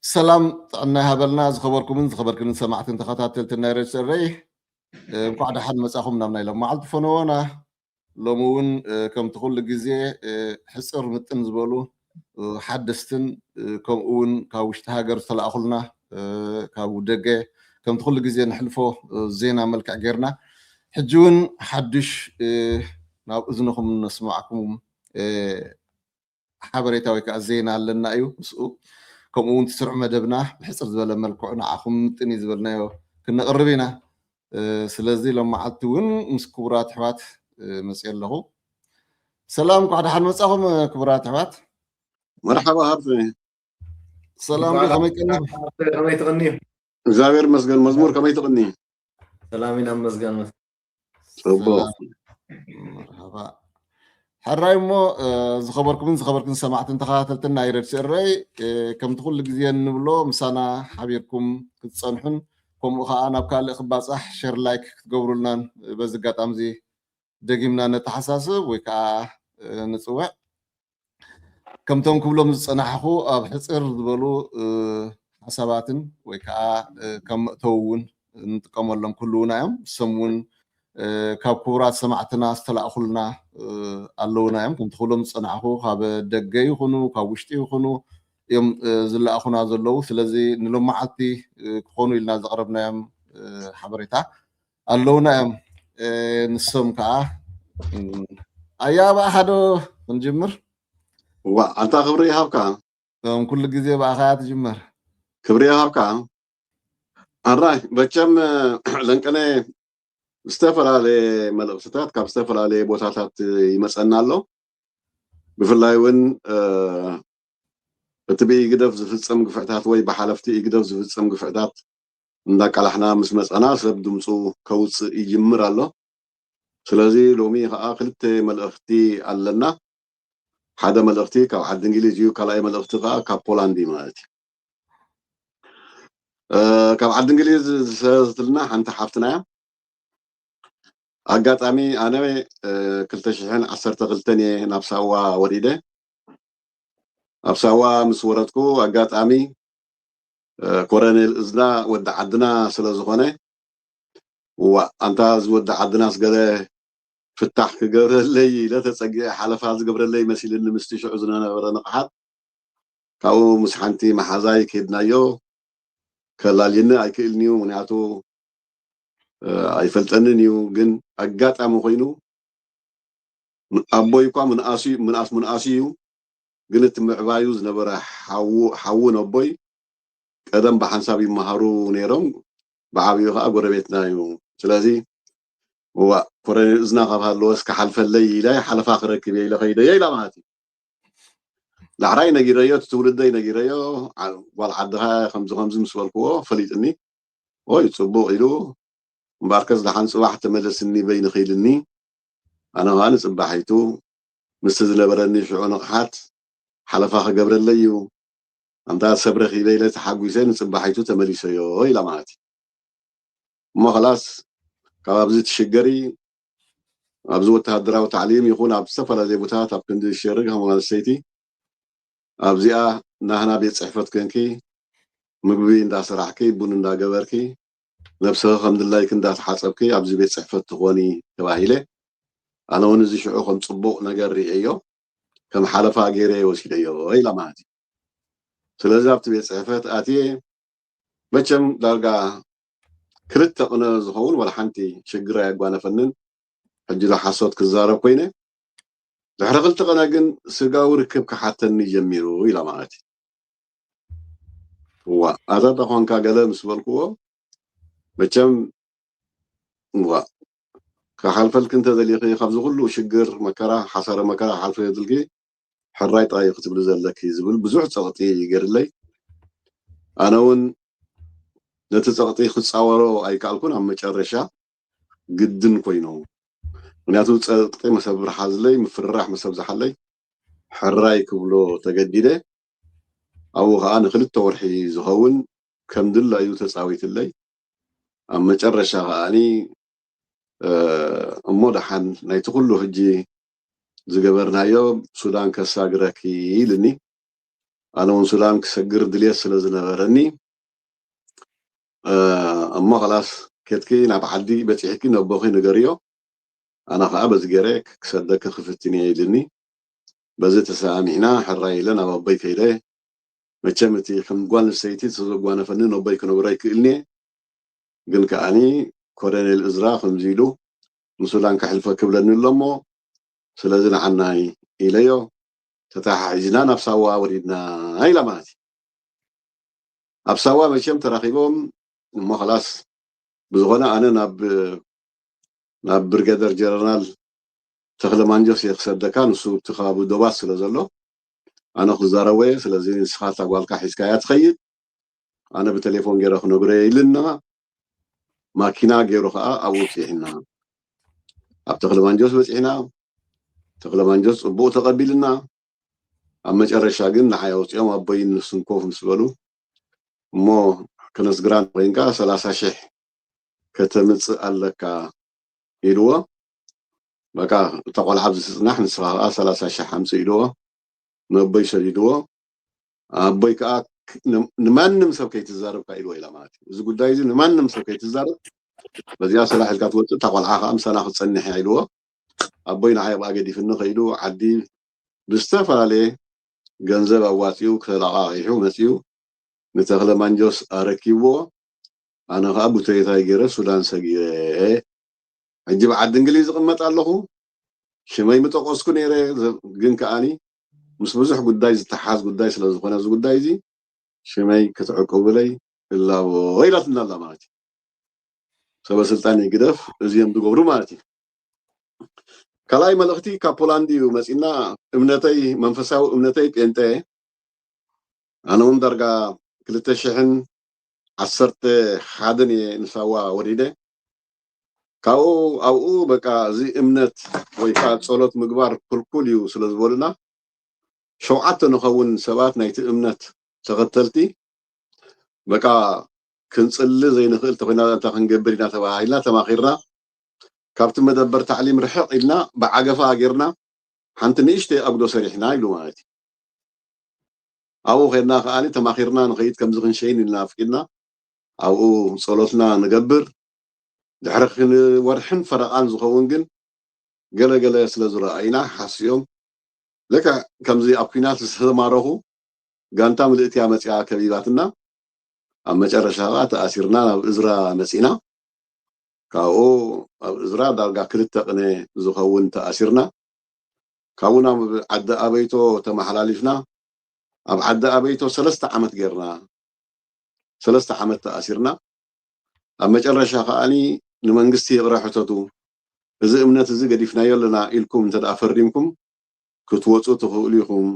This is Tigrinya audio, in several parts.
ሰላም ጥዕና ይሃበልና። ዝኸበርኩምን ዝኸበርክንን ሰማዕትን ተኸታተልቲ ናይ ሬድዮ ኤረይ፣ እ፣ እንኳዕ ደሓን መጻኹም ናብ ናይ ሎማዓልቲ ፈነወና። ሎሚ እውን፣ እ፣ ከምቲ ኩሉ ግዜ፣ እ፣ ሕጽር ምጥን ዝበሉ፣ እ፣ ሓደስትን፣ እ፣ ከምኡ እውን ካብ ውሽጢ ሃገር ዝተላእኹልና፣ እ፣ ካብ ደገ ከምቲ ኩሉ ግዜ ንሕልፎ፣ እ፣ ዜና መልክዕ ጌርና፣ ሕጂ እውን ሓድሽ፣ እ፣ ናብ እዝንኹም ነስማዕኩም፣ እ፣ ሓበሬታ ወይ ከዓ ዜና ኣለና እዩ። ምስኡ ከምኡ እውን እቲ ስሩዕ መደብና ብሕፅር ዝበለ መልክዑ ንዓኹም ምጥን እዩ ዝበልናዮ ክነቕርብ ኢና። እ፣ ስለዚ ሎም መዓልቲ እውን ምስ ክቡራት ኣሕዋት፣ እ፣ መፅየ ኣለኹ። ሰላም፣ እንኳዕ ደሓን መፃኹም፣ እ፣ ክቡራት ኣሕዋት። መርሓባ ሃብተ። ሰላም እንኳዕ ዶ፣ ከመይ ቀኒኹም? ከመይ ትቕንዩ? እግዚኣብሔር ይመስገን። መዝሙር ከመይ ትቕኒ? ሰላም ኢና፣ መስገን። ጽቡቕ። ሰላም። መርሓባ። ሕራይ እሞ፣ እ፣ ዝኸበርኩምን ዝኸበርክን ሰማዕትን ተኸታተልትን ናይ ሬድዮ ኤረይ፣ እ፣ ከምቲ ኩሉ ግዜ እንብሎ ምሳና ሓቢርኩም ክትጸንሑን ከምኡ ኸኣ ናብ ካልእ ክባጻሕ ሸር ላይክ ክትገብሩልናን በዚ ኣጋጣሚ እዚ ደጊምና ነተሓሳስብ ወይ ከኣ፣ እ፣ ንጽውዕ። ከምቶም ክብሎም ዝጸናሕኹ ኣብ ሕጽር ዝበሉ፣ እ፣ ሓሳባትን ወይ ከኣ፣ እ፣ ከም መእተዊ እውን እንጥቀመሎም ክህልዉና እዮም። እሶም እውን፣ እ፣ ካብ ክቡራት ሰማዕትና ዝተላእኹልና፣ እ፣ ኣለዉና እዮም። ከምቲ ክብሎም ዝጸናሕኹ ካብ ደገ ይኹኑ ካብ ውሽጢ ይኹኑ እዮም፣ እ፣ ዝለኣኹና ዘለዉ። ስለዚ ንሎም መዓልቲ፣ እ፣ ክኾኑ ኢልና ዘቕረብናዮም፣ እ፣ ሓበሬታ ኣለዉና እዮም። እ፣ ንሶም ከኣ፣ እ፣ ኣያ ብኣኻ ዶ ክንጅምር? ዋ፣ ኣንታ ክብሪ ይሃብካ። ከም ኩሉ ግዜ ብኣኻ እያ ትጅመር። ክብሪ ይሃብካ። ኣራይ፣ መቸም፣ እ፣ ለንቀነ ዝተፈላለየ መልእኽትታት ካብ ዝተፈላለየ ቦታታት ይመጸና ኣሎ። ብፍላይ እውን፣ እ፣ እቲ ብኢግደፍ ዝፍጸም ግፍዕታት ወይ ብሓለፍቲ ኢግደፍ ዝፍጸም ግፍዕታት እንዳቃላሕና ምስ መጸና ሰብ ድምፁ ከውፅእ ይጅምር ኣሎ። ስለዚ ሎሚ ከዓ ክልተ መልእኽቲ ኣለና። ሓደ መልእኽቲ ካብ ዓዲ እንግሊዝ እዩ፣ ካልኣይ መልእኽቲ ከዓ ካብ ፖላንድ እዩ ማለት እዩ። እ፣ ካብ ዓዲ እንግሊዝ ዝሰለትልና ሓንቲ ሓፍትና እያ። ኣጋጣሚ ኣነ፣ እ፣ ክልተ ሽሕን ዓሰርተ ክልተን እየ ናብ ሳዋ ወሪደ። ኣብ ሳዋ ምስ ወረድኩ ኣጋጣሚ፣ እ፣ ኮረኔል እዝና ወዲ ዓድና ስለ ዝኾነ፣ እዋ፣ ኣንታ እዚ ወዲ ዓድናስ ገለ ፍታሕ ክገብረለይ ኢለ ተጸጊዐ፣ ሓለፋ ዝገብረለይ መሲልኒ ምስቲ ሽዑ ዝነበረ ንቕሓት። ካብኡ ምስ ሓንቲ መሓዛይ ከይድናዮ፣ ከላልየኒ ኣይክእልን እዩ፣ ምኽንያቱ፣ እ፣ ኣይፈልጠንን እዩ። ግን ኣጋጣሚ ኮይኑ፣ ኣቦይ እኳ ምንኣሱ፣ ምንኣስ፣ ምንኣሱ እዩ። ግን እቲ ምዕባዩ ዝነበረ ሓዉ፣ ሓዉ ነቦይ ቀደም ብሓንሳብ ይመሃሩ ነይሮም። ብዓብዩ ከዓ ጎረቤትና እዩ። ስለዚ፣ እዋ፣ ኮረኔል እዝና ካብ ሃለወስ ክሓልፈለይ ኢለ፣ ሓለፋ ክረክብ እየ ኢለ ከይደ እየ ኢላ ማለት እዩ። ዳሕራይ ነጊረዮ፣ እቲ ትውልደይ ነጊረዮ፣ ዓ-፣ ጓል ዓድኻ ከምዚ ከምዚ ምስ በልክዎ ፈሊጥኒ። ኦይ፣ ጽቡቕ ኢሉ፣ እምበኣርከስ ደሓን ጽባሕ ተመለስኒ በይንኺ ኢልኒ። ኣነ ኸኣ ንጽባሒቱ ምስቲ ዝነበረኒ ሽዑ ንቕሓት ሓለፋ ክገብረለይ እዩ። ኣንታ ሰብ ረኺበ ኢለ ተሓጒሰ ንጽባሒቱ ተመሊሰዮ ኢላ ማለት እዩ። እሞ ኸላስ ካብ ኣብዚ ትሽገሪ፣ ኣብዚ ወተሃደራዊ ታዕሊም ይኹን ኣብ ዝተፈላለየ ቦታታት ኣብ ክንዲ ዝሸርግ ከም ጓል ኣንስተይቲ ኣብዚኣ ናህና ቤት ጽሕፈት ኮንኪ ምግቢ እንዳሰራሕኪ ቡን እንዳገበርኪ ነብስኺ ከም ድላይኪ እንዳተሓጸብኪ ኣብዚ ቤት ጽሕፈት ትኾኒ ተባሂለ። ኣነ እውን እዚ ሽዑ ከም ጽቡቕ ነገር ርእየዮ፣ ከም ሓለፋ ገይረ ወሲደዮ ኢላ ማለት እዩ። ስለዚ ኣብቲ ቤት ጽሕፈት ኣትየ መቸም ዳርጋ ክልተ ቅነ ዝኸውን ዋላ ሓንቲ ሽግር ኣየጓነፈንን። ሕጂ ዶ ሓሶት ክዛረብ ኮይነ፣ ድሕሪ ክልተ ቅነ ግን ስጋዊ ርክብ ክሓተኒ ጀሚሩ ኢላ ማለት እዩ። እዋ፣ ኣታ ተኾንካ ገለ ምስ በልክዎ፣ መቸም፣ እዋ፣ ክሓልፈልኪ እንተደሊኺ፣ ካብዚ ኩሉ ሽግር፣ መከራ፣ ሓሳረ መከራ ክሓልፈ የድልኪ፣ ሕራይ ጥራይ እዩ ክትብሊ ዘለኪ ዝብል ብዙሕ ጸቕጢ ገይርለይ። ኣነ እውን ነቲ ጸቕጢ ክጻወሮ ኣይከኣልኩን፣ ኣብ መጨረሻ ግድን ኮይኑ። ምኽንያቱ ጸቕጢ መሰብ ዝሓዝለይ፣ ምፍርራሕ መሰብ ዝሓለይ፣ ሕራይ ክብሎ ተገዲደ። ኣብኡ ኸኣ ንክልተ ወርሒ ዝኸውን ከም ድላዩ ተጻዊትለይ። ኣብ መጨረሻ ኸኣኒ፣ እ፣ እሞ ደሓን ናይቲ ኩሉ ሕጂ ዝገበርናዮ ሱዳን ከሳግረኪ ኢልኒ። ኣነ እውን ሱዳን ክሰግር ድልየት ስለ ዝነበረኒ፣ እሞ ኸላስ፣ ኬድኪ ናብ ዓዲ በፂሕኪ ነቦኺ ንገርዮ፣ ኣነ ኸዓ በዚ ገይረ ክሰደኪ ክፍትን እየ ኢልኒ። በዚ ተሰማሚዕና ሕራይ ኢለ ናብ ኣቦይ ከይደ። መቸም እቲ ከም ጓል ኣንስተይቲ ዝተዘጓነፈኒ ነቦይ ክነግሮ ኣይክእልን'የ። ግን ከዓኒ ኮሎኔል እዝራ ከምዚ ኢሉ ንሱዳን ከሕልፈ ክብለኒ ኣሎ እሞ ስለዚ ንዓናይ ኢለዮ። ተተሓሒዝና ናብ ሳዋ ወሪድና ኢላ ማለት እዩ። ኣብ ሳዋ መቸም ተራኺቦም እሞ ኸላስ ብዝኾነ ኣነ ናብ ናብ ብርጌደር ጀነራል ተኽለ ማንጆስ እየ ክሰደካ፣ ንሱ ኣብቲ ከባቢ ዶባት ስለ ዘሎ ኣነ ክዛረቦ እየ። ስለዚ ንስኻ እታ ጓልካ ሒዝካያ ትኸይድ፣ ኣነ ብቴሌፎን ገይረ ክነግሮ እየ ኢልና ማኪና ገይሩ ከዓ ኣብኡ ኣብፂሕና። ኣብ ተኽለ ማንጆስ በፂሕና። ተኽለ ማንጆስ ፅቡቅ ተቐቢልና። ኣብ መጨረሻ ግን ንዓይ ኣውፂኦም ኣቦይን ንሱን ኮፍ ምስ በሉ እሞ ከነስግራ ኮይንካ ሰላሳ ሽሕ ከተምፅእ ኣለካ ኢልዎ። በቃ እታ ቆልዓ ኣብዚ ትፅናሕ ንስኻ ከዓ ሰላሳ ሽሕ ኣምፅእ ኢልዎ። ነቦይ ሰዲድዎ። ኣቦይ ከዓ ክ- ን- ንማንም ሰብ ከይትዛረብካ ኢልዎ ኢላ ማለት እዩ። እዚ ጉዳይ እዚ ንማንም ሰብ ከይትዛረብ፣ በዚኣ ስራሕ ኢልካ ትወፅእ፣ እታ ቆልዓ ከዓ ምሳና ክትፀንሕ እያ ኢልዎ። ኣቦይ ንዓይ ኣብኣ ገዲፍኒ ከይዱ ዓዲ ብዝተፈላለየ ገንዘብ ኣዋፂኡ ክተለቃቂሑ መፂኡ ንተኽለ ማንጆስ ኣረኪብዎ። ኣነ ከዓ ቡተይታይ ገይረ ሱዳን ሰጊረ ሕጂ ብዓዲ እንግሊዝ እቕመጥ ኣለኹ። ሽመይ ምጠቆስኩ ነይረ፣ ግን ከዓኒ ምስ ብዙሕ ጉዳይ ዝተሓዝ ጉዳይ ስለ ዝኾነ እዚ ጉዳይ እዚ ሽመይ ክትዕቅቡለይ እላቦ ኢላትና ኣላ ማለት እዩ። ሰበ ስልጣን ይግደፍ እዚኦም ዝገብሩ ማለት እዩ። ካልኣይ መልእኽቲ ካብ ፖላንድ እዩ መፂና። እምነተይ መንፈሳዊ እምነተይ ጴንጠ። ኣነ እውን ዳርጋ ክልተ ሽሕን ዓሰርተ ሓደን እየ ንሳዋ ወሪደ። ካብኡ ኣብኡ በቃ እዚ እምነት ወይ ከዓ ፀሎት ምግባር ክልኩል እዩ ስለ ዝበሉና ሸውዓተ ንኸውን ሰባት ናይቲ እምነት ተኸተልቲ በቃ ክንፅሊ ዘይንኽእል ተኮይና እንታይ ክንገብር ኢና ተባሂልና ተማኺርና። ካብቲ መደበር ታዕሊም ርሕቕ ኢልና ብዓገፋ ጌርና ሓንቲ ንእሽተይ ኣጉዶ ሰሪሕና ኢሉ ማለት እዩ። ኣብኡ ኸድና ከዓኒ ተማኺርና ንኸይድ ከምዚ ክንሸይን ኢልና ኣፍቂድና ኣብኡ ጸሎትና ንገብር። ድሕሪ ክን- ወርሕን ፈረቓን ዝኸውን ግን ገለ ገለ ስለ ዝረኣዩና ሓስዮም ልክዕ ከምዚ ኣብ ኲናት ዝተማረኹ ጋንታ ምልእቲያ መፅያ ከቢባትና ኣብ መጨረሻ ከዓ ተኣሲርና ናብ እዝራ መፂና። ካብኡ ኣብ እዝራ ዳርጋ ክልተ ቅነ ዝኸውን ተኣሲርና። ካብኡ ናብ ዓዲ ኣበይቶ ተመሓላሊፍና። ኣብ ዓዲ ኣበይቶ ሰለስተ ዓመት ጌርና። ሰለስተ ዓመት ተኣሲርና። ኣብ መጨረሻ ከዓኒ ንመንግስቲ ይቕረ ሕተቱ፣ እዚ እምነት እዚ ገዲፍናዮ ኣለና ኢልኩም እንተ ደኣ ፈሪምኩም ክትወፁ ትኽእሉ ኢኹም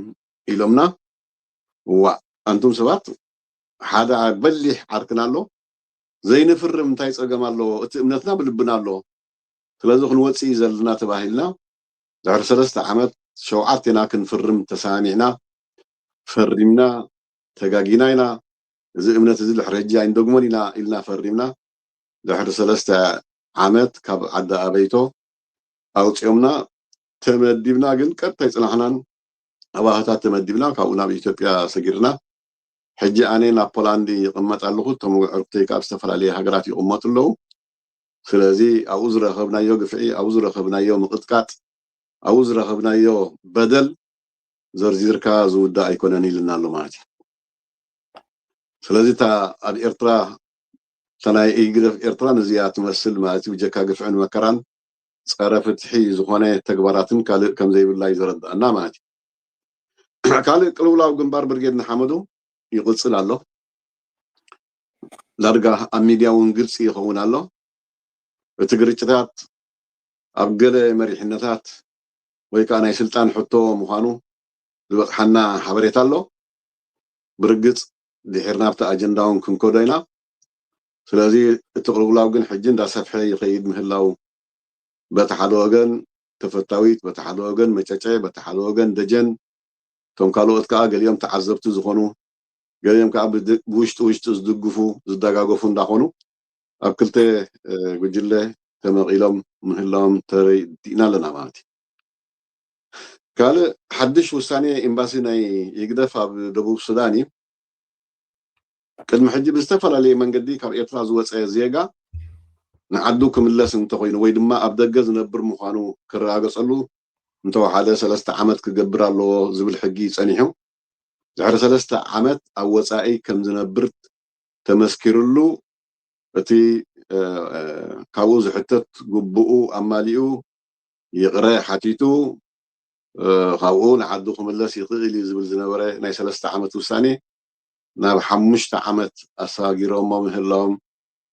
ኢሎምና። ዋእ ኣንቱም ሰባት ሓደ በሊሕ ዓርክና ኣሎ፣ ዘይንፍርም እንታይ ፀገም ኣለዎ? እቲ እምነትና ብልብና ኣሎ። ስለዚ ክንወፅእ እዩ ዘለና ተባሂልና። ድሕሪ ሰለስተ ዓመት ሸውዓቴና ክንፍርም ተሰማሚዕና ፈሪምና። ተጋጊና ኢና፣ እዚ እምነት እዚ ድሕሪ ሕጂ ኣይንደግሞን ኢና ኢልና ፈሪምና። ድሕሪ ሰለስተ ዓመት ካብ ዓዲ ኣበይቶ ኣውፅኦምና። ተመዲብና ግን ቀጥታ ኣይፅናሕናን። ኣባህታት ተመዲብና ካብኡ ናብ ኢትዮጵያ ሰጊርና። ሕጂ ኣነ ናብ ፖላንድ ይቕመጥ ኣለኹ። እቶም ዕርክተይ ካብ ዝተፈላለየ ሃገራት ይቕመጡ ኣለዉ። ስለዚ ኣብኡ ዝረኸብናዮ ግፍዒ፣ ኣብኡ ዝረኸብናዮ ምቕጥቃጥ፣ ኣብኡ ዝረኸብናዮ በደል ዘርዚርካ ዝውዳእ ኣይኮነን ኢልና ኣሎ ማለት እዩ። ስለዚ እታ ኣብ ኤርትራ እታ ናይ ኢግደፍ ኤርትራ ነዚኣ ትመስል ማለት እዩ። ብጀካ ግፍዕን መከራን ጸረ ፍትሒ ዝኾነ ተግባራትን ካልእ ከም ዘይብላ እዩ ዘረድኣና ማለት እዩ። ካልእ ቅልውላው ግንባር ብርጌድ ንሓመዱ ይቕጽል ኣሎ። ዳርጋ ኣብ ሚድያ እውን ግልፂ ይኸውን ኣሎ። እቲ ግርጭታት ኣብ ገለ መሪሕነታት ወይ ከዓ ናይ ስልጣን ሕቶ ምዃኑ ዝበፅሓና ሓበሬታ ኣሎ። ብርግፅ ድሒር ናብቲ ኣጀንዳ እውን ክንከዶ ኢና። ስለዚ እቲ ቅልውላው ግን ሕጂ እንዳሰፍሐ ይኸይድ ምህላው በቲ ሓደ ወገን ተፈታዊት፣ በቲ ሓደ ወገን መጨጨ፣ በቲ ሓደ ወገን ደጀን፣ እቶም ካልኦት ከዓ ገሊኦም ተዓዘብቲ ዝኾኑ፣ ገሊኦም ከዓ ብድ- ብውሽጢ ውሽጢ ዝድግፉ ዝደጋገፉ እንዳኾኑ ኣብ ክልተ እ፣ ጉጅለ ተመቒሎም ምህላዎም ተረዲእና ኣለና ማለት እዩ። ካልእ ሓድሽ ውሳኔ ኤምባሲ ናይ ህግደፍ ኣብ ደቡብ ሱዳን እዩ። ቅድሚ ሕጂ ብዝተፈላለየ መንገዲ ካብ ኤርትራ ዝወፀ ዜጋ ንዓዱ ክምለስ እንተኾይኑ ወይ ድማ ኣብ ደገ ዝነብር ምዃኑ ክረጋገፀሉ እንተወሓደ ሰለስተ ዓመት ክገብር ኣለዎ ዝብል ሕጊ ጸኒሑ ድሕሪ ሰለስተ ዓመት ኣብ ወጻኢ ከም ዝነብር ተመስኪርሉ እቲ ካብኡ ዝሕተት ግቡኡ ኣማሊኡ ይቕረ ሓቲቱ ካብኡ ንዓዱ ክምለስ ይኽእል እዩ ዝብል ዝነበረ ናይ ሰለስተ ዓመት ውሳኔ ናብ ሓሙሽተ ዓመት ኣሰጋጊሮሞ ምህላዎም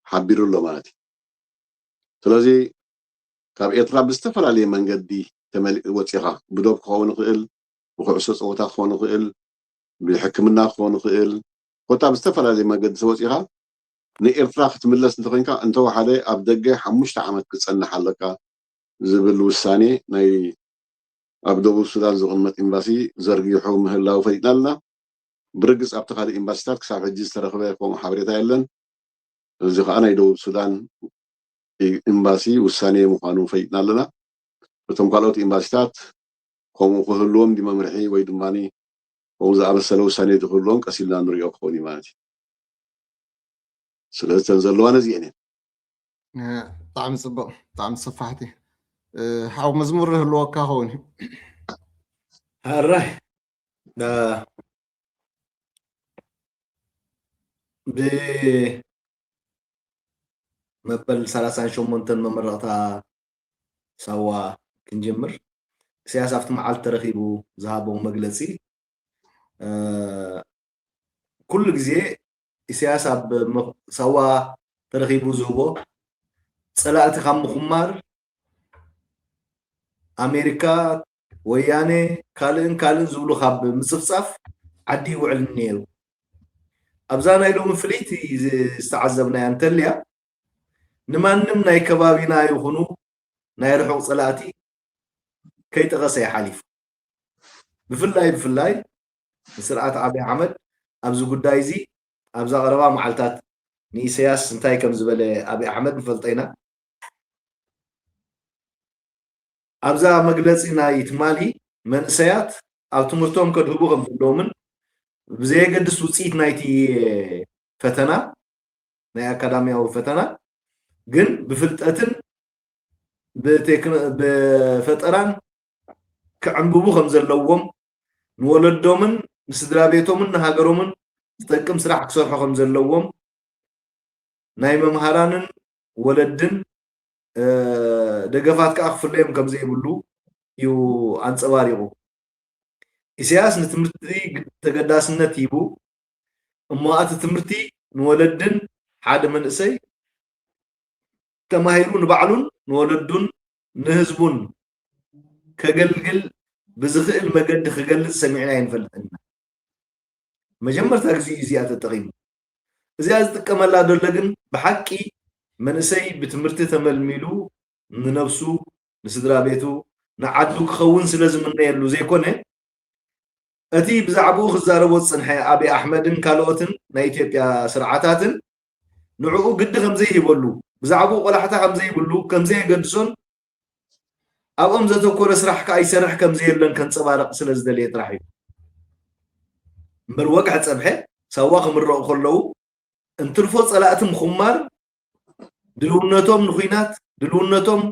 ሓቢሩ ኣሎ ማለት እዩ። ስለዚ ካብ ኤርትራ ብዝተፈላለየ መንገዲ ተመሊ ወፂኻ ብዶብ ክኸውን ይኽእል፣ ብኩዕሶ ፀወታ ክኸውን ይኽእል፣ ብሕክምና ክኸውን ይኽእል፣ ኮታ ብዝተፈላለየ መንገዲ ተወፂኻ ንኤርትራ ክትምለስ እንተኮይንካ እንተወሓደ ኣብ ደገ ሓሙሽተ ዓመት ክትፀንሕ ኣለካ ዝብል ውሳኔ ናይ ኣብ ደቡብ ሱዳን ዝቕመጥ ኤምባሲ ዘርጊሑ ምህላው ፈሊጥና ኣለና። ብርግፅ ኣብቲ ካልእ ኤምባሲታት ክሳብ ሕጂ ዝተረኽበ ከምኡ ሓበሬታ የለን። እዚ ከዓ ናይ ደቡብ ሱዳን ኤምባሲ ውሳኔ ምዃኑ ፈሊጥና ኣለና። እቶም ካልኦት ኤምባሲታት ከምኡ ክህልዎም ድዩ መምርሒ ወይ ድማ ከምኡ ዝኣመሰለ ውሳኔ ዝህልዎም ቀስ ኢልና ንሪኦ ክኸውን እዩ ማለት እዩ። ስለዚ እተን ዘለዋ ነዚአን እየን። ብጣዕሚ ፅቡቅ፣ ብጣዕሚ ሰፋሕቲ። ሓው መዝሙር ህልወካ ኸውን እዩ። ሕራይ ብመበል ሰላሳን ሸሞንተን መመረቕታ ሳዋ ክንጀምር። ኢሳያስ ኣብቲ መዓልቲ ተረኺቡ ዝሃቦ መግለፂ ኩሉ ግዜ ኢሳያስ ኣብ ሳዋ ተረኺቡ ዝህቦ ጸላእቲ ካብ ምኹማር ኣሜሪካ፣ ወያነ፣ ካልእን ካልእን ዝብሉ ካብ ምጽፍጻፍ ዓዲ ይውዕል ነይሩ። ኣብዛ ናይ ሎሚ ፍልይቲ ዝተዓዘብናያ እንተልያ ንማንም ናይ ከባቢና ይኹኑ ናይ ርሑቕ ጸላእቲ ከይጠቐሰ ይሓሊፉ። ብፍላይ ብፍላይ ንስርዓት ኣብይ ኣሕመድ ኣብዚ ጉዳይ እዚ ኣብዛ ቀረባ መዓልታት ንኢሳያስ እንታይ ከም ዝበለ ኣብይ ኣሕመድ ንፈልጦ ኢና። ኣብዛ መግለፂ ናይ ትማሊ መንእሰያት ኣብ ትምህርቶም ከድህቡ ከም ዘለዎምን ብዘየገድስ ውፅኢት ናይቲ ፈተና ናይ ኣካዳሚያዊ ፈተና ግን ብፍልጠትን ብፈጠራን ክዕንብቡ ከም ዘለዎም ንወለዶምን ንስድራ ቤቶምን ንሃገሮምን ዝጠቅም ስራሕ ክሰርሑ ከም ዘለዎም ናይ መምሃራንን ወለድን ደገፋት ከዓ ክፍለዮም ከም ዘይብሉ እዩ ኣንፀባሪቑ። ኢሳያስ ንትምህርቲ ተገዳስነት ሂቡ እሞ እቲ ትምህርቲ ንወለድን ሓደ መንእሰይ ተማሂሩ ንባዕሉን ንወለዱን ንህዝቡን ከገልግል ብዝኽእል መገዲ ክገልፅ ሰሚዕና ኣይንፈልጥን ኢና። መጀመርታ ግዜ እዩ እዚኣ ተጠቒሙ። እዚኣ ዝጥቀመላ ዘሎ ግን ብሓቂ መንእሰይ ብትምህርቲ ተመልሚሉ ንነብሱ ንስድራ ቤቱ ንዓዱ ክኸውን ስለ ዝምነየሉ ዘይኮነ እቲ ብዛዕባኡ ክዛረቦ ዝጸንሐ ኣብይ ኣሕመድን ካልኦትን ናይ ኢትዮጵያ ስርዓታትን ንዕኡ ግዲ ከም ዘይህበሉ ብዛዕባኡ ቆላሕታ ከም ዘይብሉ ከም ዘየገድሶን ኣብኦም ዘተኮረ ስራሕ ከኣ ይሰርሕ ከም ዘየለን ከንጸባርቕ ስለ ዝደለየ ጥራሕ እዩ እምበር ወግሐ ጸብሐ ሳዋ ክምረቑ ከለዉ እንትርፎ ጸላእቲ ምኹማር ድልውነቶም ንኹናት ድልውነቶም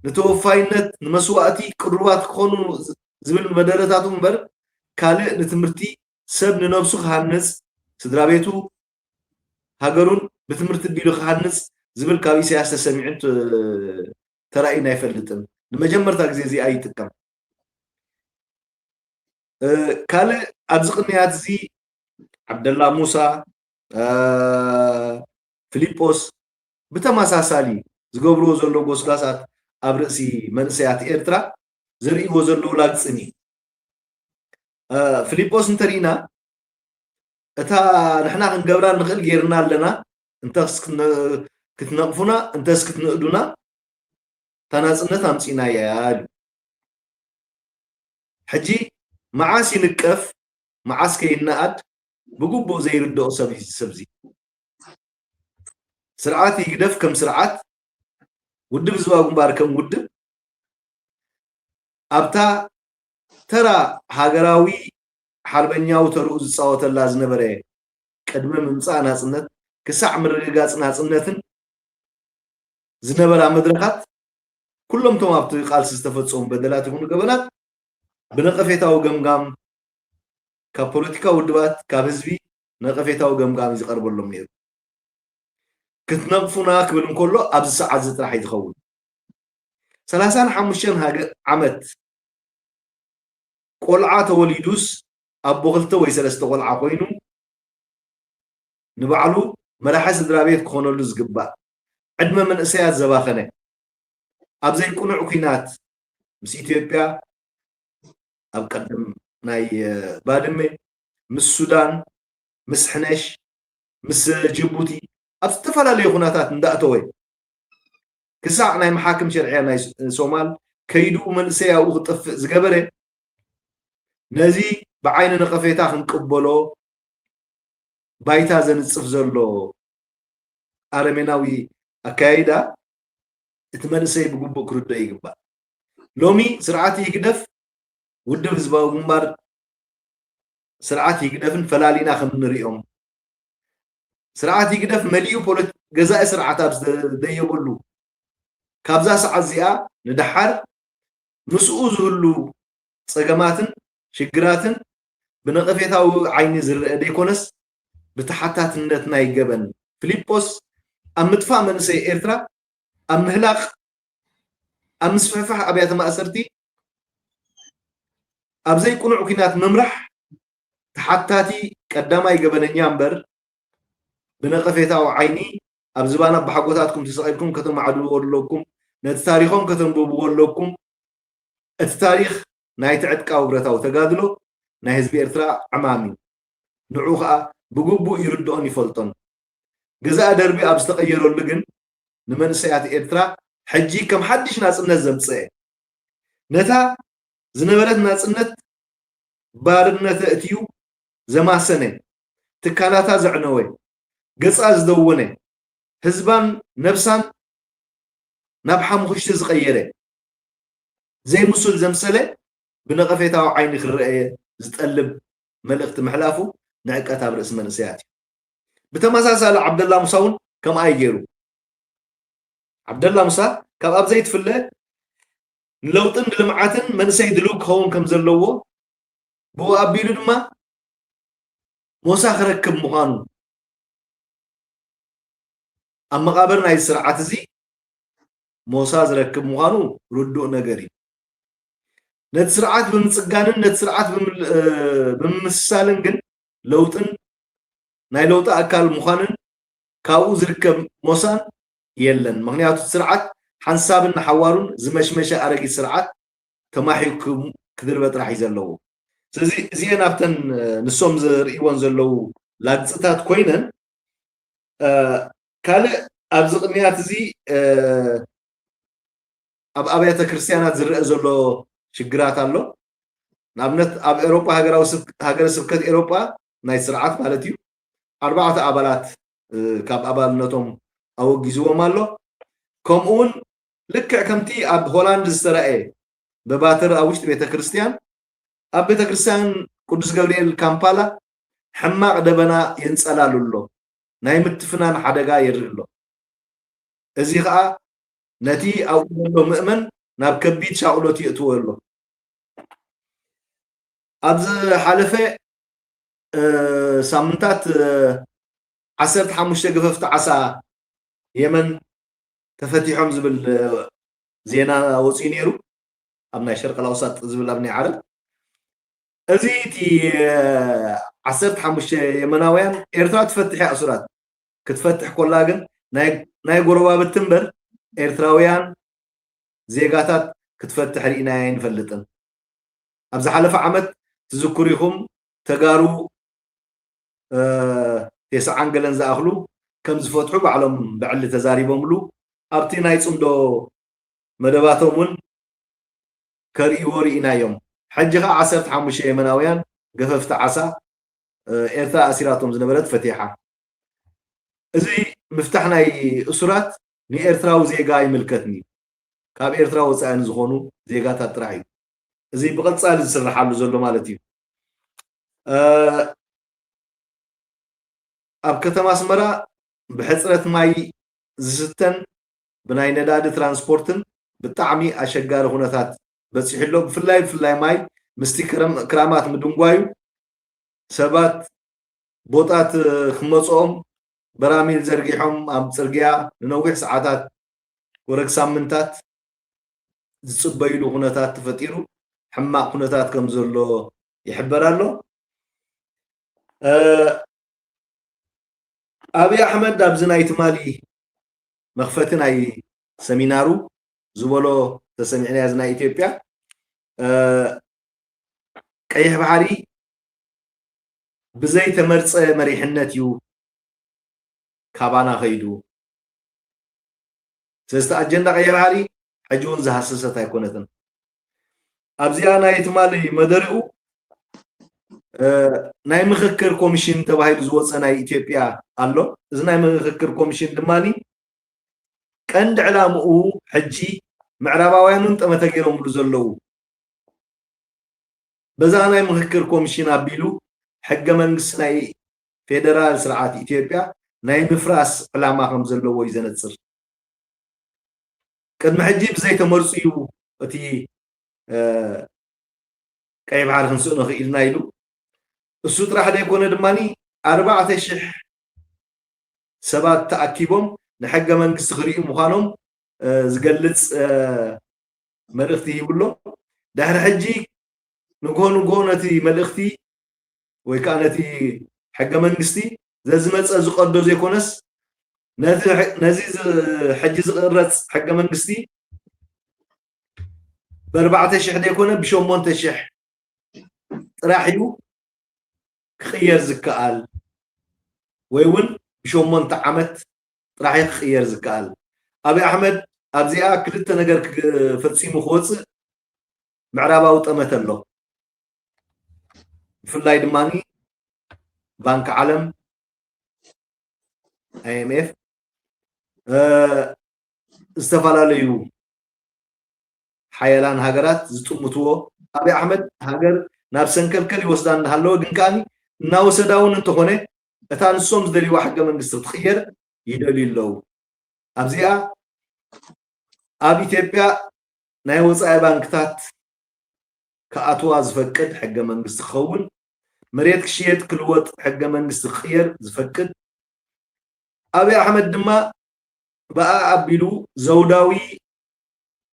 ንተወፋይነት ንመስዋእቲ ቅሩባት ክኾኑ ዝብል መደረታቱ እምበር ካልእ ንትምህርቲ ሰብ ንነብሱ ክሃንፅ ስድራ ቤቱ ሃገሩን ብትምህርቲ ቢሉ ክሃንፅ ዝብል ካብ ኢሳያስ ተሰሚዑን ተራእዩን ኣይፈልጥን። ንመጀመርታ ግዜ እዚኣ ይጥቀም። ካልእ ኣብዚ ቅንያት እዚ ዓብደላ ሙሳ፣ ፊሊጶስ ብተመሳሳሊ ዝገብርዎ ዘለዉ ጎስጓሳት ኣብ ርእሲ መንእሰያት ኤርትራ ዘርእይዎ ዘለዉ ላግፅን እዩ። ፊሊጶስ እንተርኢና እታ ንሕና ክንገብራ ንኽእል ጌርና ኣለና እንተስ ክትነቕፉና እንተስ ክትንእዱና እታ ናፅነት ኣምፂእናያ ኢሉ። ሕጂ መዓስ ይንቀፍ መዓስ ከይነኣድ ብግቡእ ዘይርድኦ ሰብ እዩ እዚ ሰብ እዚ። ስርዓት ህግደፍ ከም ስርዓት፣ ውድብ ህዝባዊ ግንባር ከም ውድብ ኣብታ ተራ ሃገራዊ ሓርበኛዊ ተርኡ ዝጻወተላ ዝነበረ፣ ቅድሚ ምምጻእ ናጽነት ክሳዕ ምርግጋጽ ናጽነትን ዝነበራ መድረኻት፣ ኩሎም እቶም ኣብቲ ቃልሲ ዝተፈጸሙ በደላት ይኹኑ ገበናት ብነቐፌታዊ ገምጋም፣ ካብ ፖለቲካዊ ውድባት፣ ካብ ህዝቢ ነቐፌታዊ ገምጋም እዩ ዝቐርበሎም ነይሩ። ክትነቕፉና ክብል እንከሎ ኣብዚ ሰዓት እዚ ጥራሕ እዩ ዝኸውን። ሰላሳን ሓሙሽተን ሃገ-፣ ዓመት ቆልዓ ተወሊዱስ ኣቦ ክልተ ወይ ሰለስተ ቆልዓ ኮይኑ ንባዕሉ መራሒ ስድራ ቤት ክኾነሉ ዝግባእ፣ ዕድመ መንእሰያት ዘባኸነ፣ ኣብ ዘይቅኑዕ ኲናት ምስ ኢትዮጵያ፣ ኣብ ቀደም ናይ፣ እ፣ ባድመ፣ ምስ ሱዳን፣ ምስ ሕነሽ፣ ምስ ጅቡቲ ኣብ ዝተፈላለዩ ኩነታት እንዳእተወ ክሳዕ ናይ መሓክም ሸርዕያ ናይ ሶማል ከይዱ መንእሰይ ኣብኡ ክጠፍእ ዝገበረ፣ ነዚ ብዓይኒ ነቐፌታ ክንቅበሎ ባይታ ዘንጽፍ ዘሎ ኣረሜናዊ ኣካያይዳ እቲ መንእሰይ ብግቡእ ክርድኦ ይግባእ። ሎሚ ስርዓት ህግደፍ፣ ውድብ ህዝባዊ ግንባር፣ ስርዓት ህግደፍን ፈላሊና ከም እንሪኦም፣ ስርዓት ህግደፍ መሊኡ ፖለቲ-፣ ገዛኢ ስርዓት ኣብ ዝደየበሉ፣ ካብዛ ሰዓት እዚኣ ንደሓር ምስኡ ዝህሉ ጸገማትን ሽግራትን ብነቐፌታዊ ዓይኒ ዝረአ ዘይኮነስ፣ ብተሓታትነት ናይ ገበን ፊሊጶስ ኣብ ምጥፋእ መንእሰይ ኤርትራ፣ ኣብ ምህላቕ፣ ኣብ ምስፍሕፋሕ ኣብያተ ማእሰርቲ፣ ኣብ ዘይቅኑዕ ኲናት ምምራሕ ተሓታቲ ቀዳማይ ገበነኛ እምበር፣ ብነቐፌታዊ ዓይኒ ኣብ ዝባን ኣባሓጎታትኩም ተሰቒልኩም ከተማዕድዎ ኣለኩም፣ ነቲ ታሪኾም ከተንብብዎ ኣለኩም። እቲ ታሪኽ ናይቲ ዕጥቃዊ ብረታዊ ተጋድሎ ናይ ህዝቢ ኤርትራ ዕማም እዩ። ንዑ ኸኣ ብግቡእ ይርድኦን ይፈልጦን። ገዛኢ ደርቢ ኣብ ዝተቐየረሉ ግን፣ ንመንእሰያት ኤርትራ ሕጂ ከም ሓድሽ ናጽነት ዘምጽአ፣ ነታ ዝነበረት ናጽነት ባርነት ኣእትዩ ዘማሰነ፣ ትካላታ ዘዕነወ፣ ገጻ ዝደወነ፣ ህዝባን ነብሳን ናብ ሓሙኽሽቲ ዝቐየረ፣ ዘይምሱል ዘምሰለ፣ ብነቐፌታዊ ዓይኒ ክረአ ዝጠልብ መልእኽቲ ምሕላፉ ንዕቀት ኣብ ርእሲ መንእሰያት እዩ። ብተመሳሳሊ ዓብደላ ሙሳ እውን ከምኣ እዩ ገይሩ። ዓብደላ ሙሳ ካብ ኣብ ዘይትፍለ ንለውጥን ንልምዓትን መንእሰይ ድሉው ክኸውን ከም ዘለዎ፣ ብኡ ኣቢሉ ድማ ሞሳ ክረክብ ምዃኑ፣ ኣብ መቓብር ናይዚ ስርዓት እዚ ሞሳ ዝረክብ ምዃኑ ርዱእ ነገር እዩ። ነቲ ስርዓት ብምጽጋንን ነቲ ስርዓት ብምል-፣ እ፣ ብምምስሳልን ግን ለውጥን ናይ ለውጢ ኣካል ምዃንን ካብኡ ዝርከብ ሞሳን የለን። ምኽንያቱ እቲ ስርዓት ሓንሳብን ንሓዋሩን ዝመሽመሸ ኣረጊት ስርዓት ተማሒዩ ክም-፣ ክድርበ ጥራሕ እዩ ዘለዎ። ስለዚ እዚአን ኣብተን፣ እ፣ ንሶም ዝርእይወን ዘለዉ ላግጽታት ኮይነን፣ እ፣ ካልእ ኣብዚ ቅንያት እዚ፣ እ፣ ኣብ ኣብያተ ክርስትያናት ዝረአ ዘሎ ሽግራት ኣሎ። ንኣብነት ኣብ ኤውሮጳ ሃገራዊ ስብ-፣ ሃገረ ስብከት ኤውሮጳ ናይ ስርዓት ማለት እዩ፣ ኣርባዕተ ኣባላት፣ እ፣ ካብ ኣባልነቶም ኣወጊዝዎም ኣሎ። ከምኡ እውን ልክዕ ከምቲ ኣብ ሆላንድ ዝተራእየ ብባትሪ ኣብ ውሽጢ ቤተ ክርስትያን፣ ኣብ ቤተ ክርስትያን ቅዱስ ገብርኤል ካምፓላ ሕማቕ ደበና የንጸላሉ ኣሎ። ናይ ምትፍናን ሓደጋ የርኢ ኣሎ። እዚ ኸኣ ነቲ ኣብኡ ዘሎ ምእመን ናብ ከቢድ ሻቕሎት የእትዎ ኣሎ። ኣብ ዝሓለፈ፣ እ፣ ሳምንታት፣ እ፣ ዓሰርተ ሓሙሽተ ገፈፍቲ ዓሳ የመን ተፈቲሖም ዝብል፣ እ፣ ዜና ወጺኡ ነይሩ። ኣብ ናይ ሸርቅ ኣውሳጥ ዝብል ኣብ ናይ ዓረብ። እዚ እቲ፣ እ፣ ዓሰርተ ሓሙሽተ የመናውያን ኤርትራ ትፈትሕ እያ እሱራት። ክትፈትሕ ኮላ ግን ናይ፣ ናይ ጎረባብቲ እምበር ኤርትራውያን ዜጋታት ክትፈትሕ ርኢናያ ኣይንፈልጥን። ኣብ ዝሓለፈ ዓመት ትዝክሩ ኢኹም፣ ተጋሩ፣ እ፣ ተስዓን ገለን ዝኣኽሉ ከም ዝፈትሑ ባዕሎም ብዕሊ ተዛሪቦምሉ። ኣብቲ ናይ ጽምዶ መደባቶም እውን ከርእይዎ ርኢናዮም። ሕጂ ኸኣ ዓሰርተ ሓሙሽተ የመናውያን ገፈፍቲ ዓሳ፣ እ፣ ኤርትራ ኣሲራቶም ዝነበረት ፈቲሓ። እዚ ምፍታሕ ናይ እሱራት ንኤርትራዊ ዜጋ ኣይምልከትን እዩ። ካብ ኤርትራ ወጻኢ ንዝኾኑ ዜጋታት ጥራሕ እዩ። እዚ ብቐጻሊ ዝስርሓሉ ዘሎ ማለት እዩ። ኣብ ከተማ ኣስመራ ብሕፅረት ማይ ዝስተን ብናይ ነዳዲ ትራንስፖርትን ብጣዕሚ ኣሸጋሪ ኩነታት በፂሑ ኣሎ። ብፍላይ ብፍላይ ማይ ምስቲ ክራማት ምድንጓዩ ሰባት ቦጣት ክመፅኦም በራሚል ዘርጊሖም ኣብ ፅርግያ ንነዊሕ ሰዓታት ወረግ ሳምንታት ዝፅበይሉ ኩነታት ተፈጢሩ ሕማቕ ኩነታት ከም ዘሎ ይሕበር ኣሎ። ኣብይ ኣሕመድ ኣብዚ ናይ ትማሊ መኽፈቲ ናይ ሰሚናሩ ዝበሎ ተሰሚዕና እዚ ናይ ኢትዮጵያ ቀይሕ ባሕሪ ብዘይተመርፀ መሪሕነት እዩ ካባና ከይዱ። ስለዚ ኣጀንዳ ቀይሕ ባሕሪ ሕጂ እውን ዝሃሰሰት ኣይኮነትን። ኣብዚኣ ናይ ትማሊ መደርኡ ናይ ምኽክር ኮሚሽን ተባሂሉ ዝወፀ ናይ ኢትዮጵያ ኣሎ። እዚ ናይ ምኽክር ኮሚሽን ድማ ቀንዲ ዕላምኡ ሕጂ ምዕራባውያንን ጠመተ ገይሮምሉ ዘለዉ በዛ ናይ ምኽክር ኮሚሽን ኣቢሉ ሕገ መንግስቲ ናይ ፌደራል ስርዓት ኢትዮጵያ ናይ ምፍራስ ዕላማ ከም ዘለዎ እዩ ዘነፅር። ቅድሚ ሕጂ ብዘይተመርፁ እዩ እቲ ቀይ ባሕሪ ክንስእኖ ክኢልና ኢሉ። እሱ ጥራሕ ዘይኮነ ድማ ኣርባዕተ ሽሕ ሰባት ተኣኪቦም ንሕገ መንግስቲ ክርእዩ ምዃኖም ዝገልፅ መልእኽቲ ሂብሎ። ድሕሪ ሕጂ ንግሆ ንግሆ ነቲ መልእኽቲ ወይ ከዓ ነቲ ሕገ መንግስቲ ዘዝመፀ ዝቐዶ ዘይኮነስ ነዚ ሕጂ ዝቕረፅ ሕገ መንግስቲ ብኣርባዕተ ሽሕ ዘይኮነ ብሸሞንተ ሽሕ ጥራሕ እዩ ክቕየር ዝከኣል ወይ እውን ብሸሞንተ ዓመት ጥራሕ እዩ ክቕየር ዝከኣል። ኣብይ ኣሕመድ ኣብዚኣ ክልተ ነገር ፈፂሙ ክወፅእ ምዕራባዊ ጠመተ ኣሎ። ብፍላይ ድማ ባንኪ ዓለም፣ ኣይኤምኤፍ፣ ዝተፈላለዩ ሓያላን ሃገራት ዝጥምትዎ ኣብይ ኣሕመድ ሃገር ናብ ሰንከልከል ይወስዳ እናሃለወ ግን ከዓኒ እናወሰዳ እውን እንተኾነ እታ ንሶም ዝደልይዋ ሕገ መንግስቲ ክትቕየር ይደልዩ ኣለዉ። ኣብዚኣ ኣብ ኢትዮጵያ ናይ ወፃኢ ባንክታት ክኣትዋ ዝፈቅድ ሕገ መንግስቲ ክኸውን፣ መሬት ክሽየጥ ክልወጥ ሕገ መንግስቲ ክቕየር ዝፈቅድ፣ ኣብይ ኣሕመድ ድማ ብኣ ኣቢሉ ዘውዳዊ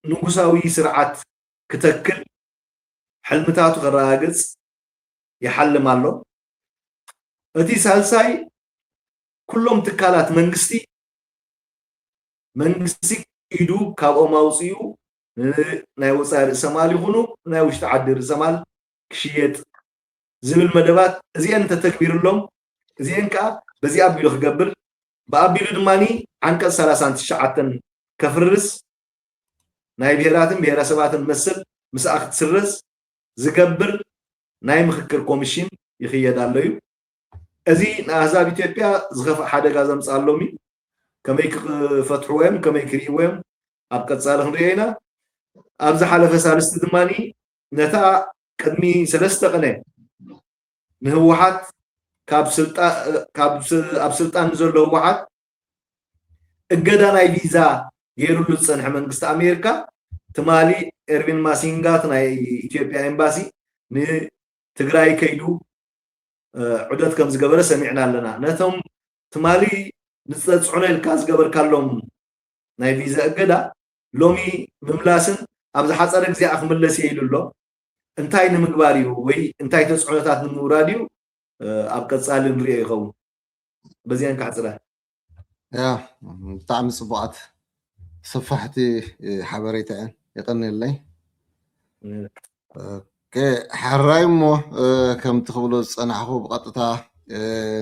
ንጉሳዊ ስርዓት ክተክል ሕልምታቱ ከረጋግፅ ይሓልም ኣሎ። እቲ ሳልሳይ ኩሎም ትካላት መንግስቲ መንግስቲ ኢዱ ካብኦም ኣውፅኡ ናይ ወፃኢ ርእሰ ማል ይኹኑ ናይ ውሽጢ ዓዲ ርእሰ ማል ክሽየጥ ዝብል መደባት እዚአን እንተተግቢርሎም እዚአን ከዓ በዚ ኣቢሉ ክገብር ብኣቢሉ ድማ ዓንቀፅ ሰላሳን ትሽዓተን ከፍርስ ናይ ብሔራትን ብሔረሰባትን መሰል ምስኣ ክትስረዝ ዝገብር ናይ ምኽክር ኮሚሽን ይኽየድ ኣሎ እዩ። እዚ ንኣህዛብ ኢትዮጵያ ዝኸፍእ ሓደጋ ዘምፅኣሎም እዩ። ከመይ ክፈትሕዎ እዮም፣ ከመይ ክርእይዎ እዮም ኣብ ቀፃሊ ክንሪኦ ኢና። ኣብ ዝሓለፈ ሳልስቲ ድማ ነታ ቅድሚ ሰለስተ ቅነ ንህወሓት ካብ ስልጣ- ካብ ስ- ኣብ ስልጣን ንዘሎ ህወሓት እገዳ ናይ ቪዛ ገይሩሉ ዝፀንሐ መንግስቲ ኣሜሪካ ትማሊ ኤርቪን ማሲንጋ እቲ ናይ ኢትዮጵያ ኤምባሲ ንትግራይ ከይዱ ዑደት ከም ዝገበረ ሰሚዕና ኣለና። ነቶም ትማሊ ንፀፅዕኖ ኢልካ ዝገበርካሎም ናይ ቪዛ እገዳ ሎሚ ምምላስን ኣብ ዝሓፀረ ግዜ ክምለስ እየ ኢሉ ኣሎ። እንታይ ንምግባር እዩ ወይ እንታይ ተፅዕኖታት ንምውራድ እዩ ኣብ ቀፃሊ ንሪኦ ይኸውን። በዚአን ካሕፅረ ያ ብጣዕሚ ፅቡቃት ሰፋሕቲ ሓበሬታ እየን። የቀንየለይ። ኦኬ፣ ሕራይ እሞ ከምቲ ክብሎ ዝፀናሕኩ ብቐጥታ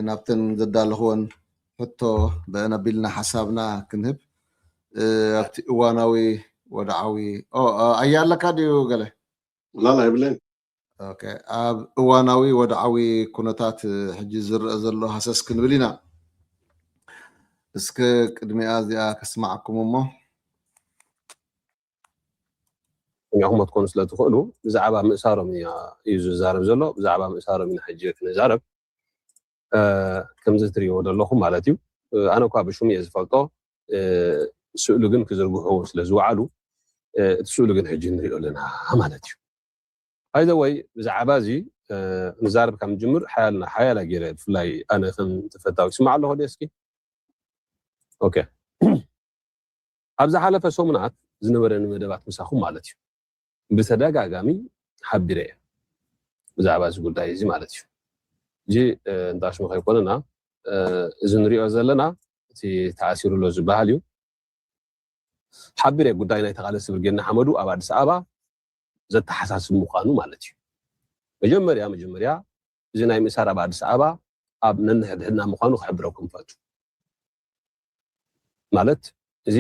ናብተን ዘዳለኽወን ሕቶ ብአን ኣቢልና ሓሳብና ክንህብ ኣብቲ እዋናዊ ወድዓዊ ኣያ ኣለካ ድዩ ገለ? ላላ የብለይን። ኦኬ፣ ኣብ እዋናዊ ወድዓዊ ኩነታት ሕጂ ዝረአ ዘሎ ሃሰስ ክንብል ኢና። እስከ ቅድሚኣ እዚኣ ከስማዓኩም እሞ ሓቀኛኹም ክትኮኑ ስለ ትኽእሉ፣ ብዛዕባ ምእሳሮም እዩ ዝዛረብ ዘሎ። ብዛዕባ ምእሳሮም ኢና ሕጂ ክንዛረብ። ከምዚ ትሪእዎ ዘለኹም ማለት እዩ። ኣነ እኳ ብሽሙ እየ ዝፈልጦ፣ ስእሉ ግን ክዝርግሑ ስለ ዝወዓሉ፣ እቲ ስእሉ ግን ሕጂ ንሪኦ ኣለና ማለት እዩ። ባይዘወይ፣ ብዛዕባ እዚ ንዛረብ ካብ ንጅምር ሓያልና ሓያላ ገይረ፣ ብፍላይ ኣነ ከም ተፈታዊ ይስማዕ ኣለኹ ድየ እስኪ? ኦኬ። ኣብ ዝሓለፈ ሰሙናት ዝነበረኒ መደባት ምሳኹም ማለት እዩ ብተደጋጋሚ ሓቢረ እየ፣ ብዛዕባ እዚ ጉዳይ እዚ ማለት እዩ። እዚ እንዳሽሙ ከይኮነና፣ እዚ ንሪኦ ዘለና እቲ ተኣሲሩ ኣሎ ዝበሃል እዩ። ሓቢረ ጉዳይ ናይ ተቓለስቲ ብርጌድ ንሓመዱ ኣብ ኣዲስ ኣበባ ዘተሓሳስብ ምዃኑ ማለት እዩ። መጀመርያ መጀመርያ እዚ ናይ ምእሳር ኣብ ኣዲስ ኣበባ ኣብ ነንሕድሕድና ምዃኑ ክሕብረኩም ፈቱ። ማለት እዚ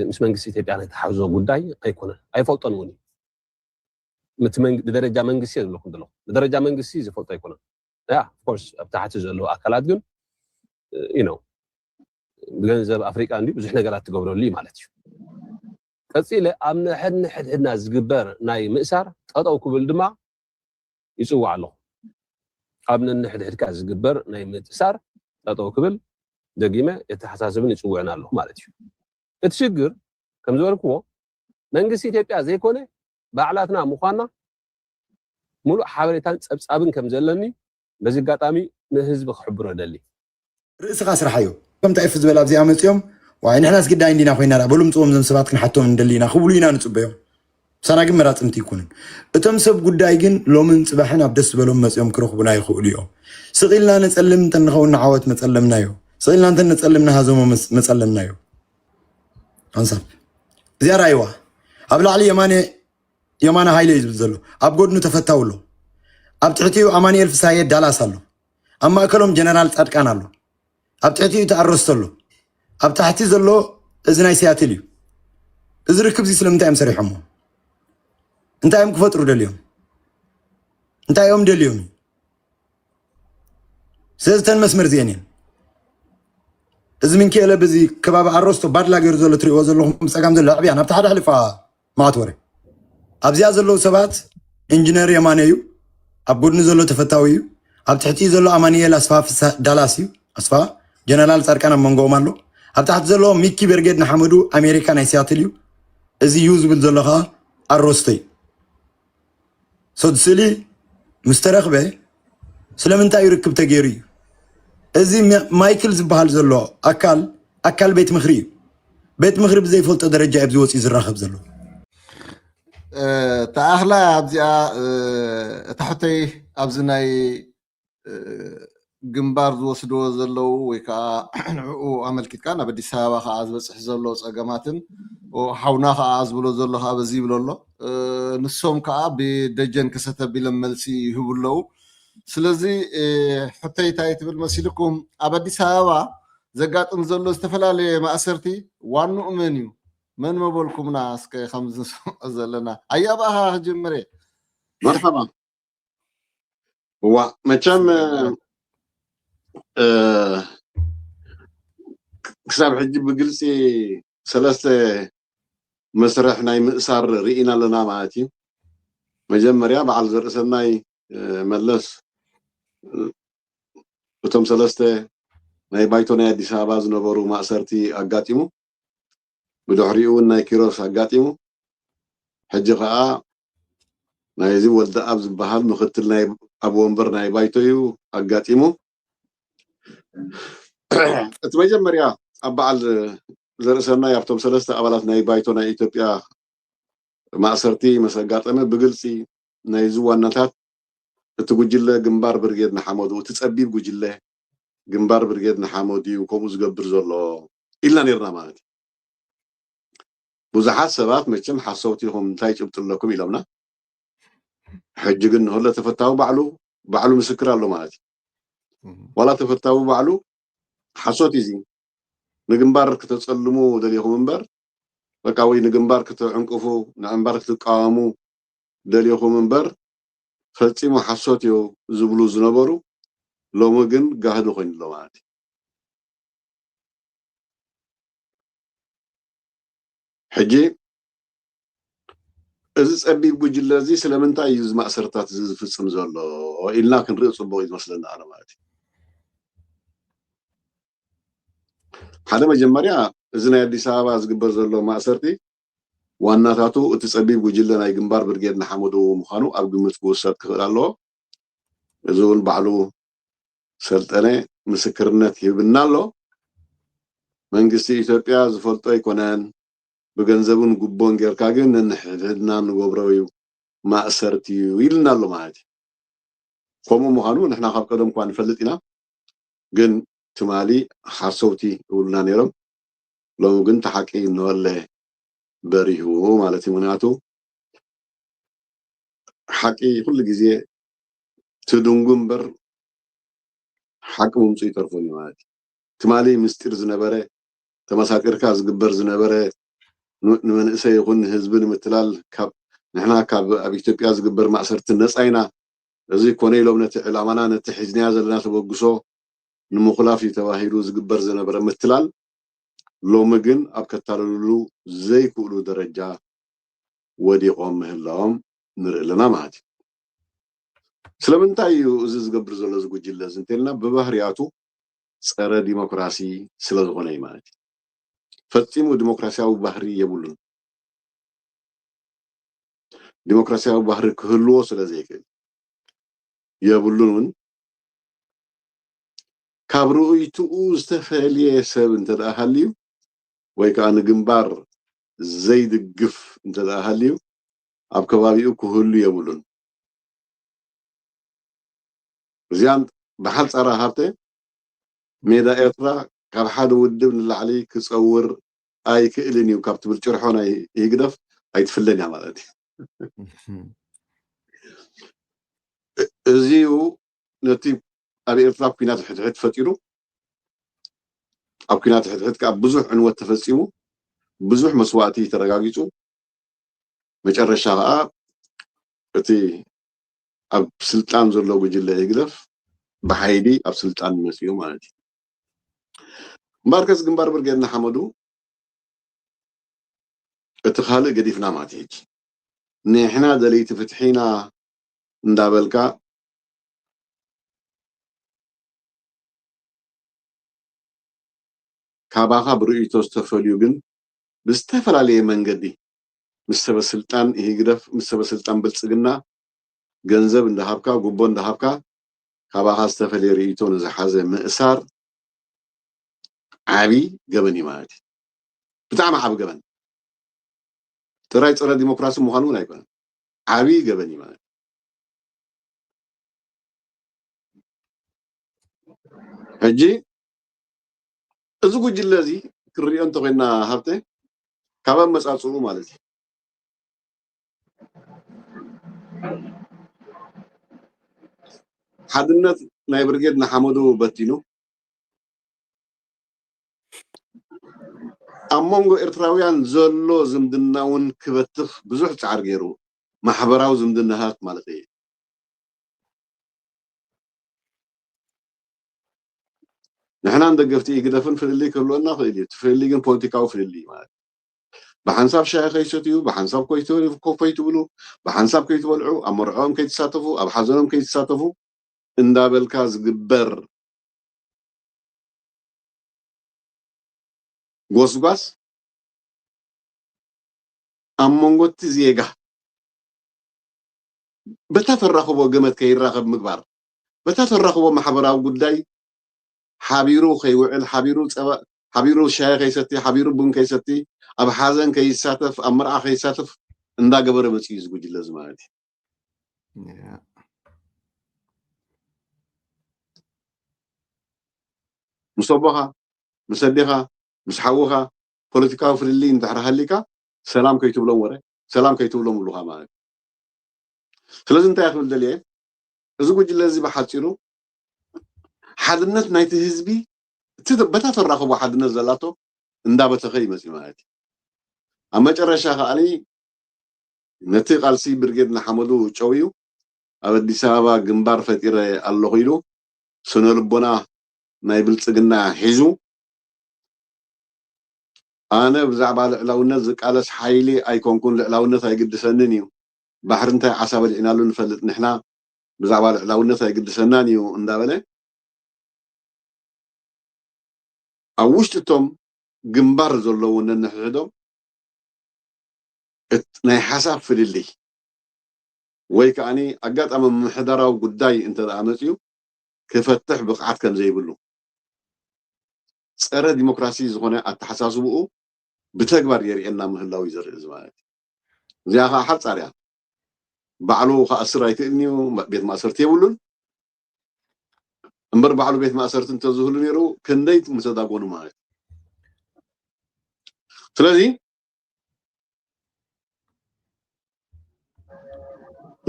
ምስ መንግስቲ ኢትዮጵያ ናይ ተሓዞ ጉዳይ ኣይኮነን፣ ኣይፈልጦን እውን እዩ። ብደረጃ መንግስቲ ዝብለኩም ዘለኹ፣ ብደረጃ መንግስቲ ዝፈልጦ ኣይኮነን። ያ ኦፍኮርስ ኣብ ታሕቲ ዘለዉ ኣካላት ግን ነው ብገንዘብ ኣፍሪቃ እንዲ ብዙሕ ነገራት ትገብረሉ እዩ ማለት እዩ። ቀፂለ ኣብ ንሕድሕድና ዝግበር ናይ ምእሳር ጠጠው ክብል ድማ ይፅዋዕ ኣለኹ። ኣብ ነንሕድሕድካ ዝግበር ናይ ምእሳር ጠጠው ክብል ደጊመ የተሓሳስብን ይፅውዕን ኣለኹ ማለት እዩ። እቲ ሽግር ከም ዝበልክዎ መንግስቲ ኢትዮጵያ ዘይኮነ ባዕላትና ምዃንና ሙሉእ ሓበሬታን ጸብጻብን ከም ዘለኒ በዚ ኣጋጣሚ ንህዝቢ ክሕብሮ እደሊ። ርእስኻ ስርሓዮ። ከምታ ኤፍ ዝበል ኣብዚኣ መጺኦም ዋይ ንሕናስ ግዳይ እንዲና ኮይና ደኣ በሉ ምጽዎም እዞም ሰባት ክንሓቶም ንደሊ ኢና ክብሉ ኢና ንጽበዮም። ምሳና ግን መራጽምቲ ይኩንን። እቶም ሰብ ጉዳይ ግን ሎምን ጽባሕን ኣብ ደስ ዝበሎም መጺኦም ክረኽቡና ይኽእሉ እዮም። ስቕ ኢልና ንጸልም እንተንኸውን ንዓወት መጸለምናዮ። ስቕ ኢልና እንተንጸልም ንሃዘሞ መጸለምናዮ። ሓንሳብ እዚኣ ረኣይዋ። ኣብ ላዕሊ የማነ የማነ ሃይለ እዩ ዝብል ዘሎ። ኣብ ጎድኑ ተፈታው ኣሎ። ኣብ ትሕቲኡ ኣማኑኤል ፍስሃየ ዳላስ ኣሎ። ኣብ ማእከሎም ጀነራል ጻድቃን ኣሎ። ኣብ ትሕቲኡ ተኣረስቶ ኣሎ። ኣብ ታሕቲ ዘሎ እዚ ናይ ሲያትል እዩ። እዚ ርክብ እዚ ስለምንታይ እዮም ሰሪሖሞ? እንታይ እዮም ክፈጥሩ ደልዮም? እንታይ እዮም ደልዮም? ስለዚ ተን መስመር እዚአን እየን። እዚ ምንኪኤለ በዚ ከባቢ ኣሮስቶ ባድላ ገይሩ ዘሎ ትሪእዎ ዘለኹም ብፀጋም ዘሎ ኣዕብያ ናብቲ ሓደ ሕልፋ ማት ወረ ኣብዚኣ ዘለዉ ሰባት ኢንጂነር የማነ እዩ። ኣብ ጎድኒ ዘሎ ተፈታዊ እዩ። ኣብ ትሕቲ ዘሎ ኣማኑኤል ኣስፋ ፍሳ ዳላስ እዩ። ኣስፋ ጀነራል ፃድቃን ኣብ መንጎኦም ኣሎ። ኣብ ታሕቲ ዘሎ ሚኪ በርጌድ ንሓመዱ ኣሜሪካ ናይ ሲያትል እዩ። እዚ እዩ ዝብል ዘሎ ከዓ ኣሮስቶ እዩ። ሶ ስእሊ ምስ ተረኽበ ስለምንታይ እዩ ርክብ ተገይሩ እዩ? እዚ ማይክል ዝበሃል ዘሎ ኣካል ኣካል ቤት ምኽሪ እዩ። ቤት ምኽሪ ብዘይፈልጦ ደረጃ እዩ ኣብዚ ወፂኡ ዝራኸብ ዘሎ። ተኣኽላ ኣብዚኣ እታ ሕቶይ ኣብዚ ናይ ግንባር ዝወስድዎ ዘለዉ ወይ ከዓ ንዕኡ ኣመልኪትካ ናብ ኣዲስ ኣበባ ከዓ ዝበፅሕ ዘሎ ፀገማትን ሓውና ከዓ ዝብሎ ዘሎ ከዓ በዚ ይብሎ ኣሎ። ንሶም ከዓ ብደጀን ከሰተ ቢሎም መልሲ ይህቡ ኣለዉ። ስለዚ ሕቶይ እንታይ ትብል መሲልኩም ኣብ ኣዲስ ኣበባ ዘጋጥም ዘሎ ዝተፈላለየ ማእሰርቲ ዋንኡ መን እዩ? መን መበልኩምና እስከ ከምዚ ንስምዖ ዘለና ኣያ ብኣኻ ክጅምር እየ። መርሓባ። እዋ መቸም ክሳብ ሕጂ ብግልፂ ሰለስተ መስርሕ ናይ ምእሳር ርኢና ኣለና ማለት እዩ። መጀመርያ በዓል ዘርእሰናይ መለስ እቶም ሰለስተ ናይ ባይቶ ናይ ኣዲስ ኣበባ ዝነበሩ ማእሰርቲ ኣጋጢሙ። ብድሕሪኡ እውን ናይ ኪሮስ ኣጋጢሙ። ሕጂ ከዓ ናይዚ ወልደኣብ ዝበሃል ምክትል ናይ ኣብ ወንበር ናይ ባይቶ እዩ ኣጋጢሙ። እቲ መጀመርያ ኣብ በዓል ዘርእሰናይ ኣብቶም ሰለስተ ኣባላት ናይ ባይቶ ናይ ኢትዮጵያ ማእሰርቲ ምስ ኣጋጠመ ብግልፂ ናይዚ ዋናታት እቲ ጉጅለ ግንባር ብርጌድ ንሓመዱ እቲ ፀቢብ ጉጅለ ግንባር ብርጌድ ንሓመዱ እዩ ከምኡ ዝገብር ዘሎ ኢልና ነርና ማለት እዩ። ብዙሓት ሰባት መቸም ሓሰውቲ ኢኹም እንታይ ጭብጢ ኣለኩም ኢሎምና። ሕጂ ግን ንክሎ ተፈታዊ ባዕሉ ባዕሉ ምስክር ኣሎ ማለት እዩ። ዋላ ተፈታዊ ባዕሉ ሓሶት እዩ እዚ ንግንባር ክተፀልሙ ደሊኹም እምበር በቃ ወይ ንግንባር ክትዕንቅፉ ንዕንባር ክትቃወሙ ደሊኹም እምበር ፈፂሙ ሓሶት እዩ ዝብሉ ዝነበሩ ሎሚ ግን ጋህዲ ኮይኑ ኣሎ ማለት እዩ። ሕጂ እዚ ጸቢብ ጉጅለ እዚ ስለምንታይ እዩ እዚ ማእሰርታት እዚ ዝፍጽም ዘሎ ኢልና ክንርኢ ጽቡቕ እዩ ዝመስለና ኣነ ማለት እዩ። ሓደ መጀመርያ እዚ ናይ ኣዲስ ኣበባ ዝግበር ዘሎ ማእሰርቲ ዋናታቱ እቲ ጸቢብ ጉጅለ ናይ ግንባር ብርጌድ ንሓመዱ ምዃኑ ኣብ ግምት ክውሰድ ክኽእል ኣለዎ። እዚ እውን ባዕሉ ሰልጠነ ምስክርነት ይህብና ኣሎ። መንግስቲ ኢትዮጵያ ዝፈልጦ ኣይኮነን። ብገንዘብን ጉቦን ጌርካ ግን ነንሕድሕድና ንገብሮ እዩ ማእሰርቲ እዩ ኢልና ኣሎ ማለት እዩ። ከምኡ ምዃኑ ንሕና ካብ ቀደም እኳ ንፈልጥ ኢና። ግን ትማሊ ሓሰውቲ ይብሉና ነይሮም። ሎሚ ግን እቲ ሓቂ እናወለ በሪሁ ማለት እዩ። ምኽንያቱ ሓቂ ኩሉ ግዜ ትድንጉ እምበር ሓቂ ምምፁ ይተርፎን እዩ ማለት እዩ። ትማሊ ምስጢር ዝነበረ ተመሳጢርካ ዝግበር ዝነበረ ን- ንመንእሰይ ይኹን ንህዝቢ ንምትላል ካብ ንሕና ካብ ኣብ ኢትዮጵያ ዝግበር ማእሰርቲ ነፃ ኢና፣ እዚ ኮነ ኢሎም ነቲ ዕላማና ነቲ ሒዝናዮ ዘለና ተበግሶ ንምኹላፍ እዩ ተባሂሉ ዝግበር ዝነበረ ምትላል ሎሚ ግን ኣብ ከታለልሉ ዘይክእሉ ደረጃ ወዲቖም ምህላዎም ንርኢ ኣለና ማለት እዩ። ስለምንታይ እዩ እዚ ዝገብር ዘሎ እዚ ጉጅለ እዚ እንተልና ብባህርያቱ ጸረ ዲሞክራሲ ስለ ዝኾነ እዩ ማለት እዩ። ፈጺሙ ዲሞክራሲያዊ ባህሪ የብሉን። ዲሞክራሲያዊ ባህሪ ክህልዎ ስለ ዘይክእል የብሉን እውን ካብ ርእይትኡ ዝተፈልየ ሰብ እንተ ደኣ ሃልዩ ወይ ከዓ ንግንባር ዘይድግፍ እንተ ደኣ ሃልዩ ኣብ ከባቢኡ ክህሉ የብሉን። እዚኣን ብሓንፃራ ሃብተ ሜዳ ኤርትራ ካብ ሓደ ውድብ ንላዕሊ ክፀውር ኣይክእልን እዩ ካብ ትብል ጭርሖ ናይ ህግደፍ ኣይትፍለን እያ ማለት እዩ። እዚዩ ነቲ ኣብ ኤርትራ ኩናት ሕድሕድ ፈጢሩ ኣብ ኩናት ሕድሕድ ከዓ ብዙሕ ዕንወት ተፈፂሙ ብዙሕ መስዋእቲ ተረጋጊፁ መጨረሻ ከዓ እቲ ኣብ ስልጣን ዘሎ ጉጅለ ህግደፍ ብሓይሊ ኣብ ስልጣን መፅኡ ማለት እዩ። እምበኣርከስ ግንባር ብርጌድ ንሓመዱ እቲ ካልእ ገዲፍና ማለት እዩ። ንሕና ደለይቲ ፍትሒና እንዳበልካ ካባኻ ብርእይቶ ዝተፈልዩ ግን ብዝተፈላለየ መንገዲ ምስ ሰበ ስልጣን ኢህግደፍ ምስ ሰበ ስልጣን ብልፅግና ገንዘብ እንዳሃብካ ጉቦ እንዳሃብካ ካባኻ ዝተፈለየ ርእይቶ ንዝሓዘ ምእሳር ዓቢ ገበን እዩ ማለት እዩ። ብጣዕሚ ዓቢ ገበን ጥራይ ፀረ ዲሞክራሲ ምዃኑ እውን ኣይኮነን። ዓቢ ገበን እዩ ማለት እዩ። ሕጂ እዚ ጉጅለ እዚ ክንሪኦ እንተኮይና ሃብተ ካብ ኣመፃፅኡ ማለት እዩ ሓድነት ናይ ብርጌድ ንሓመዱ በቲኑ ኣብ መንጎ ኤርትራውያን ዘሎ ዝምድና እውን ክበትኽ ብዙሕ ፃዕሪ ገይሩ ማሕበራዊ ዝምድናታት ማለት እዩ ንሕናን ደገፍቲ ኢህግደፍን ፍልልይ ክህልወና ክእል እዩ እቲ ፍልልይ ግን ፖለቲካዊ ፍልልይ ማለት ብሓንሳብ ሻሂ ከይሰትዩ ብሓንሳብ ኮፍ ከይትብሉ ብሓንሳብ ከይትበልዑ ኣብ መርዕኦም ከይትሳተፉ ኣብ ሓዘኖም ከይትሳተፉ እንዳበልካ ዝግበር ጎስጓስ ኣብ መንጎ እቲ ዜጋ በታ ተራኽቦ ገመት ከይራኸብ ምግባር በታ ተራኽቦ ማሕበራዊ ጉዳይ ሓቢሩ ከይውዕል ሓቢሩ ፀባ ሓቢሩ ሻሂ ከይሰቲ ሓቢሩ ቡን ከይሰቲ ኣብ ሓዘን ከይሳተፍ ኣብ መርዓ ከይሳተፍ እንዳገበረ መፅኡ እዩ ዝጉጅለ እዚ ማለት እዩ ምስ ኣቦኻ ምስ ኣዴኻ ምስ ሓውኻ ፖለቲካዊ ፍልልይ እንድሕር ሃሊካ ሰላም ከይትብሎም ወረ ሰላም ከይትብሎም ብሉኻ ማለት እዩ ስለዚ እንታይ ክብል ደልየ እዚ ጉጅለ እዚ ብሓፂሩ ሓድነት ናይቲ ህዝቢ እቲ በታ ተራኽቦ ሓድነት ዘላቶ እንዳበተኸ ይመፅእ ማለት እዩ ኣብ መጨረሻ ከዓኒ ነቲ ቃልሲ ብርጌድ ንሓመዱ ጨውዩ ኣብ ኣዲስ ኣበባ ግንባር ፈጢረ ኣለኹ ኢሉ ስነ ልቦና ናይ ብልፅግና ሒዙ ኣነ ብዛዕባ ልዕላውነት ዝቃለስ ሓይሊ ኣይኮንኩን፣ ልዕላውነት ኣይግድሰንን እዩ፣ ባሕሪ እንታይ ዓሳ በሊዕናሉ ንፈልጥ ንሕና፣ ብዛዕባ ልዕላውነት ኣይግድሰናን እዩ እንዳበለ፣ ኣብ ውሽጢ እቶም ግንባር ዘለዉ ነንሕድሕዶም እት-፣ ናይ ሓሳብ ፍልልይ ወይ ከዓኒ ኣጋጣሚ ምምሕዳራዊ ጉዳይ እንተ ደኣ መጺኡ ክፈትሕ ብቕዓት ከም ዘይብሉ፣ ጸረ ዲሞክራሲ ዝኾነ ኣተሓሳስብኡ ብተግባር የርእየና ምህላው እዩ ዘርኢ እዚ ማለት እዩ። እዚኣ ኸዓ ሓጻር እያ። ባዕሉ ክኣስር ኣይክእልን እዩ፣ ቤት ማእሰርቲ የብሉን። እምበር ባዕሉ ቤት ማእሰርቲ እንተዝህሉ ነይሩ ክንደይ ምተዳጎኑ ማለት እዩ። ስለዚ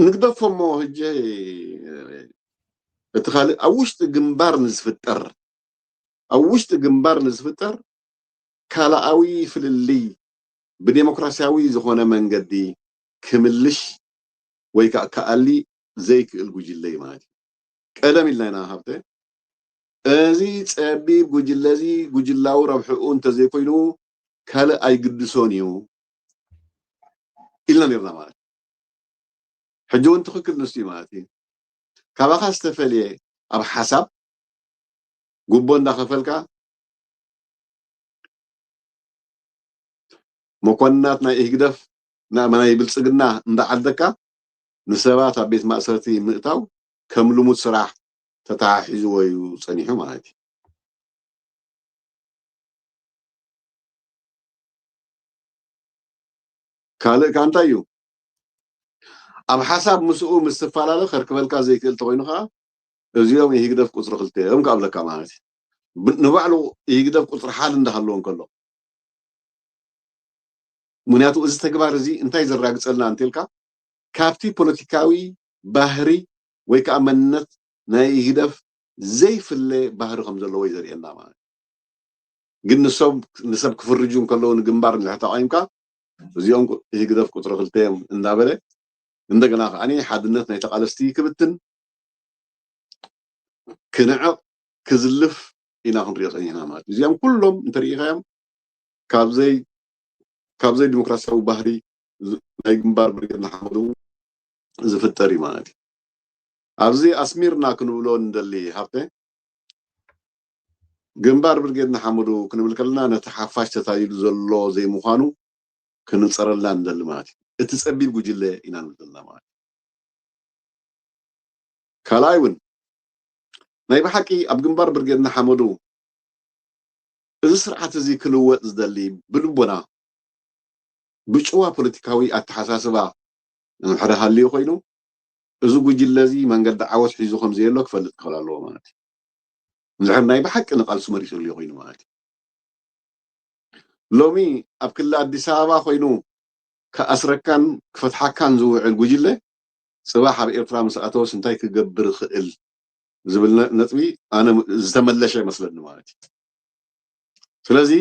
ንግደፎ እሞ ሕጂ እቲ ካልእ ኣብ ውሽጢ ግንባር ንዝፍጠር፣ ኣብ ውሽጢ ግንባር ንዝፍጠር ካልኣዊ ፍልልይ ብዴሞክራሲያዊ ዝኾነ መንገዲ ክምልሽ ወይ ከዓ ክኣሊ ዘይክእል ጉጅለ እዩ ማለት እዩ። ቀደም ኢልና ኢና ሃብተ፣ እዚ ጸቢብ ጉጅለ እዚ ጉጅላዊ ረብሕኡ እንተዘይኮይኑ ካልእ ኣይግድሶን እዩ ኢልና ነርና ማለት እዩ። ሕጂ እውን ትኽክል ንሱ እዩ ማለት እዩ። ካባኻ ዝተፈልየ ኣብ ሓሳብ ጉቦ እንዳኸፈልካ መኮንናት ናይ ኢህግደፍ ና-፣ ናይ ብልጽግና እንዳዓደካ ንሰባት ኣብ ቤት ማእሰርቲ ምእታው ከም ልሙድ ስራሕ ተተሓሒዝዎ እዩ ጸኒሑ ማለት እዩ። ካልእ ከኣ እንታይ እዩ? ኣብ ሓሳብ ምስኡ ምስ ትፈላለ ከርክበልካ ዘይክእል ተኾይኑ ከኣ እዚኦም ኢህግደፍ ቁጽሪ ክልተ እዮም ክኣብለካ ማለት እዩ። ብ-፣ ንባዕሉ ኢህግደፍ ቁጽሪ ሓደ እንዳሃለዎ እንከሎ። ምኽንያቱ እዚ ተግባር እዚ እንታይ ዘራግጸልና እንተልካ፣ ካብቲ ፖለቲካዊ ባህሪ ወይ ከኣ መንነት ናይ ኢህግደፍ ዘይፍለ ባህሪ ከም ዘለዎ እዩ ዘርእየና ማለት እዩ። ግን ንሰብ፣ ንሰብ ክፍርጁ እንከለዉ ንግንባር እንድሕር ተቓዊምካ፣ እዚኦም ቁ-፣ ኢህግደፍ ቁጽሪ ክልተ እዮም እንዳበለ፣ እንደገና ከዓኒ ሓድነት ናይ ተቓለስቲ ክብትን፣ ክንዕቕ፣ ክዝልፍ ኢና ክንሪኦ ጸኒሕና ማለት እዩ። እዚኦም ኩሎም እንተሪኢኻዮም ካብ ዘይ-፣ ካብ ዘይዲሞክራሲያዊ ባህሪ ዝ-፣ ናይ ግንባር ብርጌድ ንሓመዱ ዝፍጠር እዩ ማለት እዩ። ኣብዚ ኣስሚርና ክንብሎ እንደሊ ሃብተ፣ ግንባር ብርጌድ ንሓመዱ ክንብል ከለና ነቲ ሓፋሽ ተታሊሉ ዘሎ ዘይምዃኑ ክንጸረልና እንደሊ ማለት እዩ። እቲ ጸቢብ ጉጅለ ኢና ንብል ዘለና ማለት እዩ። ካልኣይ እውን ናይ ብሓቂ ኣብ ግንባር ብርጌድ ንሓመዱ እዚ ስርዓት እዚ ክልወጥ ዝደሊ ብልቦና ብጭዋ ፖለቲካዊ ኣተሓሳስባ እንድሕር ሃልዩ ኮይኑ፣ እዚ ጉጅለ እዚ መንገዲ ዓወት ሒዙ ከም ዘየሎ ክፈልጥ ክኽእል ኣለዎ ማለት እዩ። እንድሕር ናይ ብሓቂ ንቃልሱ መሪጹ ኣሎ ኮይኑ ማለት እዩ። ሎሚ ኣብ ክልል ኣዲስ ኣበባ ኮይኑ ክኣስረካን ክፈትሓካን ዝውዕል ጉጅለ፣ ጽባሕ ኣብ ኤርትራ ምስ ኣተወስ እንታይ ክገብር ይኽእል ዝብል ነ-፣ ነጥቢ ኣነ ዝተመለሸ ይመስለኒ ማለት እዩ። ስለዚ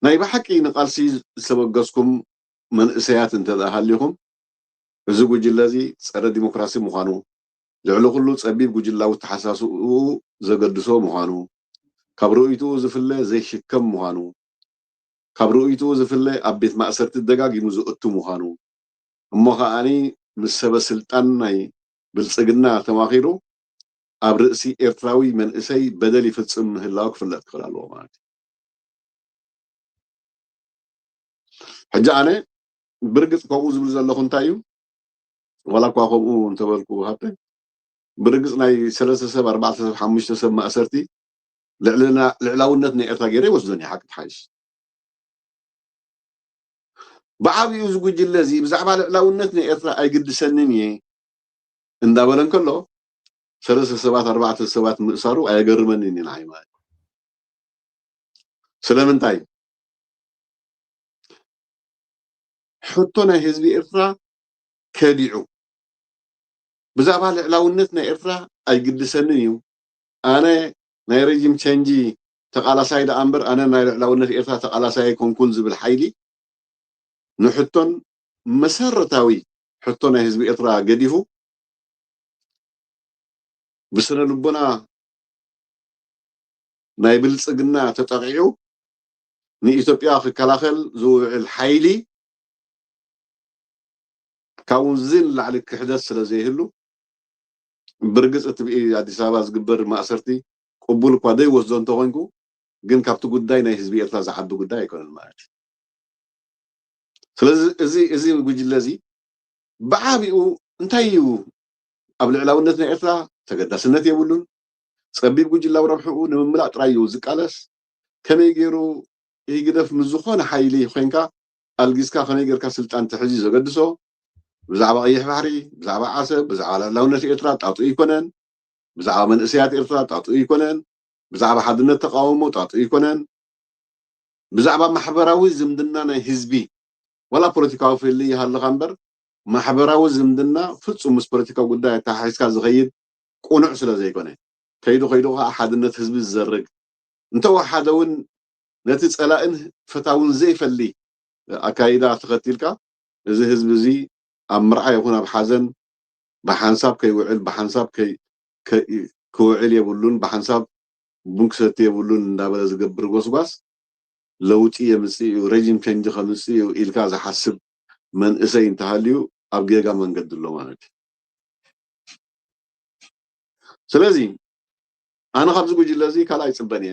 ናይ ብሓቂ ንቃልሲ ዝተበገስኩም መንእሰያት እንተ ደኣ ሃሊኹም፣ እዚ ጉጅለ እዚ ጸረ ዲሞክራሲ ምዃኑ፣ ልዕሊ ኩሉ ጸቢብ ጉጅላዊ ኣተሓሳስብኡ ዘገድሶ ምዃኑ፣ ካብ ርእይትኡ ዝፍለ ዘይሽከም ምዃኑ፣ ካብ ርእይትኡ ዝፍለ ኣብ ቤት ማእሰርቲ ደጋጊሙ ዝእቱ ምዃኑ፣ እሞ ከኣኒ ምስ ሰበ ስልጣን ናይ ብልጽግና ተማኺሩ ኣብ ርእሲ ኤርትራዊ መንእሰይ በደል ይፍጽም ምህላው ክፍለጥ ክኽእል ኣለዎ ማለት እዩ። ሕጂ ኣነ ብርግጽ ከምኡ ዝብል ዘለኹ እንታይ እዩ? ዋላ እኳ ከምኡ እንተበልኩ ሃብተ፣ ብርግጽ ናይ ሰለስተ ሰብ፣ ኣርባዕተ ሰብ፣ ሓሙሽተ ሰብ ማእሰርቲ ልዕልና-፣ ልዕላውነት ናይ ኤርትራ ገይረ ይወስዶን እየ፣ ሓቂ ትሓይሽ። ብዓብዩ እዚ ጉጅለ እዚ ብዛዕባ ልዕላውነት ናይ ኤርትራ ኣይግድሰንን እየ እንዳበለ እንከሎ፣ ሰለስተ ሰባት፣ ኣርባዕተ ሰባት ምእሳሩ ኣየገርመንን እዩ ንዓይ ማለት። ስለምንታይ? ሕቶ ናይ ህዝቢ ኤርትራ ከዲዑ፣ ብዛዕባ ልዕላውነት ናይ ኤርትራ ኣይግድሰንን እዩ፣ ኣነ ናይ ረጂም ቸንጂ ተቓላሳይ ደኣ እምበር፣ ኣነ ናይ ልዕላውነት ኤርትራ ተቓላሳይ ኣይኮንኩን ዝብል ሓይሊ፣ ንሕቶን መሰረታዊ ሕቶ ናይ ህዝቢ ኤርትራ ገዲፉ፣ ብስነ ልቦና ናይ ብልጽግና ተጠቒዑ፣ ንኢትዮጵያ ክከላኸል ዝውዕል ሓይሊ ካብዚ ንላዕሊ ክሕደት ስለ ዘይህሉ፣ ብርግጽ እቲ ብኢ ኣዲስ ኣበባ ዝግበር ማእሰርቲ ቅቡል እኳ ዘይወስዶ እንተኾንኩ፣ ግን ካብቲ ጉዳይ ናይ ህዝቢ ኤርትራ ዝዓቢ ጉዳይ ኣይኮነን ማለት እዩ። ስለዚ እዚ እዚ ጉጅለ እዚ ብዓቢኡ እንታይ እዩ ኣብ ልዕላውነት ናይ ኤርትራ ተገዳስነት የብሉን። ጸቢብ ጉጅላዊ ረብሕኡ ንምምላእ ጥራይ እዩ ዝቃለስ። ከመይ ገይሩ ህግደፍ ምስ ዝኾነ ሓይሊ ኮይንካ ኣልጊስካ ከመይ ጌርካ ስልጣን ትሕዝ እዩ ዘገድሶ። ብዛዕባ ቀይሕ ባሕሪ፣ ብዛዕባ ዓሰብ፣ ብዛዕባ ልዕላውነት ኤርትራ ጣጡ ኣይኮነን። ብዛዕባ መንእሰያት ኤርትራ ጣጡ ኣይኮነን። ብዛዕባ ሓድነት ተቃውሞ ጣጡ ኣይኮነን። ብዛዕባ ማሕበራዊ ዝምድና ናይ ህዝቢ፣ ዋላ ፖለቲካዊ ፍልልይ ይሃልኻ እምበር፣ ማሕበራዊ ዝምድና ፍጹም ምስ ፖለቲካዊ ጉዳይ ኣተሓሒዝካ ዝኸይድ ቅኑዕ ስለ ዘይኮነ፣ ከይዱ ከይዱ ከኣ ሓድነት ህዝቢ ዝዘርግ፣ እንተወሓደ እውን ነቲ ጸላእን ፈታውን ዘይፈሊ ኣካይዳ ተኸቲልካ፣ እዚ ህዝቢ እዚ ኣብ መርዓ ይኹን ኣብ ሓዘን ብሓንሳብ ከይውዕል፣ ብሓንሳብ ከይ-፣ ከ-፣ ክውዕል የብሉን፣ ብሓንሳብ ቡን ክሰቲ የብሉን እንዳበለ ዝገብር ጎስጓስ ለውጢ የምጽእ እዩ፣ ረጂም ቸንጅ ከምጽእ እዩ ኢልካ ዝሓስብ መንእሰይ እንተሃልዩ ኣብ ጌጋ መንገዲ ኣሎ ማለት እዩ። ስለዚ ኣነ ካብዚ ጉጅለ እዚ ካልኣይ ይጽበን እየ።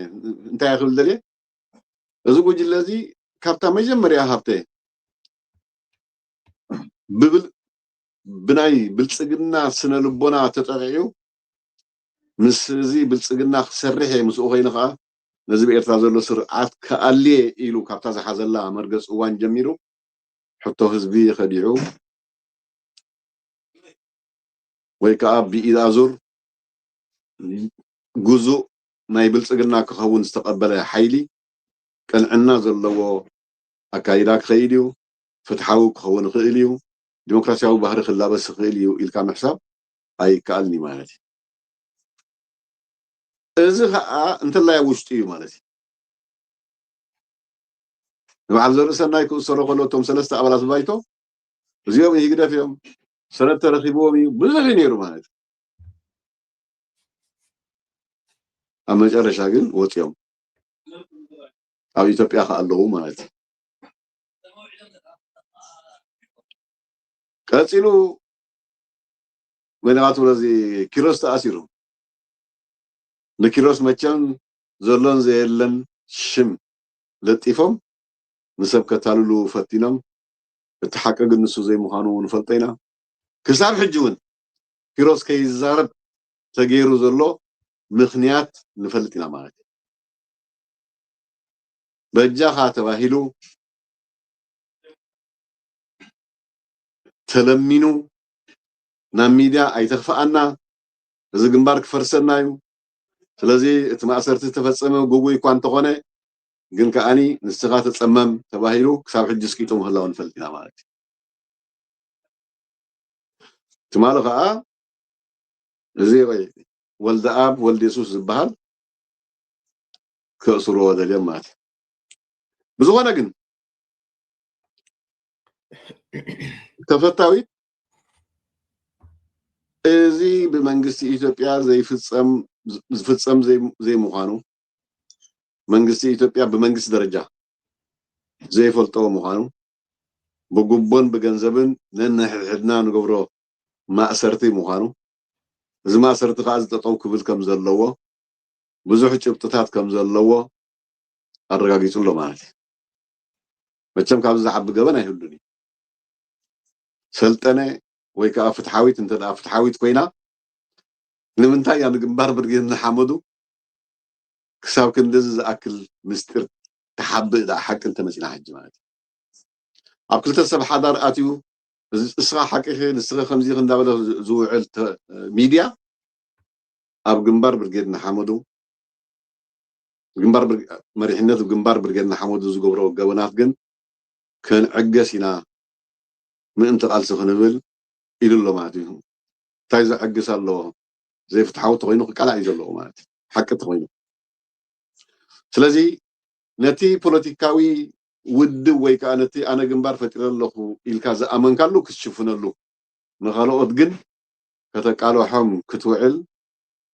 እንታይ እየ ክብል ደልየ? እዚ ጉጅለ እዚ ካብታ መጀመርያ ሃብተ ብብል-፣ ብናይ ብልጽግና ስነ ልቦና ተጠቂዑ ምስ እዚ ብልጽግና ክሰርሕ እየ፣ ምስኡ ኮይኑ ከኣ ነዚ ብኤርትራ ዘሎ ስርዓት ክኣልየ ኢሉ ካብታ ዝሓዘላ መርገጽ እዋን ጀሚሩ ሕቶ ህዝቢ ከዲዑ ወይ ከኣ ብኢድ ኣዙር ግዙእ ናይ ብልጽግና ክኸውን ዝተቐበለ ሓይሊ ቅንዕና ዘለዎ ኣካይዳ ክኸይድ እዩ፣ ፍትሓዊ ክኸውን ይኽእል እዩ፣ ዲሞክራሲያዊ ባህሪ ክላበስ ይኽእል እዩ ኢልካ ምሕሳብ ኣይከኣልን እዩ ማለት እዩ። እዚ ኸኣ እንተላይ ኣብ ውሽጡ እዩ ማለት እዩ። ንበዓል ዘርእሰናይ ክእሰሮ ከሎ እቶም ሰለስተ ኣባላት ባይቶ እዚኦም ህግደፍ እዮም፣ ሰነድ ተረኺብዎም እዩ፣ ብዙሕ እዩ ነይሩ ማለት እዩ። ኣብ መጨረሻ ግን ወፂኦም ኣብ ኢትዮጵያ ከኣለዉ ማለት እዩ። ቀፂሉ ወይንኻ ትብሎ እዚ ኪሮስ ተኣሲሩ። ንኪሮስ መቸም ዘሎን ዘየለን ሽም ለጢፎም ንሰብ ከታልሉ ፈቲኖም። እቲ ሓቂ ግን ንሱ ዘይምዃኑ ንፈልጦ ኢና። ክሳብ ሕጂ እውን ኪሮስ ከይዛረብ ተገይሩ ዘሎ ምኽንያት ንፈልጥ ኢና ማለት እዩ። በጃኻ ተባሂሉ ተለሚኑ ናብ ሚድያ ኣይተኽፍኣና፣ እዚ ግንባር ክፈርሰና እዩ። ስለዚ እቲ ማእሰርቲ ዝተፈጸመ ጉጉይ እኳ እንተኾነ ግን ከኣኒ ንስኻ ተጸመም ተባሂሉ ክሳብ ሕጂ ስቂጡ ምህላው ንፈልጥ ኢና ማለት እዩ። ትማሊ ከዓ እዚ ወልደኣብ ወልደ የሱስ ዝበሃል ከእስርዎ ደልዮም ማለት እዩ። ብዝኾነ ግን ተፈታዊት እዚ ብመንግስቲ ኢትዮጵያ ዘይፍጸም ዝፍጸም ዘይ-፣ ዘይምዃኑ መንግስቲ ኢትዮጵያ ብመንግስቲ ደረጃ ዘይፈልጦ ምዃኑ ብጉቦን ብገንዘብን ነንሕድሕድና ንገብሮ ማእሰርቲ ምዃኑ፣ እዚ ማእሰርቲ ከዓ ዝጠጠው ክብል ከም ዘለዎ፣ ብዙሕ ጭብጥታት ከም ዘለዎ ኣረጋጊጹ ኣሎ ማለት እዩ። መቸም ካብዚ ዝዓቢ ገበን ኣይህሉን እዩ። ሰልጠነ ወይ ከዓ ፍትሓዊት እንተ ደኣ ፍትሓዊት ኮይና ንምንታይ እያ ንግንባር ብርጌድ ንሓመዱ ክሳብ ክንድዚ ዝኣክል ምስጢር ትሓብእ ደኣ ሓቂ እንተመፂና ሕጂ ማለት እዩ። ኣብ ክልተ ሰብ ሓዳር ኣትዩ፣ እዚ እስኻ ሓቂኺ ንስኺ ከምዚ ኢኺ እንዳበለ ዝውዕል ተ-፣ ሚድያ ኣብ ግንባር ብርጌድ ንሓመዱ፣ ግንባር ብር-፣ መሪሕነት ግንባር ብርጌድ ንሓመዱ ዝገብሮ ገበናት ግን ክንዕገስ ኢና ምእንቲ ቃልሲ ክንብል ኢሉ ኣሎ ማለት እዩ። እንታይ ዘዕግስ ኣለዎ? ዘይፍትሓዊ ተኮይኑ ክቃላዕ እዩ ዘለዎ ማለት እዩ። ሓቂ ተኮይኑ። ስለዚ ነቲ ፖለቲካዊ ውድብ ወይ ከዓ ነቲ ኣነ ግንባር ፈጢረ ኣለኹ ኢልካ ዝኣመንካሉ ክትሽፍነሉ፣ ንኻልኦት ግን ከተቃልሖም ክትውዕል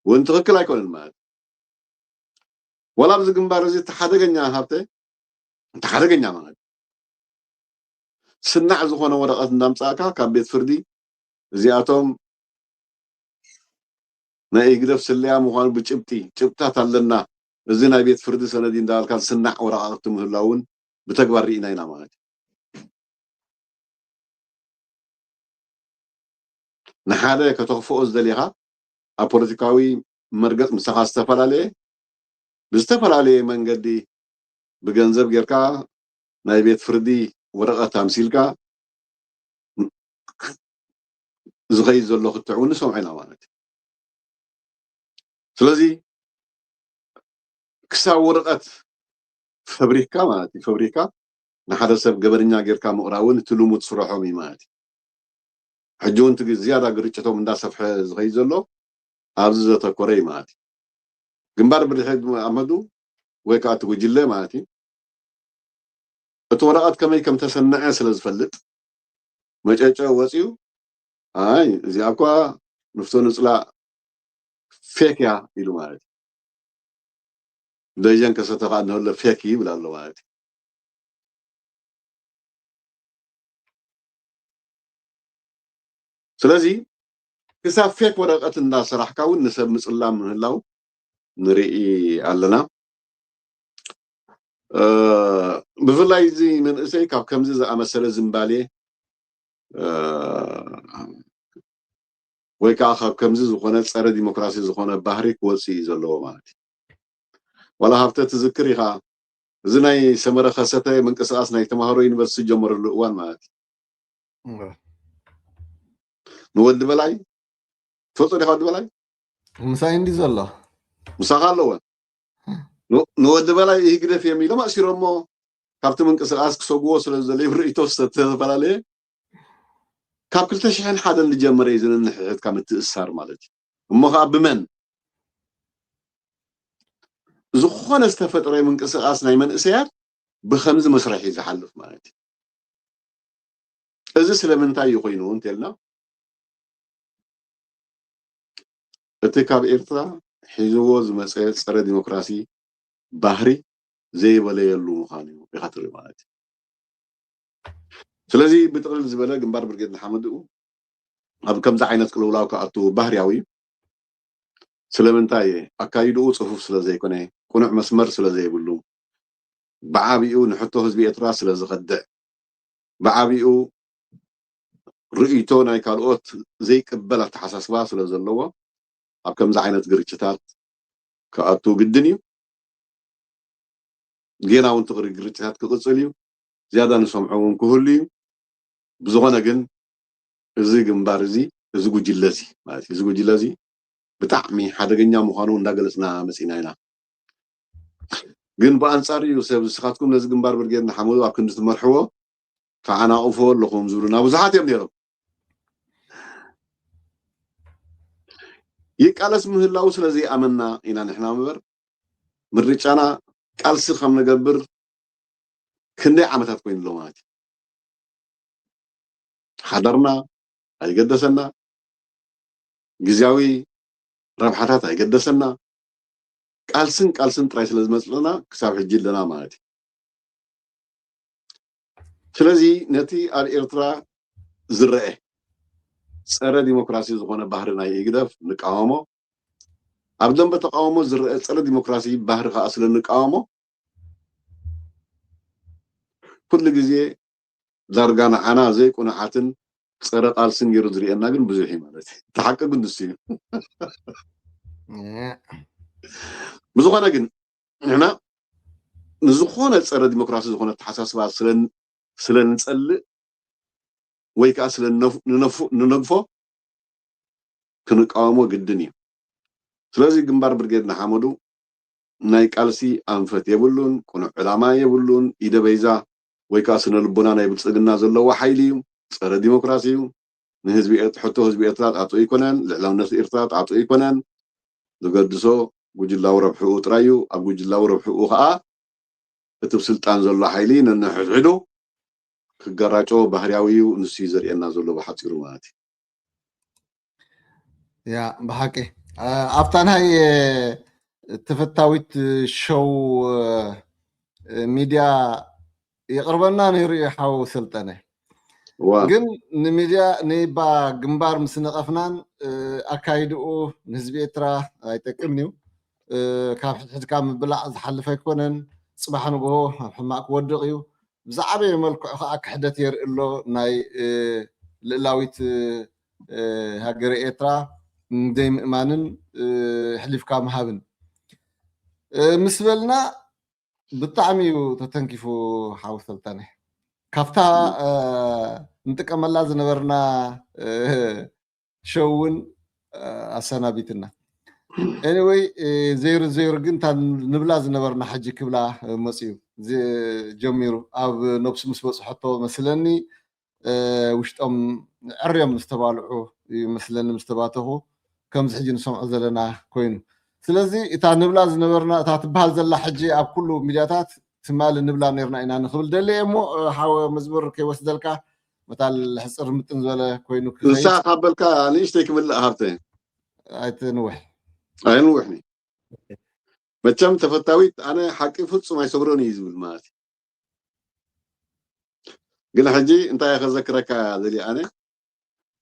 እውን ትኽክል ኣይኮነን ማለት እዩ። ዋላ ኣብዚ ግንባር እዚ እቲ ሓደገኛ ሃብተ እንተ ሓደገኛ ማለት እዩ። ስናዕ ዝኾነ ወረቐት እንዳምጻእካ ካብ ቤት ፍርዲ እዚኣቶም ናይ ህግደፍ ስለያ ምዃኑ ብጭብጢ፣ ጭብጥታት ኣለና፣ እዚ ናይ ቤት ፍርዲ ሰነድ እዩ እንዳበልካ ዝስናዕ ወረቓቕቲ ምህላውን ብተግባር ርኢና ኢና ማለት እዩ። ንሓደ ከተኽፍኦ ዝደሊኻ ኣብ ፖለቲካዊ መርገጽ ምሳኻ ዝተፈላለየ ብዝተፈላለየ መንገዲ ብገንዘብ ጌርካ ናይ ቤት ፍርዲ ወረቐት ኣምሲልካ ዝኸይድ ዘሎ ክትዕ እውን ንሰምዖ ኢና ማለት እዩ። ስለዚ ክሳብ ወረቐት ፈብሪካ ማለት እዩ፣ ፈብሪካ ንሓደ ሰብ ገበነኛ ጌርካ ምቕራብ እውን እቲ ልሙድ ስርሖም እዩ ማለት እዩ። ሕጂ እውን እቲ ዝያዳ ግርጭቶም እንዳሰፍሐ ዝኸይድ ዘሎ ኣብዚ ዘተኮረ እዩ ማለት እዩ። ግንባር ብድሕሪት ኣመዱ ወይ ከዓ እቲ ጉጅለ ማለት እዩ እቲ ወረቐት ከመይ ከም ተሰነዐ ስለ ዝፈልጥ መጨጨ ወፂኡ ኣይ እዚኣ እኳ ንፍቶ ንፅላእ ፌክ እያ ኢሉ ማለት እዩ። ደጀን ከሰተ ከዓ እንሀሎ ፌክ ይብል ኣሎ ማለት እዩ። ስለዚ ክሳብ ፌክ ወረቐት እንዳሰራሕካ እውን ንሰብ ምፅላም ምህላው ንርኢ ኣለና። ብፍላይ እዚ መንእሰይ ካብ ከምዚ ዝኣመሰለ ዝንባሌ ወይ ከዓ ካብ ከምዚ ዝኾነ ፀረ ዲሞክራሲ ዝኾነ ባህሪ ክወፅእ እዩ ዘለዎ ማለት እዩ። ዋላ ሃብተ ትዝክር ኢኻ፣ እዚ ናይ ሰመረ ከሰተ ምንቅስቃስ ናይ ተምሃሮ ዩኒቨርሲቲ ዝጀመረሉ እዋን ማለት እዩ። ንወዲ በላይ ትፈልጦ ዲኻ? ወዲ በላይ ምሳይ እንዲ ዘሎ ምሳኻ ኣለወ። ንወዲ በላይ ይህ ግደፍ እዮም ኢሎም ኣእሲሮሞ። ካብቲ ምንቅስቃስ ክሰግዎ ስለ ዝደለዩ ርእይቶ ዝተፈላለየ ካብ ክልተ ሽሕን ሓደን ዝጀመረ እዩ ዝንንሕሕት ካብ ምትእሳር ማለት እዩ። እሞ ከዓ ብመን ዝኾነ ዝተፈጥረ ምንቅስቃስ ናይ መንእሰያት ብከምዚ መስርሕ እዩ ዝሓልፍ ማለት እዩ። እዚ ስለምንታይ እዩ ኮይኑ እንተልና እቲ ካብ ኤርትራ ሒዝዎ ዝመፀ ፀረ ዲሞክራሲ ባህሪ ዘይበለየሉ ምዃኑ እዩ ኢኻ ትርኢ ማለት እዩ። ስለዚ ብጥቕልል ዝበለ ግንባር ብርጌድ ንሓመድኡ ኣብ ከምዚ ዓይነት ቅልውላው ክኣቱ ባህርያዊ እዩ። ስለምንታይ ኣካይድኡ ፅፉፍ ስለ ዘይኮነ፣ ቅኑዕ መስመር ስለ ዘይብሉ፣ ብዓቢኡ ንሕቶ ህዝቢ ኤርትራ ስለ ዝኸድዕ፣ ብዓቢኡ ርእይቶ ናይ ካልኦት ዘይቅበል ኣተሓሳስባ ስለ ዘለዎ ኣብ ከምዚ ዓይነት ግርጭታት ክኣቱ ግድን እዩ። ጌና እውን ትቕሪ ግርጭታት ክቕፅል እዩ። ዝያዳ ንሰምዖ እውን ክህሉ እዩ። ብዝኾነ ግን እዚ ግንባር እዚ እዚ ጉጅለ እዚ ማለት እዩ፣ እዚ ጉጅለ እዚ ብጣዕሚ ሓደገኛ ምዃኑ እንዳገለፅና መፂና ኢና። ግን ብኣንፃር እዩ ሰብ ንስኻትኩም ነዚ ግንባር ብርጌድ ንሓመዱ ኣብ ክንዲ ትመርሕዎ ተዓናቕፎ ኣለኹም ዝብሉና ብዙሓት እዮም ነይሮም። ይቃለስ ምህላው ስለ ዘይኣመና ኢና ንሕና ምበር ምርጫና ቃልሲ ከም ንገብር ክንደይ ዓመታት ኮይኑ ኣሎ ማለት እዩ። ሓዳርና ኣይገደሰና፣ ግዝያዊ ረብሓታት ኣይገደሰና፣ ቃልስን ቃልስን ጥራይ ስለ ዝመፅለና ክሳብ ሕጂ ኣለና ማለት እዩ። ስለዚ ነቲ ኣብ ኤርትራ ዝረአ ፀረ ዲሞክራሲ ዝኾነ ባህሪ ናይ ህግደፍ ንቃወሞ። ኣብ ደንበ ተቃውሞ ዝረአ ፀረ ዲሞክራሲ ባህሪ ከዓ ስለ ንቃወሞ ኩሉ ግዜ ዳርጋ ንዓና ዘይቁኑዓትን ፀረ ቃልስን ገይሩ ዝርእየና ግን ብዙሕ እዩ ማለት እዩ። እቲ ሓቂ ግን ንሱ እዩ። ብዝኾነ ግን ንሕና ንዝኾነ ፀረ ዲሞክራሲ ዝኾነ ኣተሓሳስባ ስለ ንፀልእ ወይ ከዓ ስለ ንነግፎ ክንቃወሞ ግድን እዩ። ስለዚ ግንባር ብርጌድ ንሓመዱ ናይ ቃልሲ ኣንፈት የብሉን፣ ቅኑዕ ዕላማ የብሉን። ኢደ በይዛ ወይ ከዓ ስነ ልቦና ናይ ብልፅግና ዘለዎ ሓይሊ እዩ። ፀረ ዲሞክራሲ እዩ። ንህዝቢ ሕቶ ህዝቢ ኤርትራ ጣጡ ኣይኮነን፣ ልዕላውነት ኤርትራ ጣጡ ኣይኮነን። ዝገድሶ ጉጅላዊ ረብሕኡ ጥራይ እዩ። ኣብ ጉጅላዊ ረብሕኡ ከዓ እቲ ስልጣን ዘሎ ሓይሊ ነንሕድሕዱ ክገራጮ ባህርያዊ እዩ። ንሱ እዩ ዘርእየና ዘሎ ብሓፂሩ ማለት እዩ። ያ ብሓቂ ኣብታ ናይ ተፈታዊት ሸው ሚድያ ይቕርበና ነይሩ እዩ ሓው ሰልጠነ። እዋ ግን ንሚድያ ንባ ግንባር ምስ ነቐፍናን ኣካይድኡ ንህዝቢ ኤርትራ ኣይጠቅምን እዩ። ካብ ሕድሕድካ ምብላዕ ዝሓልፍ ኣይኮነን። ፅባሕ ንግሆ ኣብ ሕማቕ ክወድቕ እዩ። ብዝዓበየ መልክዑ ከዓ ክሕደት የርኢ ኣሎ። ናይ ልእላዊት ሃገረ ኤርትራ ንደይ ምእማንን ሕሊፍካ ምሃብን ምስ በልና ብጣዕሚ እዩ ተተንኪፉ ሓው ሰልጠነ። ካብታ ንጥቀመላ ዝነበርና ሸው እውን ኣሰናቢትና። Anyway ዘይሩ ዘይሩ ግን እታ ንብላ ዝነበርና ሕጂ ክብላ መፅዩ ጀሚሩ ኣብ ነብሱ ምስ በፅሐቶ መስለኒ ውሽጦም ዕርዮም ዝተባልዑ ይመስለኒ ምስ ተባተኹ ከምዚ ሕጂ ንሰምዖ ዘለና ኮይኑ። ስለዚ እታ ንብላ ዝነበርና እታ ትበሃል ዘላ ሕጂ ኣብ ኩሉ ሚድያታት ትማሊ ንብላ ነርና ኢና ንኽብል ደሊ እሞ ሓወ መዝሙር ከይወስደልካ መታል ሕፅር ምጥን ዝበለ ኮይኑ ንሳ ካብ በልካ ንእሽተይ ክምልእ ሃብተ ኣይትንውሕ ኣይንውሕኒ። መቸም ተፈታዊት ኣነ ሓቂ ፍጹም ኣይሰግሮን እዩ ዝብል ማለት እዩ። ግን ሕጂ እንታይ ከዘክረካ ዘሊ ኣነ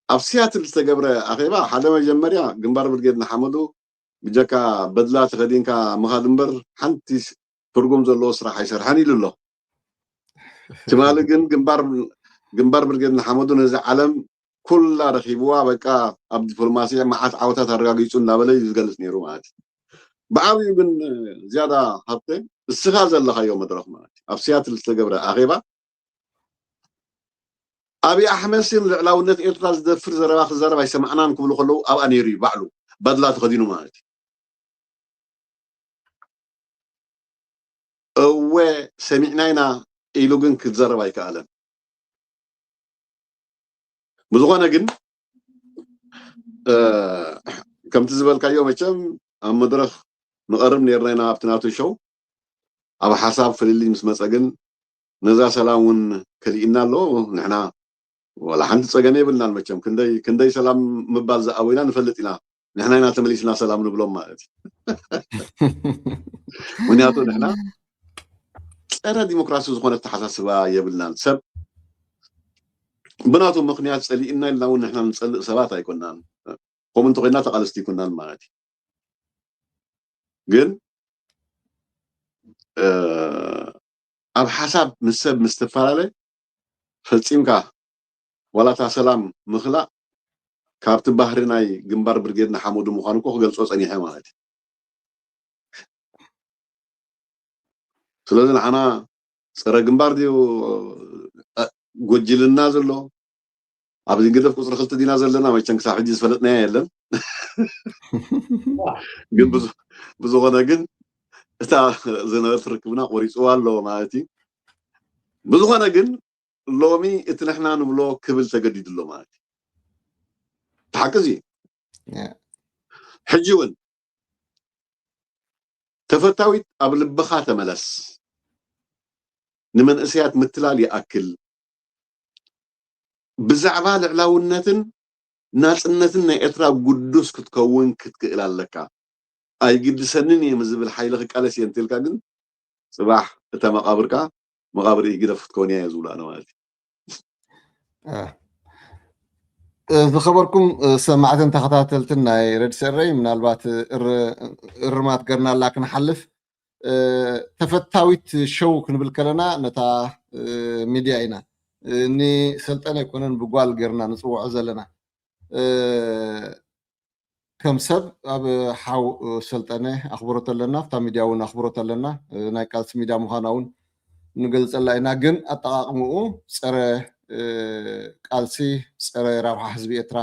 ኣብ ሲያትል ዝተገብረ ኣኼባ ሓደ መጀመርያ ግንባር ብርጌድ ንሓመዱ ብጀካ በድላ ተኸዲንካ ምኻድ እምበር ሓንቲ ትርጉም ዘለዎ ስራሕ ኣይሰርሐን ኢሉ ኣሎ። ትማሊ ግን ግንባር ግንባር ብርጌድ ንሓመዱ ነዚ ዓለም ኩላ ረኺብዋ በቃ ኣብ ዲፕሎማሲ መዓት ዓወታት ኣረጋጊጹ እናበለ እዩ ዝገልጽ ነይሩ ማለት እዩ። ብዓብዩ ግን ዝያዳ ሃብተ እስኻ ዘለኻዮ መድረኽ ማለት እዩ ኣብ ሲያትል ዝተገብረ ኣኼባ ኣብይ ኣሕመድ ሲን ልዕላውነት ኤርትራ ዝደፍር ዘረባ ክዛረብ ኣይሰማዕናን ክብሉ ከለዉ ኣብኣ ነይሩ እዩ ባዕሉ ባድላ ተኸዲኑ ማለት እዩ። እወ ሰሚዕና ኢና ኢሉ ግን ክዛረብ ኣይከኣለን። ብዝኾነ ግን ከምቲ ዝበልካዮ መቸም ኣብ መድረኽ ንቐርብ ነርና ኢና ኣብቲ ናቱ ሸው ኣብ ሓሳብ ፍልልይ ምስ መፀ ግን ነዛ ሰላም እውን ከሊእና ኣሎ። ንሕና ዋላ ሓንቲ ፀገም የብልናን መቸም ክንደይ ክንደይ ሰላም ምባል ዝኣበይና ንፈልጥ ኢና። ንሕና ኢና ተመሊስና ሰላም ንብሎም ማለት እዩ። ምክንያቱ ንሕና ፀረ ዲሞክራሲ ዝኾነ ኣተሓሳስባ የብልናን። ሰብ ብናቱ ምክንያት ፀሊእና ኢልና እውን ንሕና ንፀልእ ሰባት ኣይኮናን። ከምኡ እንተኮይና ተቃለስቲ ይኮናን ማለት እዩ። ግን ኣብ ሓሳብ ምስ ሰብ ምስ ትፈላለ ፈፂምካ ዋላ እታ ሰላም ምክላእ ካብቲ ባህሪ ናይ ግንባር ብርጌድ ንሓመዱ ምዃኑ እኮ ክገልፆ ፀኒሐ ማለት እዩ። ስለዚ ንዓና ፀረ ግንባር ድዩ ጎጅልና ዘሎ ኣብዚ ግደፍ ቁፅሪ ክልተ ዲና ዘለና መቸም ክሳብ ሕጂ ዝፈለጥናዮ የለን። ግን ብዝኾነ ግን እታ ዝነበረት ርክብና ቆሪፅዋ ኣሎ ማለት እዩ። ብዝኾነ ግን ሎሚ እቲ ንሕና ንብሎ ክብል ተገዲዱ ኣሎ ማለት እዩ። ሓቂ እዚ ሕጂ እውን ተፈታዊት ኣብ ልብኻ ተመለስ። ንመንእሰያት ምትላል ይኣክል ብዛዕባ ልዕላውነትን ናፅነትን ናይ ኤርትራ ጉዱስ ክትከውን ክትክእል ኣለካ። ኣይግድሰንን እየ ዝብል ሓይሊ ክቃለስ እየ እንተልካ ግን ፅባሕ እታ መቃብርካ መቃብር ኢህግደፍ ክትከውን እያ ዝብሉ ኣነ ማለት እዩ። ዝኸበርኩም ሰማዕትን ተኸታተልትን ናይ ረድሲ ኤረይ ምናልባት እርማት ገርናላ ክንሓልፍ ተፈታዊት ሸው ክንብል ከለና ነታ ሚድያ ኢና ንሰልጠነ ኣይኮነን ብጓል ገርና ንፅውዖ ዘለና። ከም ሰብ ኣብ ሓው ሰልጠነ ኣኽብሮት ኣለና ኣብታ ሚድያ እውን ኣኽብሮት ኣለና። ናይ ቃልሲ ሚድያ ምዃና እውን ንገልፀላ ኢና። ግን ኣጠቓቕምኡ ፀረ ቃልሲ ፀረ ራብሓ ህዝቢ ኤርትራ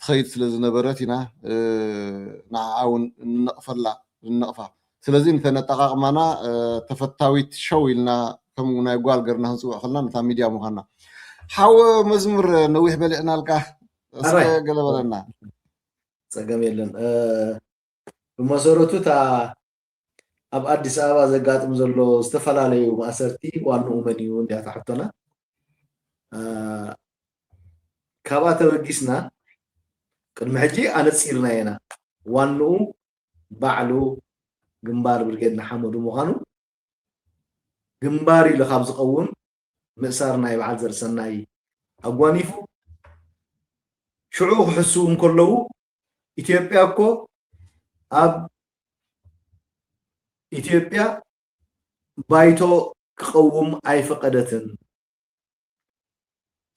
ትኸይድ ስለ ዝነበረት ኢና ንዓኣ እውን ንነቕፈላ ንነቕፋ። ስለዚ ንተነጠቓቕማና ተፈታዊት ሸው ኢልና ከም ናይ ጓል ገርና ክንፅውዕ ከልና ነታ ሚድያ ምዃና። ሓወ መዝሙር ነዊሕ በሊዕናልካ እስከ ገለ በለና። ፀገም የለን። ብመሰረቱ እታ ኣብ ኣዲስ ኣበባ ዘጋጥም ዘሎ ዝተፈላለዩ ማእሰርቲ ዋንኡ መን እዩ እንዲያ እታ ሕቶና። ካብኣ ተበጊስና ቅድሚ ሕጂ ኣነፂርና ኢና ዋንኡ ባዕሉ ግንባር ብርጌድ ንሓመዱ ምዃኑ ግንባር ኢሉ ካብ ዝኸውን ምእሳር ናይ በዓል ዘርእሰናይ ኣጓኒፉ ሽዑ ክሕስዉ እንከለዉ ኢትዮጵያ እኮ ኣብ ኢትዮጵያ ባይቶ ክቐውም ኣይፈቐደትን።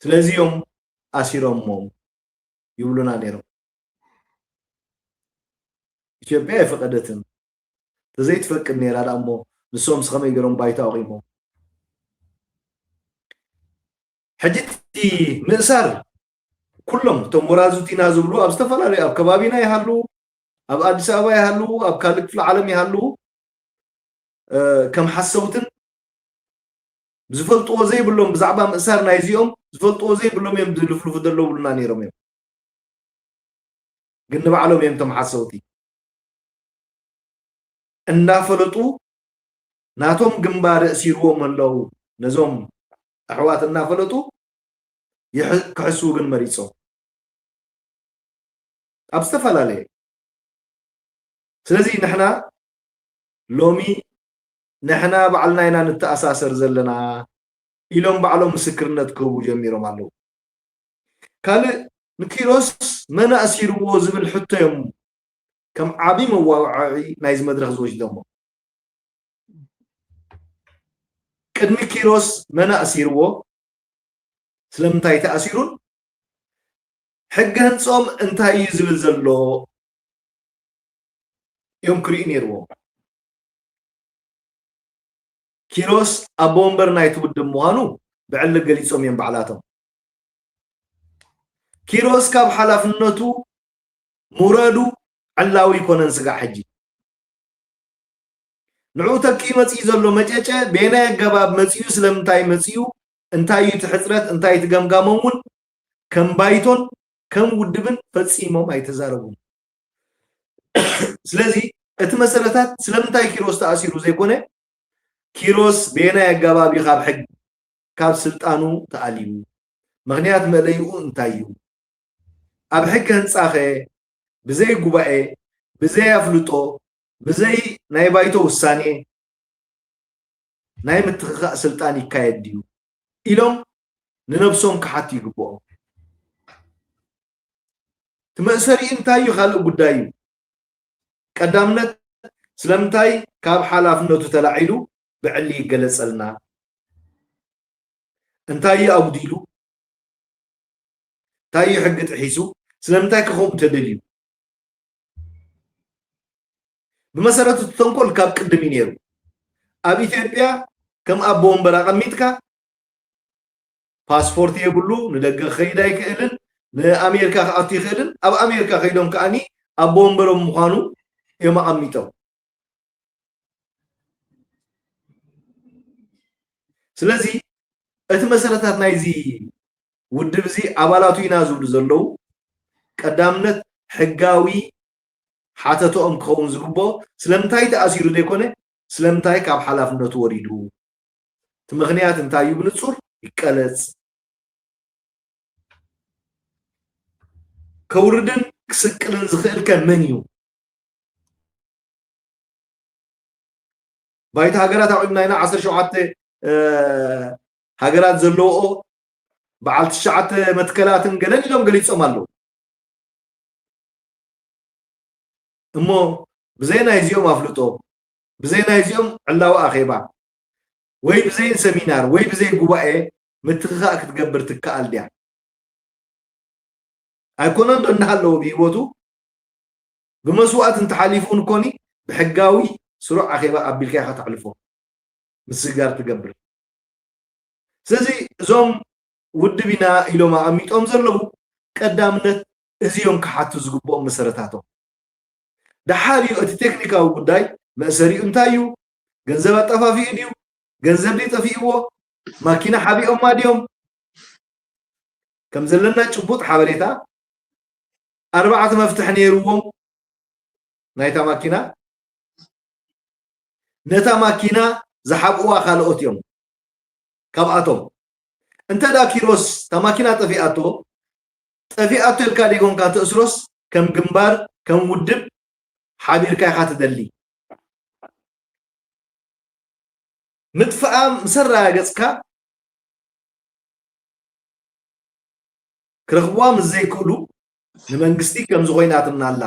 ስለዚ እዮም ኣሲሮሞም ይብሉና ነይሮም። ኢትዮጵያ ኣይፈቐደትን። ተዘይትፈቅድ ነይራ ደኣ እሞ ንሶም ስኸመይ ገይሮም ባይቶ ኣቑሞም? ሕጂ እቲ ምእሳር ኩሎም እቶም ወራዙቲና ዝብሉ ኣብ ዝተፈላለዩ ኣብ ከባቢና ይሃሉ ኣብ ኣዲስ ኣበባ ይሃሉ ኣብ ካልእ ክፍለ ዓለም ይሃሉ ከም ሓሰውትን ዝፈልጥዎ ዘይብሎም ብዛዕባ ምእሳር ናይዚኦም ዝፈልጥዎ ዘይብሎም እዮም ዝልፍልፉ ዘለዉ ብሉና ነይሮም እዮም ግን ንባዕሎም እዮም እቶም ሓሰውቲ እናፈለጡ ናቶም ግንባር እሲርዎም ኣለዉ ነዞም ኣሕዋት እናፈለጡ ክሕስቡ ግን መሪፆም ኣብ ዝተፈላለየ ስለዚ ንሕና ሎሚ ንሕና ባዕልና ኢና ንተኣሳሰር ዘለና ኢሎም ባዕሎም ምስክርነት ክህቡ ጀሚሮም ኣለዉ ካልእ ንኪሮስ መን ኣእሲርዎ ዝብል ሕቶ እዮም ከም ዓብዪ መዋውዓዒ ናይዚ መድረኽ ዝወስዶሞ ቅድሚ ኪሮስ መን ኣእሲርዎ ስለምንታይ ተኣሲሩን ሕገ ህንፅኦም እንታይ እዩ ዝብል ዘሎ እዮም ክርእዩ ነይርዎም ኪሮስ ኣቦ ወንበር ናይቲ ውድብ ምዃኑ ብዕሊ ገሊፆም እዮም ባዕላቶም ኪሮስ ካብ ሓላፍነቱ ምውራዱ ዕላዊ ይኮነን ስጋዕ ሕጂ ንዕኡ ተኪኡ መፂኡ ዘሎ መጨጨ በየናይ ኣገባብ መፂኡ ስለምንታይ መፂኡ እንታይ እዩ እቲ ሕፅረት እንታይ እቲ ገምጋሞም እውን ከም ባይቶን ከም ውድብን ፈፂሞም ኣይተዛረቡን ስለዚ እቲ መሰረታት ስለምንታይ ኪሮስ ተኣሲሩ ዘይኮነ ኪሮስ በየናይ ኣገባብ እዩ ካብ ሕግ ካብ ስልጣኑ ተኣልዩ ምኽንያት መእለይኡ እንታይ እዩ ኣብ ሕገ ህንፃኸ ብዘይ ጉባኤ ብዘይ ኣፍልጦ ብዘይ ናይ ባይቶ ውሳኔ ናይ ምትኽኻእ ስልጣን ይካየድ ድዩ ኢሎም ንነብሶም ክሓቱ ይግብኦም። እቲ መእሰሪኡ እንታይ እዩ ካልእ ጉዳይ እዩ። ቀዳምነት ስለምንታይ ካብ ሓላፍነቱ ተላዒሉ ብዕሊ ይገለጸልና? እንታይ እዩ ኣጉዲሉ? እንታይ እዩ ሕጊ ጥሒሱ? ስለምንታይ ከ ከምኡ ተደልዩ? ብመሰረቱ እቲ ተንኮል ካብ ቅድም እዩ ነይሩ። ኣብ ኢትዮጵያ ከም ኣቦ ወንበር ኣቐሚጥካ ፓስፖርት የብሉ፣ ንደገ ክኸይድ ኣይክእልን፣ ንኣሜሪካ ክኣቱ ይኽእልን ኣብ ኣሜሪካ ከይዶም ከዓኒ ኣቦ ወንበሮም ምዃኑ እዮም ኣቐሚጦም። ስለዚ እቲ መሰረታት ናይዚ ውድብ እዚ ኣባላቱ ኢና ዝብሉ ዘለዉ ቀዳምነት ሕጋዊ ሓተትኦም ክኸውን ዝግብኦ ስለምንታይ ተኣሲሩ ዘይኮነ ስለምንታይ ካብ ሓላፍነቱ ወሪዱ እቲ ምኽንያት እንታይ እዩ ብንጹር ይቀለጽ ከውርድን ክስቅልን ዝኽእል ከ መን እዩ ባይታ ሃገራት ኣቑምና ኢና ዓሰርተ ሸውዓተ ሃገራት ዘለውኦ በዓል ትሽዓተ መትከላትን ገለን ኢሎም ገሊፆም ኣለዉ እሞ ብዘይ ናይዚኦም ኣፍልጦ ብዘይ ናይዚኦም ዕላዊ ኣኼባ ወይ ብዘይ ሰሚናር ወይ ብዘይ ጉባኤ ምትኽኻእ ክትገብር ትከኣል ድያ ኣይኮነን ዶ እናሃለዎ ብሂወቱ ብመስዋእቲ እንተሓሊፉ እውን ኮኒ ብሕጋዊ ስሩዕ ኣኼባ ኣቢልካ ኢኻ ተሕልፎ ምስግጋር ትገብር ስለዚ እዞም ውድብ ኢና ኢሎም ኣቐሚጦም ዘለዉ ቀዳምነት እዚኦም ክሓቱ ዝግብኦም መሰረታቶም ደሓር እዩ እቲ ቴክኒካዊ ጉዳይ መእሰሪኡ እንታይ እዩ ገንዘብ ኣጠፋፊኡ ድዩ ገንዘብ ድዩ ጠፊእዎ ማኪና ሓቢኦማ ድዮም ከም ዘለና ጭቡጥ ሓበሬታ ኣርባዕተ መፍትሒ ነይርዎም ናይታ ማኪና ነታ ማኪና ዝሓብእዋ ካልኦት እዮም ካብኣቶም እንተ ዳ ኪሮስ እታ ማኪና ጠፊኣቶ ጠፊኣቶ ኢልካ ደይኮንካ ተእስሮስ ከም ግንባር ከም ውድብ ሓቢርካ ኢኻ ትደሊ ምጥፍኣ ምስ ኣረጋገፅካ ክረኽብዋ ምስ ዘይክእሉ ንመንግስቲ ከምዚ ኮይናትና ኣላ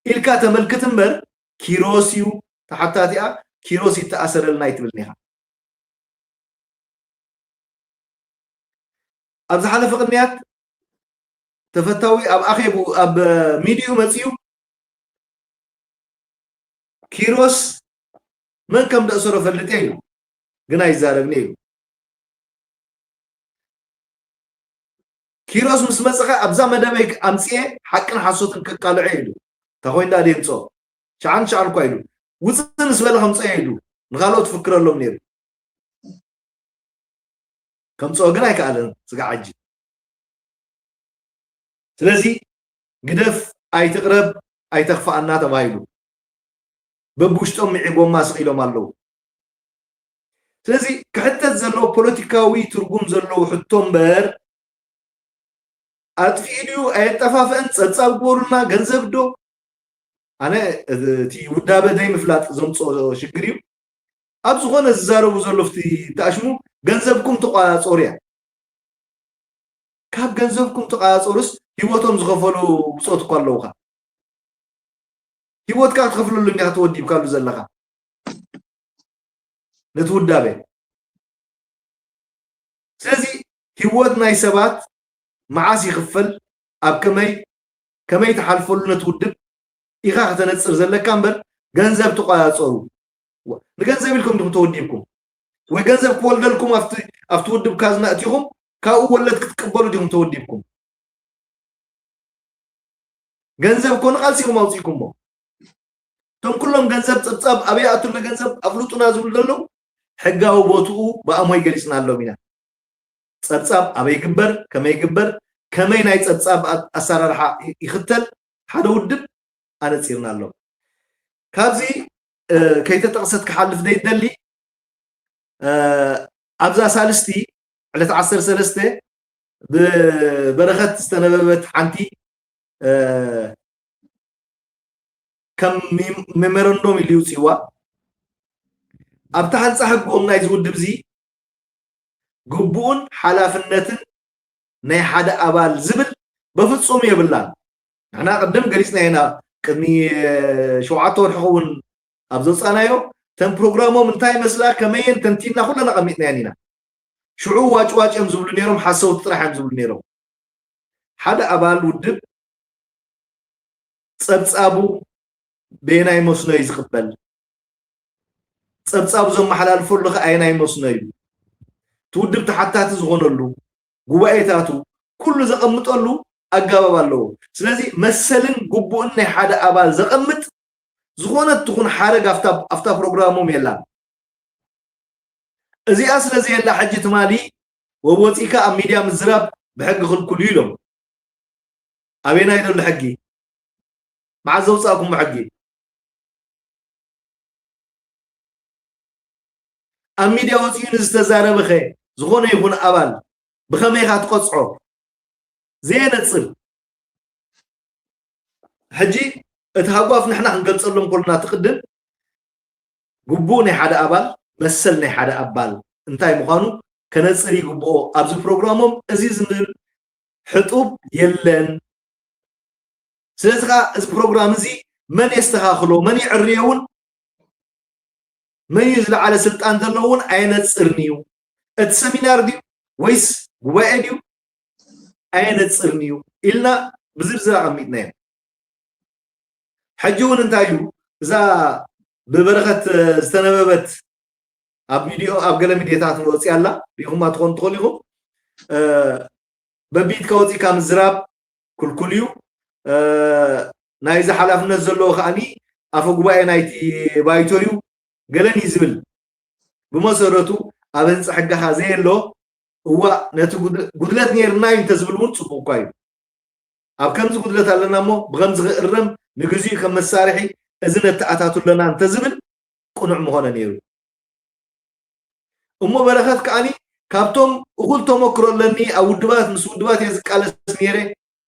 ኢልካ ተመልክት እምበር፣ ኪሮስ እዩ ተሓታቲኣ፣ ኪሮስ ይተኣሰረልና ኣይትብልን ኢኻ። ኣብ ዝሓለፈ ቅንያት ተፈታዊ ኣብ ኣኼቡ ኣብ ሚድዩ መፅዩ ኪሮስ መን ከም ደእሰሮ ፈልጥ ኢሉ ግን ኣይዛረብን ኢሉ። ኪሮስ ምስ መፀኸ ኣብዛ መደበይ ኣምፅኤ ሓቅን ሓሶትን ከቃልዖ ኢሉ። እንታ ኮይንዳ ደምፆ ሸዓን ሸዓን እኳ ኢሉ ውፅእ ምስ በለ ከምፀኦ ኢሉ ንካልኦት ፍክረሎም ነይሩ። ከምፅኦ ግን ኣይከኣለን ስጋዕ ሕጂ። ስለዚ ግደፍ ኣይትቕረብ ኣይተኽፍኣና ተባሂሉ በብውሽጦም ምዒጎማ ስቕ ኢሎም ኣለዉ። ስለዚ ክሕተት ዘለዎ ፖለቲካዊ ትርጉም ዘለዎ ሕቶ እምበር ኣጥፊኡ ድዩ ኣየጠፋፍአን ጸብጻብ ግበሩልና ገንዘብ ዶ ኣነ እቲ ውዳበ ዘይምፍላጥ ዘምፅኦ ሽግር እዩ። ኣብ ዝኾነ ዝዛረቡ ዘሎ ፍቲ ተኣሽሙ ገንዘብኩም ተቋፃፀሩ እያ። ካብ ገንዘብኩም ተቋፃፀሩስ ሂወቶም ዝኸፈሉ ብፆት እኳ ኣለውካ። ሂወትካ ክትኸፍለሉ እንዲኻ ተወዲብካሉ ዘለኻ ነቲ ውዳበ። ስለዚ ሂወት ናይ ሰባት መዓስ ይኽፈል ኣብ ከመይ ከመይ ትሓልፈሉ ነቲ ውድብ ኢኻ ከተነፅር ዘለካ እምበር ገንዘብ ትቋፃፀሩ ንገንዘብ ኢልኩም ዲኹም ተወዲብኩም ወይ ገንዘብ ክወልደልኩም ኣብቲ ውድብ ካዝና እቲኹም ካብኡ ወለድ ክትቅበሉ ዲኹም ተወዲብኩም? ገንዘብ እኮ ንቃልሲ ኢኹም ኣውፂእኩሞ። እቶም ኩሎም ገንዘብ ፀብፃብ ኣበይ ኣቱሎ ገንዘብ ኣፍልጡና ዝብሉ ዘለዉ ሕጋዊ ቦትኡ ብኣሞይ ገሊፅናሎም ኢና። ፀብፃብ ኣበይ ግበር ከመይ ግበር ከመይ ናይ ፀብፃብ ኣሰራርሓ ይኽተል ሓደ ውድብ ኣነፂርናሎም። ካብዚ ከይተጠቕሰት ክሓልፍ ዘይደሊ ኣብዛ ሳልስቲ ዕለት ዓሰርተ ሰለስተ ብበረኸት ዝተነበበት ሓንቲ ከም ሜሞረንዶም ኢሉ ይውፅእዋ ኣብቲ ሓንፃ ህግኦም ናይ ዝውድብ እዚ ግቡኡን ሓላፍነትን ናይ ሓደ ኣባል ዝብል በፍፁም የብላን። ንሕና ቅድም ገሊፅና ኢና ቅድሚ ሸውዓተ ወርሒ ክውን ኣብ ዘውፃእናዮ ተን ፕሮግራሞም እንታይ መስላ ከመየን ተንቲና ኩለን ኣቐሚጥናየን ኢና። ሽዑ ዋጭዋጭ እዮም ዝብሉ ነይሮም፣ ሓሰውቲ ጥራሕ እዮም ዝብሉ ነይሮም። ሓደ ኣባል ውድብ ፀብፃቡ በየናይ መስኖ እዩ ዝቕበል? ፀብፃቡ ዘመሓላልፈሉ ኸ ኣየናይ መስኖ እዩ? እቲ ውድብ ተሓታቲ ዝኾነሉ ጉባኤታቱ ኩሉ ዘቐምጠሉ ኣገባብ ኣለዎ። ስለዚ መሰልን ግቡእን ናይ ሓደ ኣባል ዘቐምጥ ዝኾነት ትኹን ሓረግ ኣብታ ፕሮግራሞም የላን። እዚኣ ስለ ዘየላ ሕጂ ትማሊ ወብ ወፂእካ ኣብ ሚድያ ምዝራብ ብሕጊ ክልኩል እዩ ኢሎም። ኣበየናይ ዘሎ ሕጊ? መዓዝ ዘውፃእኩሞ ሕጊ? ኣብ ሚድያ ወፂኡ ንዝተዛረበኸ ዝኾነ ይኹን ኣባል ብኸመይ ኢኻ ትቐፅዖ? ዘየነፅር። ሕጂ እቲ ሃጓፍ ንሕና ክንገልፀሎም ከሎና ትቕድም ግቡእ ናይ ሓደ ኣባል መሰል ናይ ሓደ ኣባል እንታይ ምዃኑ ከነፅር ይግብኦ ኣብዚ ፕሮግራሞም። እዚ ዝብል ሕጡብ የለን። ስለዚ ከዓ እዚ ፕሮግራም እዚ መን የስተኻኽሎ መን ይዕርዮ እውን መን እዩ ዝለዓለ ስልጣን ዘለዎ እውን ኣየነፅርን እዩ። እቲ ሰሚናር ድዩ ወይስ ጉባኤ ድዩ ኣየነፅርን እዩ ኢልና ብዝርዝር ኣቐሚጥናዮ። ሕጂ እውን እንታይ እዩ እዛ ብበረኸት ዝተነበበት ኣብ ሚድዮ ኣብ ገለ ሚድዮታት ወፂኣ ኣላ ሪኹማ ትኾኑ ትኽእሉ ኢኹም። በቢትካ ወፂእካ ምዝራብ ክልኩል እዩ። ናይዚ ሓላፍነት ዘለዎ ከዓኒ ኣፈ ጉባኤ ናይቲ ባይቶ እዩ ገለን እዩ ዝብል። ብመሰረቱ ኣብ ህንፃ ሕጋኻ ዘየሎ እዋእ ነቲ ጉድለት ነይርና እዩ እንተዝብል እውን ፅቡቅ እኳ እዩ። ኣብ ከምዚ ጉድለት ኣለና እሞ ብከምዚ ክእረም ንግዚኡ ከም መሳርሒ እዚ ነተኣታቱ ኣለና እንተዝብል ቅኑዕ ምኾነ ነይሩ። እሞ በረኸት ከዓኒ ካብቶም እኹል ተመክሮ ኣለኒ ኣብ ውድባት ምስ ውድባት እየ ዝቃለስ ነይረ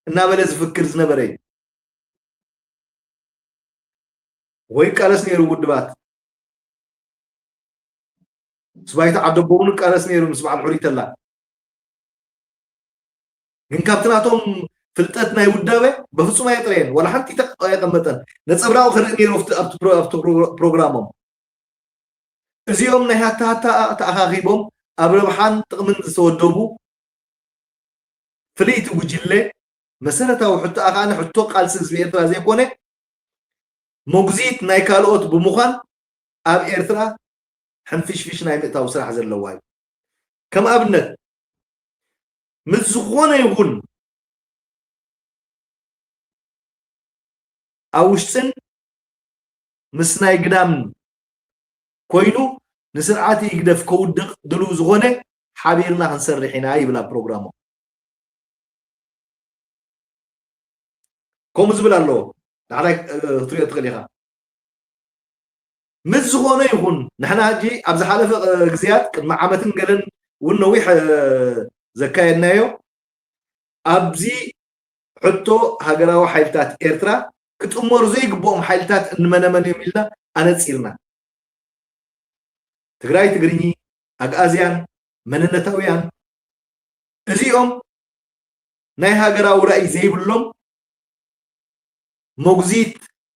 እናበለ ዝፍክር ዝነበረ እዩ። ወይ ይቃለስ ነይሩ ውድባት ምስ ባይቶ ዓደቦ እውን ይቃለስ ነይሩ ምስ በዓል ሕሩይ ተላ ግን ካብቲ ናቶም ፍልጠት ናይ ውዳበ በፍጹም ኣየጥረየን፣ ዋላ ሓንቲ ተቕ-፣ ኣየቐመጠን። ነጸብራቑ ክርኢ ነይሩ ኣብቲ፣ ኣብቲ ፕሮ-፣ ኣብቲ ፕሮ-፣ ፕሮግራሞም። እዚኦም ናይ ሃታ ሃታ ተኣኻኺቦም ኣብ ረብሓን ጥቕምን ዝተወደቡ ፍልይቲ ጉጅለ፣ መሰረታዊ ሕቶኣ ከኣ ሕቶ ቃልሲ ህዝቢ ኤርትራ ዘይኮነ፣ መጉዚት ናይ ካልኦት ብምዃን ኣብ ኤርትራ ሕንፍሽፍሽ ናይ ምእታው ስራሕ ዘለዋ እዩ። ከም ኣብነት፣ ምስ ዝኾነ ይኹን ኣብ ውሽጥን ምስ ናይ ግዳም ኮይኑ ንስርዓት ህግደፍ ከውድቕ ድልው ዝኾነ ሓቢርና ክንሰርሕ ኢና ይብል ኣብ ፕሮግራሙ። ከምኡ ዝብል ኣለዎ። ዳሕራይ፣ እ፣ ክትሪኦ ትኽእል ኢኻ። ምስ ዝኾነ ይኹን፣ ንሕና ሕጂ ኣብ ዝሓለፈ፣ እ፣ ግዜያት፣ ቅድሚ ዓመትን ገለን እውን ነዊሕ፣ እ፣ ዘካየድናዮ፣ ኣብዚ ሕቶ ሃገራዊ ሓይልታት ኤርትራ ክጥመሩ ዘይግብኦም ሓይልታት እንመነመን እዮም ኢልና ኣነጺርና። ትግራይ ትግርኚ፣ ኣግኣዝያን፣ መንነታውያን፣ እዚኦም ናይ ሃገራዊ ራእይ ዘይብሎም፣ መጉዚት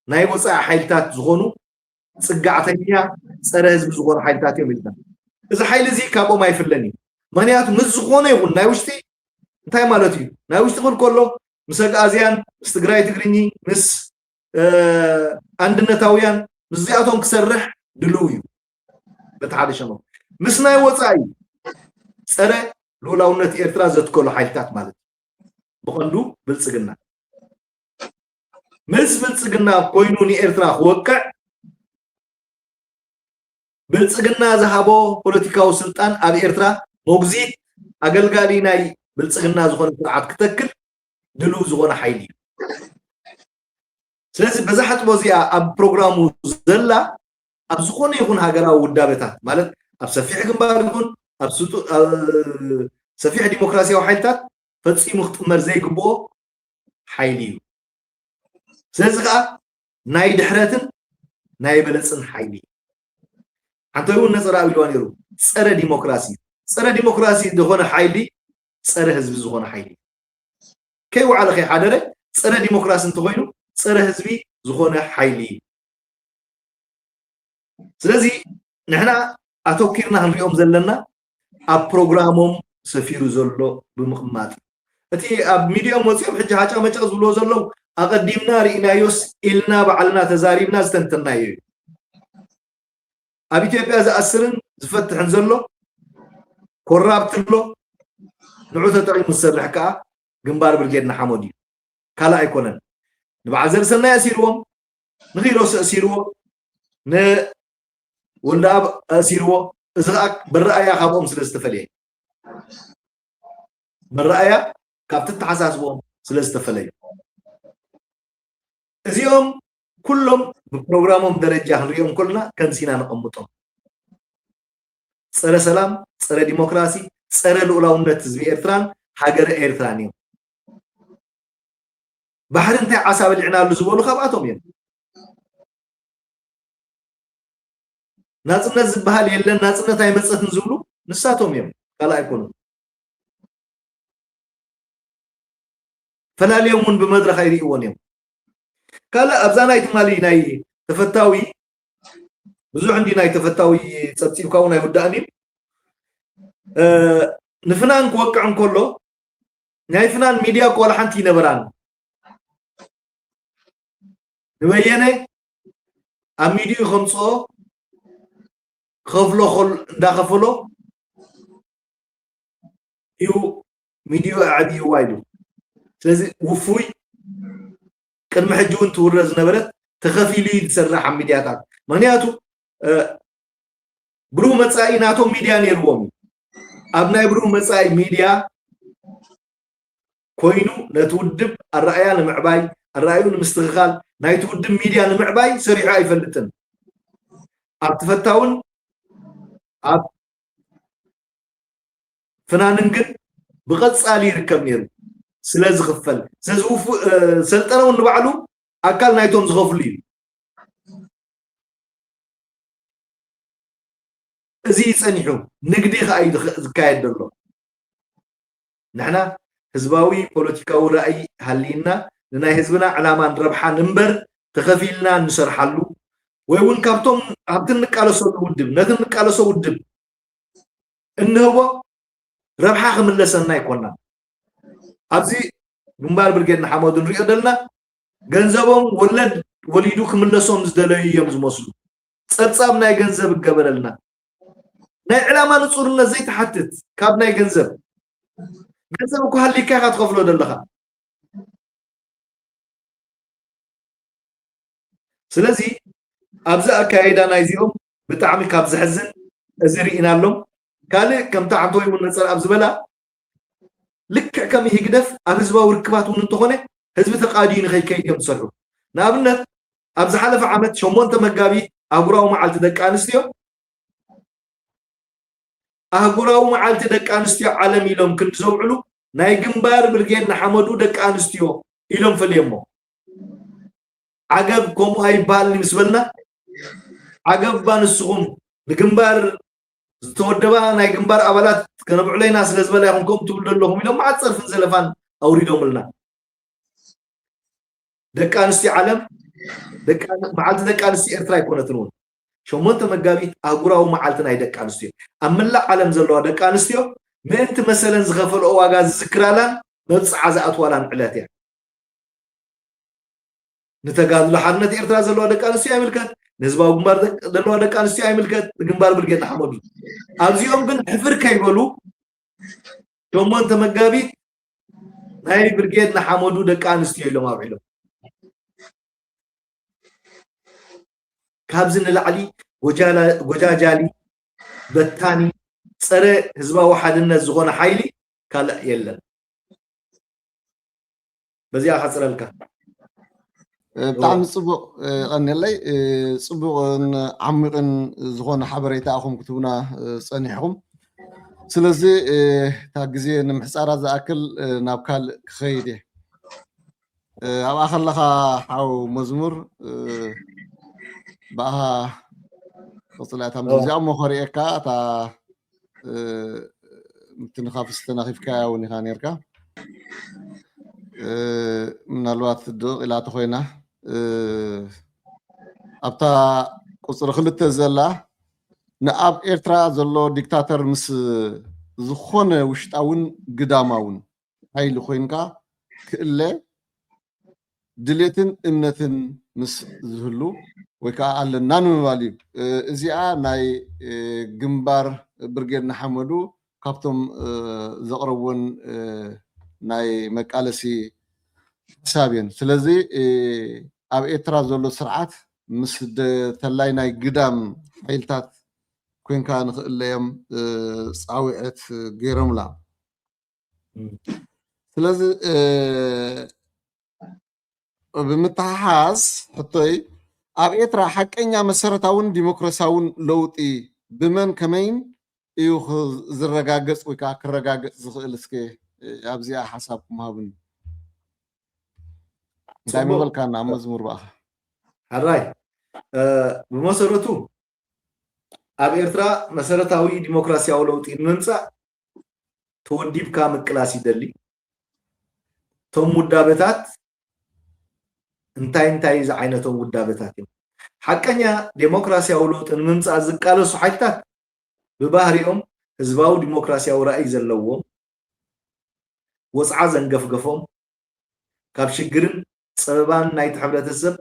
ናይ ወጻኢ ሓይልታት ዝኾኑ፣ ጽጋዕተኛ፣ ጸረ ህዝቢ ዝኾኑ ሓይልታት እዮም ኢልና። እዚ ሓይሊ እዚ ካብኦም ኣይፍለን እዩ። ምኽንያቱ ምስ ዝኾነ ይኹን ናይ ውሽጢ እንታይ ማለት እዩ? ናይ ውሽጢ ክብል ከሎ ምስ ኣግኣዝያን፣ ምስ ትግራይ ትግርኚ፣ ምስ፣ እ፣ ኣንድነታውያን፣ ምስዚኣቶም ክሰርሕ ድልው እዩ። በቲ ሓደ ሸነኽ። ምስ ናይ ወጻኢ ጸረ ልኡላውነት ኤርትራ ዘትከሉ ሓይልታት ማለት እዩ። ብቐንዱ ብልጽግና። ምስ ብልጽግና ኮይኑ ንኤርትራ ክወቅዕ፣ ብልጽግና ዝሃቦ ፖለቲካዊ ስልጣን ኣብ ኤርትራ መጉዚት ኣገልጋሊ ናይ ብልጽግና ዝኾነ ስርዓት ክተክል ድልው ዝኾነ ሓይሊ እዩ። ስለዚ በዛ ሕጥቦ እዚኣ ኣብ ፕሮግራሙ ዘላ ኣብ ዝኾነ ይኹን ሃገራዊ ውዳበታት፣ ማለት ኣብ ሰፊሕ ግንባር ይኹን ኣብ ስጡ-፣ ኣብ ሰፊሕ ዲሞክራሲያዊ ሓይልታት ፈጺሙ ክጥመር ዘይግብኦ ሓይሊ እዩ። ስለዚ ከኣ ናይ ድሕረትን ናይ በለጽን ሓይሊ እዩ። ዓንተይ እውን ነጸራ ኣቢልዋ ነይሩ። ጸረ ዲሞክራሲ፣ ጸረ ዲሞክራሲ ዝኾነ ሓይሊ ጸረ ህዝቢ ዝኾነ ሓይሊ እዩ። ከይወዓለ ከይሓደረ ጸረ ዲሞክራሲ እንተኾይኑ ጸረ ህዝቢ ዝኾነ ሓይሊ እዩ። ስለዚ ንሕና ኣተኪርና ክንሪኦም ዘለና ኣብ ፕሮግራሞም ሰፊሩ ዘሎ ብምቕማጥ እዩ። እቲ ኣብ ሚድዮም ወፂኦም ሕጂ ሃጫመጨቕ ዝብልዎ ዘለዉ ኣቐዲምና ርኢናዮስ ኢልና ባዕልና ተዛሪብና ዝተንተናዮ እዩ። ኣብ ኢትዮጵያ ዝኣስርን ዝፈትሕን ዘሎ ኮራፕት ኣሎ። ንዑ ተጠቒሙ ዝሰርሕ ከዓ ግንባር ብርጌድ ንሓመዱ እዩ። ካልእ ኣይኮነን። ንበዓል ዘርሰናይ ኣሲርዎም፣ ንኪሮስ ኣሲርዎ፣ ንወልደኣብ ኣሲርዎ። እዚ ከዓ በረኣያ ካብኦም ስለ ዝተፈለየ፣ በረኣያ ካብቲ ኣተሓሳስቦም ስለ ዝተፈለዩ፣ እዚኦም ኩሎም ብፕሮግራሞም ደረጃ ክንሪኦም ከለና ከምዚ ኢና ነቐምጦም። ጸረ ሰላም፣ ጸረ ዲሞክራሲ፣ ጸረ ልኡላውነት ህዝቢ ኤርትራን ሃገረ ኤርትራን እዮም። ባሕሪ እንታይ ዓሳ በሊዕናሉ ዝበሉ ካብኣቶም እዮም። ናጽነት ዝበሃል የለን፣ ናጽነት ኣይመጸትን ዝብሉ ንሳቶም እዮም፣ ካልእ ኣይኮኑን። ፈላልዮም እውን ብመድረኽ ኣይርእይዎን እዮም። ካልእ ኣብዛ ናይ ትማሊ ናይ ተፈታዊ፣ ብዙሕ እንዲ ናይ ተፈታዊ ጸብጺብካ እውን ኣይውዳእን እዩ። እ፣ ንፍናን ክወቅዕ እንከሎ ናይ ፍናን ሚድያ እኮ ዋላ ሓንቲ ይነበራን። ንበየነ ኣብ ሚድዩ ከምፅኦ ክኸፍሎ ከል-፣ እንዳኸፈሎ እዩ ሚድዩ ኣዕብይዋ ኢሉ። ስለዚ ውፉይ ቅድሚ ሕጂ እውን ትውረ ዝነበረት ተኸፊሉ እዩ ዝሰርሕ ኣብ ሚድያታት። ምክንያቱ፣ እ፣ ብሩህ መጻኢ ናቶም ሚድያ ነይርዎም እዩ። ኣብ ናይ ብሩህ መጻኢ ሚድያ ኮይኑ ነቲ ውድብ ኣረኣእያ ንምዕባይ፣ ኣረኣእዩ ንምስትኽኻል፣ ናይቲ ውድብ ሚድያ ንምዕባይ ሰሪሑ ኣይፈልጥን። ኣብ ተፈታውን ኣብ ፍናንን ግን ብቐጻሊ ይርከብ ነይሩ ስለ ዝኽፈል። ስለዚ ውፉ-፣ እ፣ ሰልጠነ እውን ንባዕሉ ኣካል ናይቶም ዝኸፍሉ እዩ። እዚ እዩ ጸኒሑ፣ ንግዲ ከኣ እዩ ዝኸ-፣ ዝካየድ ዘሎ። ንሕና ህዝባዊ ፖለቲካዊ ራእይ ሃልይና ንናይ ህዝብና ዕላማን ረብሓን እምበር ተኸፊልና እንሰርሓሉ ወይ እውን ካብቶም ኣብቲ እንቃለሰሉ ውድብ ነቲ እንቃለሶ ውድብ እንህቦ ረብሓ ክምለሰና ኣይኮናን። ኣብዚ ግንባር ብርጌድ ንሓመዱ ንሪኦ ዘለና ገንዘቦም ወለድ ወሊዱ ክምለሶም ዝደለዩ እዮም ዝመስሉ። ጸብጻብ ናይ ገንዘብ እገበረልና። ናይ ዕላማ ንጹርነት ዘይትሓትት ካብ ናይ ገንዘብ ገንዘብ እኮ ሃሊካ ኢኻ ትኸፍሎ ዘለኻ። ስለዚ ኣብዚ ኣካይዳ ናይዚኦም ብጣዕሚ ካብ ዘሕዝን እዚ ርኢናሎም። ካልእ ከምታ ሓንቲ ወይ እውን ነፀር ኣብ ዝበላ ልክዕ ከም ህግደፍ ኣብ ህዝባዊ ርክባት እውን እንተኾነ ህዝቢ ተቃዲዩ ንኸይከይድ እዮም ዝሰርሑ። ንኣብነት ኣብ ዝሓለፈ ዓመት ሸሞንተ መጋቢት ኣህጉራዊ መዓልቲ ደቂ ኣንስትዮ ኣህጉራዊ መዓልቲ ደቂ ኣንስትዮ ዓለም ኢሎም ክንዲ ዘውዕሉ ናይ ግንባር ብርጌድ ንሓመዱ ደቂ ኣንስትዮ ኢሎም ፈልዮሞ። ዓገብ ከምኡ ኣይበሃልን ምስ በልና ዓገብ ባ ንስኹም ንግንባር ዝተወደባ ናይ ግንባር ኣባላት ከነብዕሎ ኢና ስለ ዝበላ ኢኹም ከምኡ ትብሉ ዘለኹም ኢሎም መዓት ፀርፍን ዘለፋን ኣውሪዶምልና። ደቂ ኣንስትዮ ዓለም ደቂ ኣን- መዓልቲ ደቂ ኣንስትዮ ኤርትራ ኣይኮነትን እውን ሸሞንተ መጋቢት ኣህጉራዊ መዓልቲ ናይ ደቂ ኣንስትዮ ኣብ መላእ ዓለም ዘለዋ ደቂ ኣንስትዮ ምእንቲ መሰለን ዝኸፈልኦ ዋጋ ዝዝክራላን መብፅዓ ዝኣትዋላን ዕለት እያ። ንተጋድሎ ሓርነት ኤርትራ ዘለዋ ደቂ ኣንስትዮ ኣይምልከት፣ ንህዝባዊ ግንባር ደቂ- ዘለዋ ደቂ ኣንስትዮ ኣይምልከት፣ ንግንባር ብርጌድ ንሓመዱ ኣብዚኦም ግን ሕፍር ከይበሉ ሸሞንተ መጋቢት ናይ ብርጌድ ንሓመዱ ደቂ ኣንስትዮ ኢሎም ኣብዒሎም። ካብዚ ንላዕሊ ጎጃላ- ጎጃጃሊ በታኒ ጸረ ህዝባዊ ሓድነት ዝኾነ ሓይሊ ካልእ የለን። በዚኣ ከጽረልካ። ብጣዕሚ ጽቡቕ። ቀኒለይ። ጽቡቕን ዓሚቕን ዝኾነ ሓበሬታ ኣኹም ክትቡና ጸኒሕኹም። ስለዚ እታ ግዜ ንምሕጻራ ዝኣክል ናብ ካልእ ክኸይድ እየ። ኣብኣ ከለኻ ሓው መዝሙር ብኣኻ ቀጽላ እታ ምዝዚኣ እሞ ከርእየካ እታ ምትንኻፍ ዝተናኺፍካያ እውን ኢኻ ነርካ። ምናልባት ድቕ ኢላ ተኾይና ኣብታ ቁፅሪ ክልተ ዘላ ንኣብ ኤርትራ ዘሎ ዲክታተር ምስ ዝኾነ ውሽጣውን ግዳማውን ሓይሊ ኮይንካ ክእለ ድሌትን እምነትን ምስ ዝህሉ ወይ ከዓ ኣለና ንምባል እዩ። እዚኣ ናይ ግንባር ብርጌድ ንሓመዱ ካብቶም ዘቕረብዎን ናይ መቃለሲ ሓሳብ እየን። ስለዚ ኣብ ኤርትራ ዘሎ ስርዓት ምስ ተላይ ናይ ግዳም ሓይልታት ኮይንካ ንኽእለዮም ፃውዐት ገይሮምላ። ስለዚ ብምትሓሓዝ ሕቶይ ኣብ ኤርትራ ሓቀኛ መሰረታውን ዲሞክራሲያውን ለውጢ ብመን ከመይን እዩ ዝረጋገፅ ወይ ከዓ ክረጋገፅ ዝኽእል? እስከ ኣብዚኣ ሓሳብኩም ሃብኒ። እንታይ ምበልካና ኣብ መዝሙር ብኣኻ? ሕራይ ብመሰረቱ ኣብ ኤርትራ መሰረታዊ ዲሞክራሲያዊ ለውጢ ንምምፃእ ተወዲብካ ምቅላስ ይደሊ። እቶም ውዳበታት እንታይ እንታይ ዝዓይነቶም ውዳበታት እዮም? ሓቀኛ ዴሞክራሲያዊ ለውጢ ንምምፃእ ዝቃለሱ ሓይልታት ብባህሪኦም ህዝባዊ ዲሞክራሲያዊ ራእይ ዘለዎም፣ ወፅዓ ዘንገፍገፎም፣ ካብ ሽግርን ፀበባን ናይቲ ሕብረተሰብ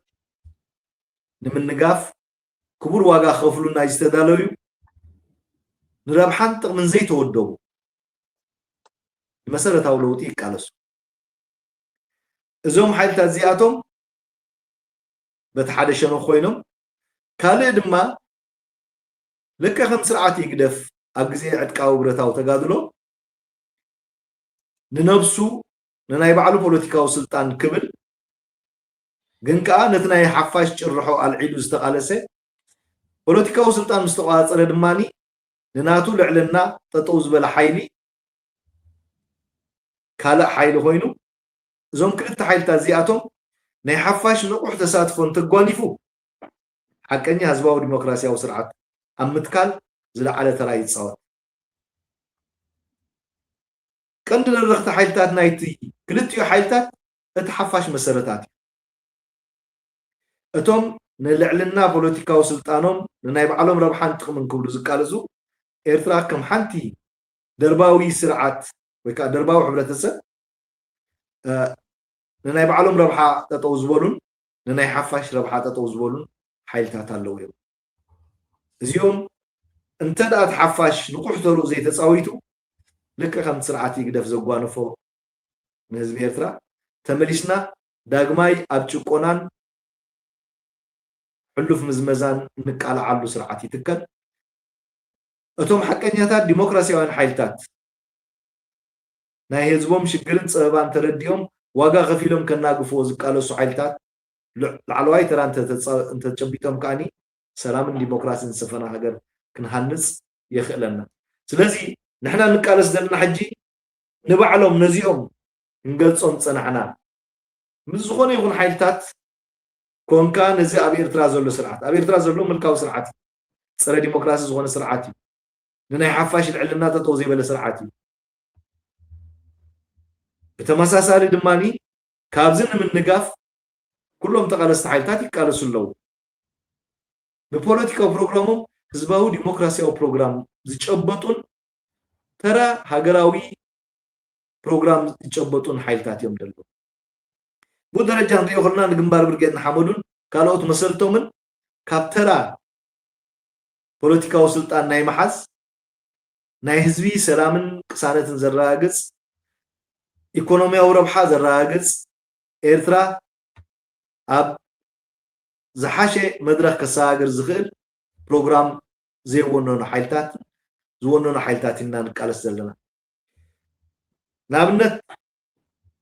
ንምንጋፍ ክቡር ዋጋ ክኸፍሉ ናይ ዝተዳለዩ፣ ንረብሓን ጥቕምን ዘይተወደቡ ንመሰረታዊ ለውጢ ይቃለሱ። እዞም ሓይልታት እዚኣቶም በቲ ሓደ ሸነኽ ኮይኖም፣ ካልእ ድማ ልክዕ ከም ስርዓት ህግደፍ ኣብ ግዜ ዕጥቃዊ ብረታዊ ተጋድሎ ንነብሱ ንናይ ባዕሉ ፖለቲካዊ ስልጣን ክብል ግን ከኣ ነቲ ናይ ሓፋሽ ጭርሖ ኣልዒሉ ዝተቓለሰ፣ ፖለቲካዊ ስልጣን ምስ ተቖጻጸረ ድማ ንናቱ ልዕልና ጠጠው ዝበለ ሓይሊ ካልእ ሓይሊ ኮይኑ፣ እዞም ክልተ ሓይልታት እዚኣቶም ናይ ሓፋሽ ንቑሕ ተሳትፎ እንተጓኒፉ ሓቀኛ ህዝባዊ ዲሞክራሲያዊ ስርዓት ኣብ ምትካል ዝለዓለ ተራ ይፃወት። ቀንዲ ደረኽቲ ሓይልታት ናይቲ ክልቲኡ ሓይልታት እቲ ሓፋሽ መሰረታት እዩ። እቶም ንልዕልና ፖለቲካዊ ስልጣኖም ንናይ ባዕሎም ረብሓን ጥቕምን ክብሉ ዝቃለሱ ኤርትራ ከም ሓንቲ ደርባዊ ስርዓት ወይ ከዓ ደርባዊ ሕብረተሰብ ንናይ ባዕሎም ረብሓ ጠጠው ዝበሉን ንናይ ሓፋሽ ረብሓ ጠጠው ዝበሉን ሓይልታት ኣለዉ እዮም። እዚኦም እንተ ደኣ እቲ ሓፋሽ ንቑሕ ተርኡ ዘይተፃዊቱ ልክዕ ከምቲ ስርዓት ህግደፍ ዘጓነፎ ንህዝቢ ኤርትራ ተመሊስና ዳግማይ ኣብ ጭቆናን ሕሉፍ ምዝመዛን እንቃልዓሉ ስርዓት ይትከል። እቶም ሓቀኛታት ዲሞክራሲያውያን ሓይልታት ናይ ህዝቦም ሽግርን ፀበባን ተረዲኦም ዋጋ ከፊሎም ከናግፍዎ ዝቃለሱ ሓይልታት ላዕለዋይ ተራ እንተጨቢጦም ከዓኒ ሰላምን ዲሞክራሲን ዝሰፈና ሃገር ክንሃንፅ የኽእለና። ስለዚ ንሕና ንቃለስ ዘለና ሕጂ ንባዕሎም ነዚኦም ክንገልፆም ዝፀናሕና ምስ ዝኾነ ይኹን ሓይልታት ኮንካ ነዚ ኣብ ኤርትራ ዘሎ ስርዓት ኣብ ኤርትራ ዘሎ ምልካዊ ስርዓት ፀረ ዲሞክራሲ ዝኾነ ስርዓት እዩ። ንናይ ሓፋሽ ልዕልና ጠጠው ዘይበለ ስርዓት እዩ። ብተመሳሳሊ ድማ ካብዚ ንምንጋፍ ኩሎም ተቃለስቲ ሓይልታት ይቃለሱ ኣለዉ። ብፖለቲካዊ ፕሮግራሞም ህዝባዊ ዲሞክራሲያዊ ፕሮግራም ዝጨበጡን ተራ ሃገራዊ ፕሮግራም ዝጨበጡን ሓይልታት እዮም ዘለዉ። ብኡ ደረጃ ክንሪኦ ከለና ንግንባር ብርጌድ ንሓመዱን ካልኦት መሰልቶምን ካብ ተራ ፖለቲካዊ ስልጣን ናይ ምሓዝ ናይ ህዝቢ ሰላምን ቅሳነትን ዘረጋግፅ ኢኮኖሚያዊ ረብሓ ዘረጋግፅ ኤርትራ ኣብ ዝሓሸ መድረኽ ከሰጋግር ዝኽእል ፕሮግራም ዘይወነኑ ሓይልታት ዝወነኑ ሓይልታት ኢና ንቃለስ ዘለና። ንኣብነት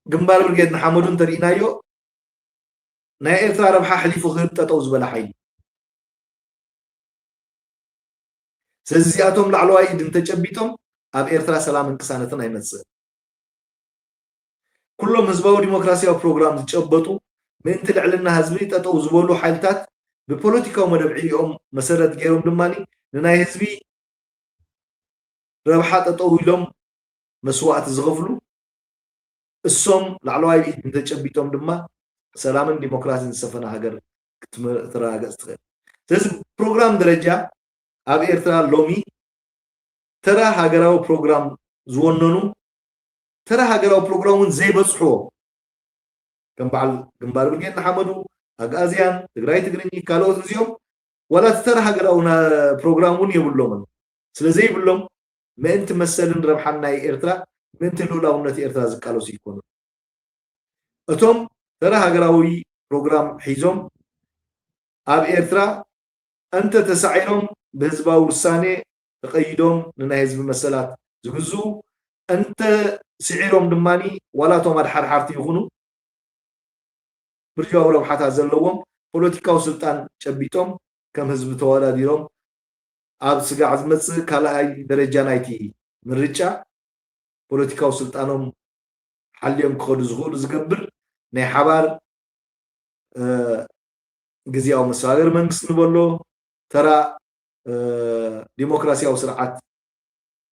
ግንባር ብርጌድ ንሓመዱ እንተሪእናዮ ናይ ኤርትራ ረብሓ ሕሊፉ ክህብ ጠጠው ዝበለ ሓይሊ ስለዚ እዚኣቶም ላዕለዋይ ኢድ እንተጨቢጦም ኣብ ኤርትራ ሰላምን ቅሳነትን ኣይመጽእን። ኩሎም ህዝባዊ ዲሞክራሲያዊ ፕሮግራም ዝጨበጡ ምእንቲ ልዕልና ህዝቢ ጠጠው ዝበሉ ሓይልታት ብፖለቲካዊ መደብ ዕዮኦም መሰረት ገይሮም ድማ ንናይ ህዝቢ ረብሓ ጠጠው ኢሎም መስዋእቲ ዝኸፍሉ እሶም ላዕለዋይ ኢድ እንተጨቢጦም ድማ ሰላምን ዲሞክራሲን ዝሰፈነ ሃገር ክትረጋገፅ ትኽእል። ስለዚ ፕሮግራም ደረጃ ኣብ ኤርትራ ሎሚ ተራ ሃገራዊ ፕሮግራም ዝወነኑ ተራ ሃገራዊ ፕሮግራም እውን ዘይበፅሕዎ ከም በዓል ግንባር ብርጌድ ንሓመዱ ኣግኣዝያን ትግራይ ትግርኝ ካልኦት እዚኦም ዋላ እቲ ተራ ሃገራዊ ፕሮግራም እውን የብሎምን። ስለዘይብሎም ምእንቲ መሰልን ረብሓን ናይ ኤርትራ ምእንቲ ልኡላውነት ኤርትራ ዝቃለሱ ይኮኑ። እቶም ተራ ሃገራዊ ፕሮግራም ሒዞም ኣብ ኤርትራ እንተ ተሳዒሮም ብህዝባዊ ውሳኔ ተቐይዶም ንናይ ህዝቢ መሰላት ዝግዝኡ እንተ ስዒሮም ድማ ዋላ እቶም ኣድሓርሓርቲ ይኹኑ ብርጃዊ ረብሓታት ዘለዎም ፖለቲካዊ ስልጣን ጨቢጦም ከም ህዝቢ ተወዳዲሮም ኣብ ስጋዕ ዝመፅእ ካልኣይ ደረጃ ናይቲ ምርጫ ፖለቲካዊ ስልጣኖም ሓልዮም ክኸዱ ዝኽእሉ ዝገብር ናይ ሓባር ግዝያዊ መሰጋገሪ መንግስቲ ንበሎ ተራ ዲሞክራሲያዊ ስርዓት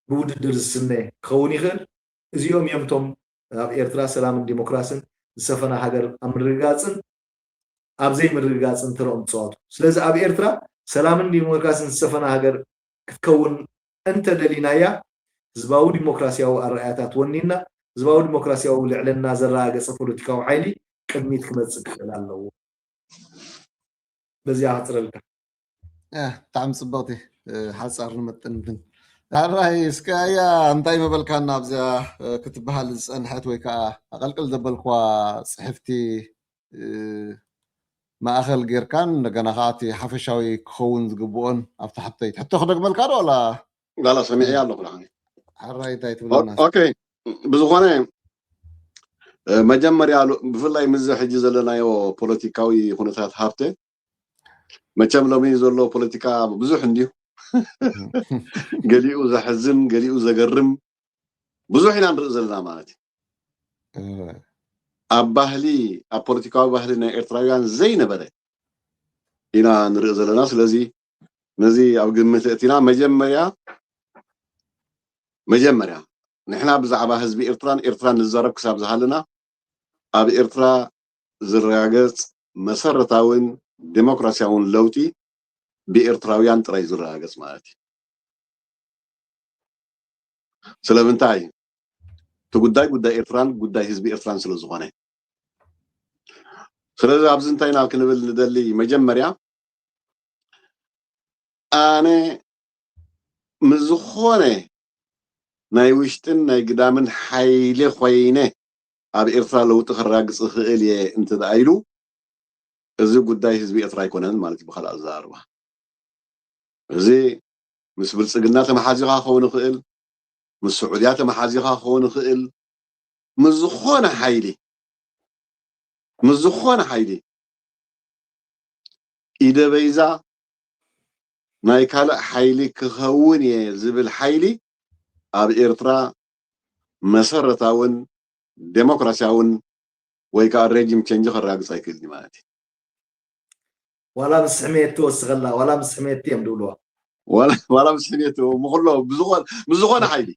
ብውድድር ዝስነ ክኸውን ይኽእል። እዚኦም እዮም እቶም ኣብ ኤርትራ ሰላምን ዲሞክራስን ዝሰፈና ሃገር ኣብ ምርግጋፅን ኣብ ዘይምርግጋፅን ተረኦም ዝፃወቱ። ስለዚ ኣብ ኤርትራ ሰላምን ዲሞክራስን ዝሰፈና ሃገር ክትከውን እንተደሊናያ ህዝባዊ ዲሞክራሲያዊ ኣረኣያታት ወኒና ህዝባዊ ዲሞክራሲያዊ ልዕልና ዘረጋገፀ ፖለቲካዊ ሓይሊ ቅድሚት ክመፅእ ክኽእል ኣለዎ። በዚኣ ክፅረልካ። ብጣዕሚ ፅብቕቲ ሓፃር ንመጥንትን። ሕራይ እስከ ኣያ እንታይ መበልካና ኣብዚኣ ክትበሃል ዝፀንሐት ወይ ከዓ ኣቐልቅል ዘበልክዋ ፅሕፍቲ ማእኸል ጌርካን እንደገና ከዓ እቲ ሓፈሻዊ ክኸውን ዝግብኦን ኣብቲ ሓብተይ ሕቶ ክደግመልካ ዶ ዋላ ጋላ ሰሚዐያ ኣለኹ። ሕራይ እንታይ ትብለና? ኦኬ ብዝኾነ መጀመርያ ብፍላይ ምዚ ሕጂ ዘለናዮ ፖለቲካዊ ኩነታት ሃብተ መቸም ሎሚ ዘሎ ፖለቲካ ብዙሕ እንዲዩ ገሊኡ ዘሕዝን ገሊኡ ዘገርም ብዙሕ ኢና ንርኢ ዘለና ማለት እዩ። ኣብ ባህሊ ኣብ ፖለቲካዊ ባህሊ ናይ ኤርትራውያን ዘይነበረ ኢና ንርኢ ዘለና። ስለዚ ነዚ ኣብ ግምት እቲና መጀመርያ መጀመርያ ንሕና ብዛዕባ ህዝቢ ኤርትራን ኤርትራን ንዛረብ ክሳብ ዝሃለና፣ ኣብ ኤርትራ ዝረጋገጽ መሰረታውን ዴሞክራሲያውን ለውጢ ብኤርትራውያን ጥራይ ዝረጋገጽ ማለት እዩ። ስለምንታይ? እቲ ጉዳይ ጉዳይ ኤርትራን ጉዳይ ህዝቢ ኤርትራን ስለ ዝኾነ። ስለዚ ኣብዚ እንታይ ኢና ክንብል ንደሊ? መጀመርያ ኣነ ምስ ዝኾነ ናይ ውሽጥን ናይ ግዳምን ሓይሊ ኮይነ ኣብ ኤርትራ ለውጢ ከራግጽ እኽእል እየ እንተ ደኣ ኢሉ፣ እዚ ጉዳይ ህዝቢ ኤርትራ ኣይኮነን ማለት እዩ። ብኻልእ ኣዘራርባ፣ እዚ ምስ ብልጽግና ተመሓዚኻ ክኸውን ይኽእል፣ ምስ ስዑድያ ተመሓዚኻ ክኸውን ይኽእል፣ ምስ ዝኾነ ሓይሊ፣ ምስ ዝኾነ ሓይሊ ኢደ በይዛ ናይ ካልእ ሓይሊ ክኸውን እየ ዝብል ሓይሊ ኣብ ኤርትራ መሰረታውን ዴሞክራሲያውን ወይ ከዓ ሬጂም ቼንጅ ከራግጽ ኣይክእልን እዩ ማለት እዩ። ዋላ ምስ ሕሜት ትወስኸላ፣ ዋላ ምስ ሕሜት እዮም ድብልዋ። ዋላ ዋላ ምስ ሕሜት ምኽሎ ብዝኾነ፣ ምስ ዝኾነ ሓይሊ፣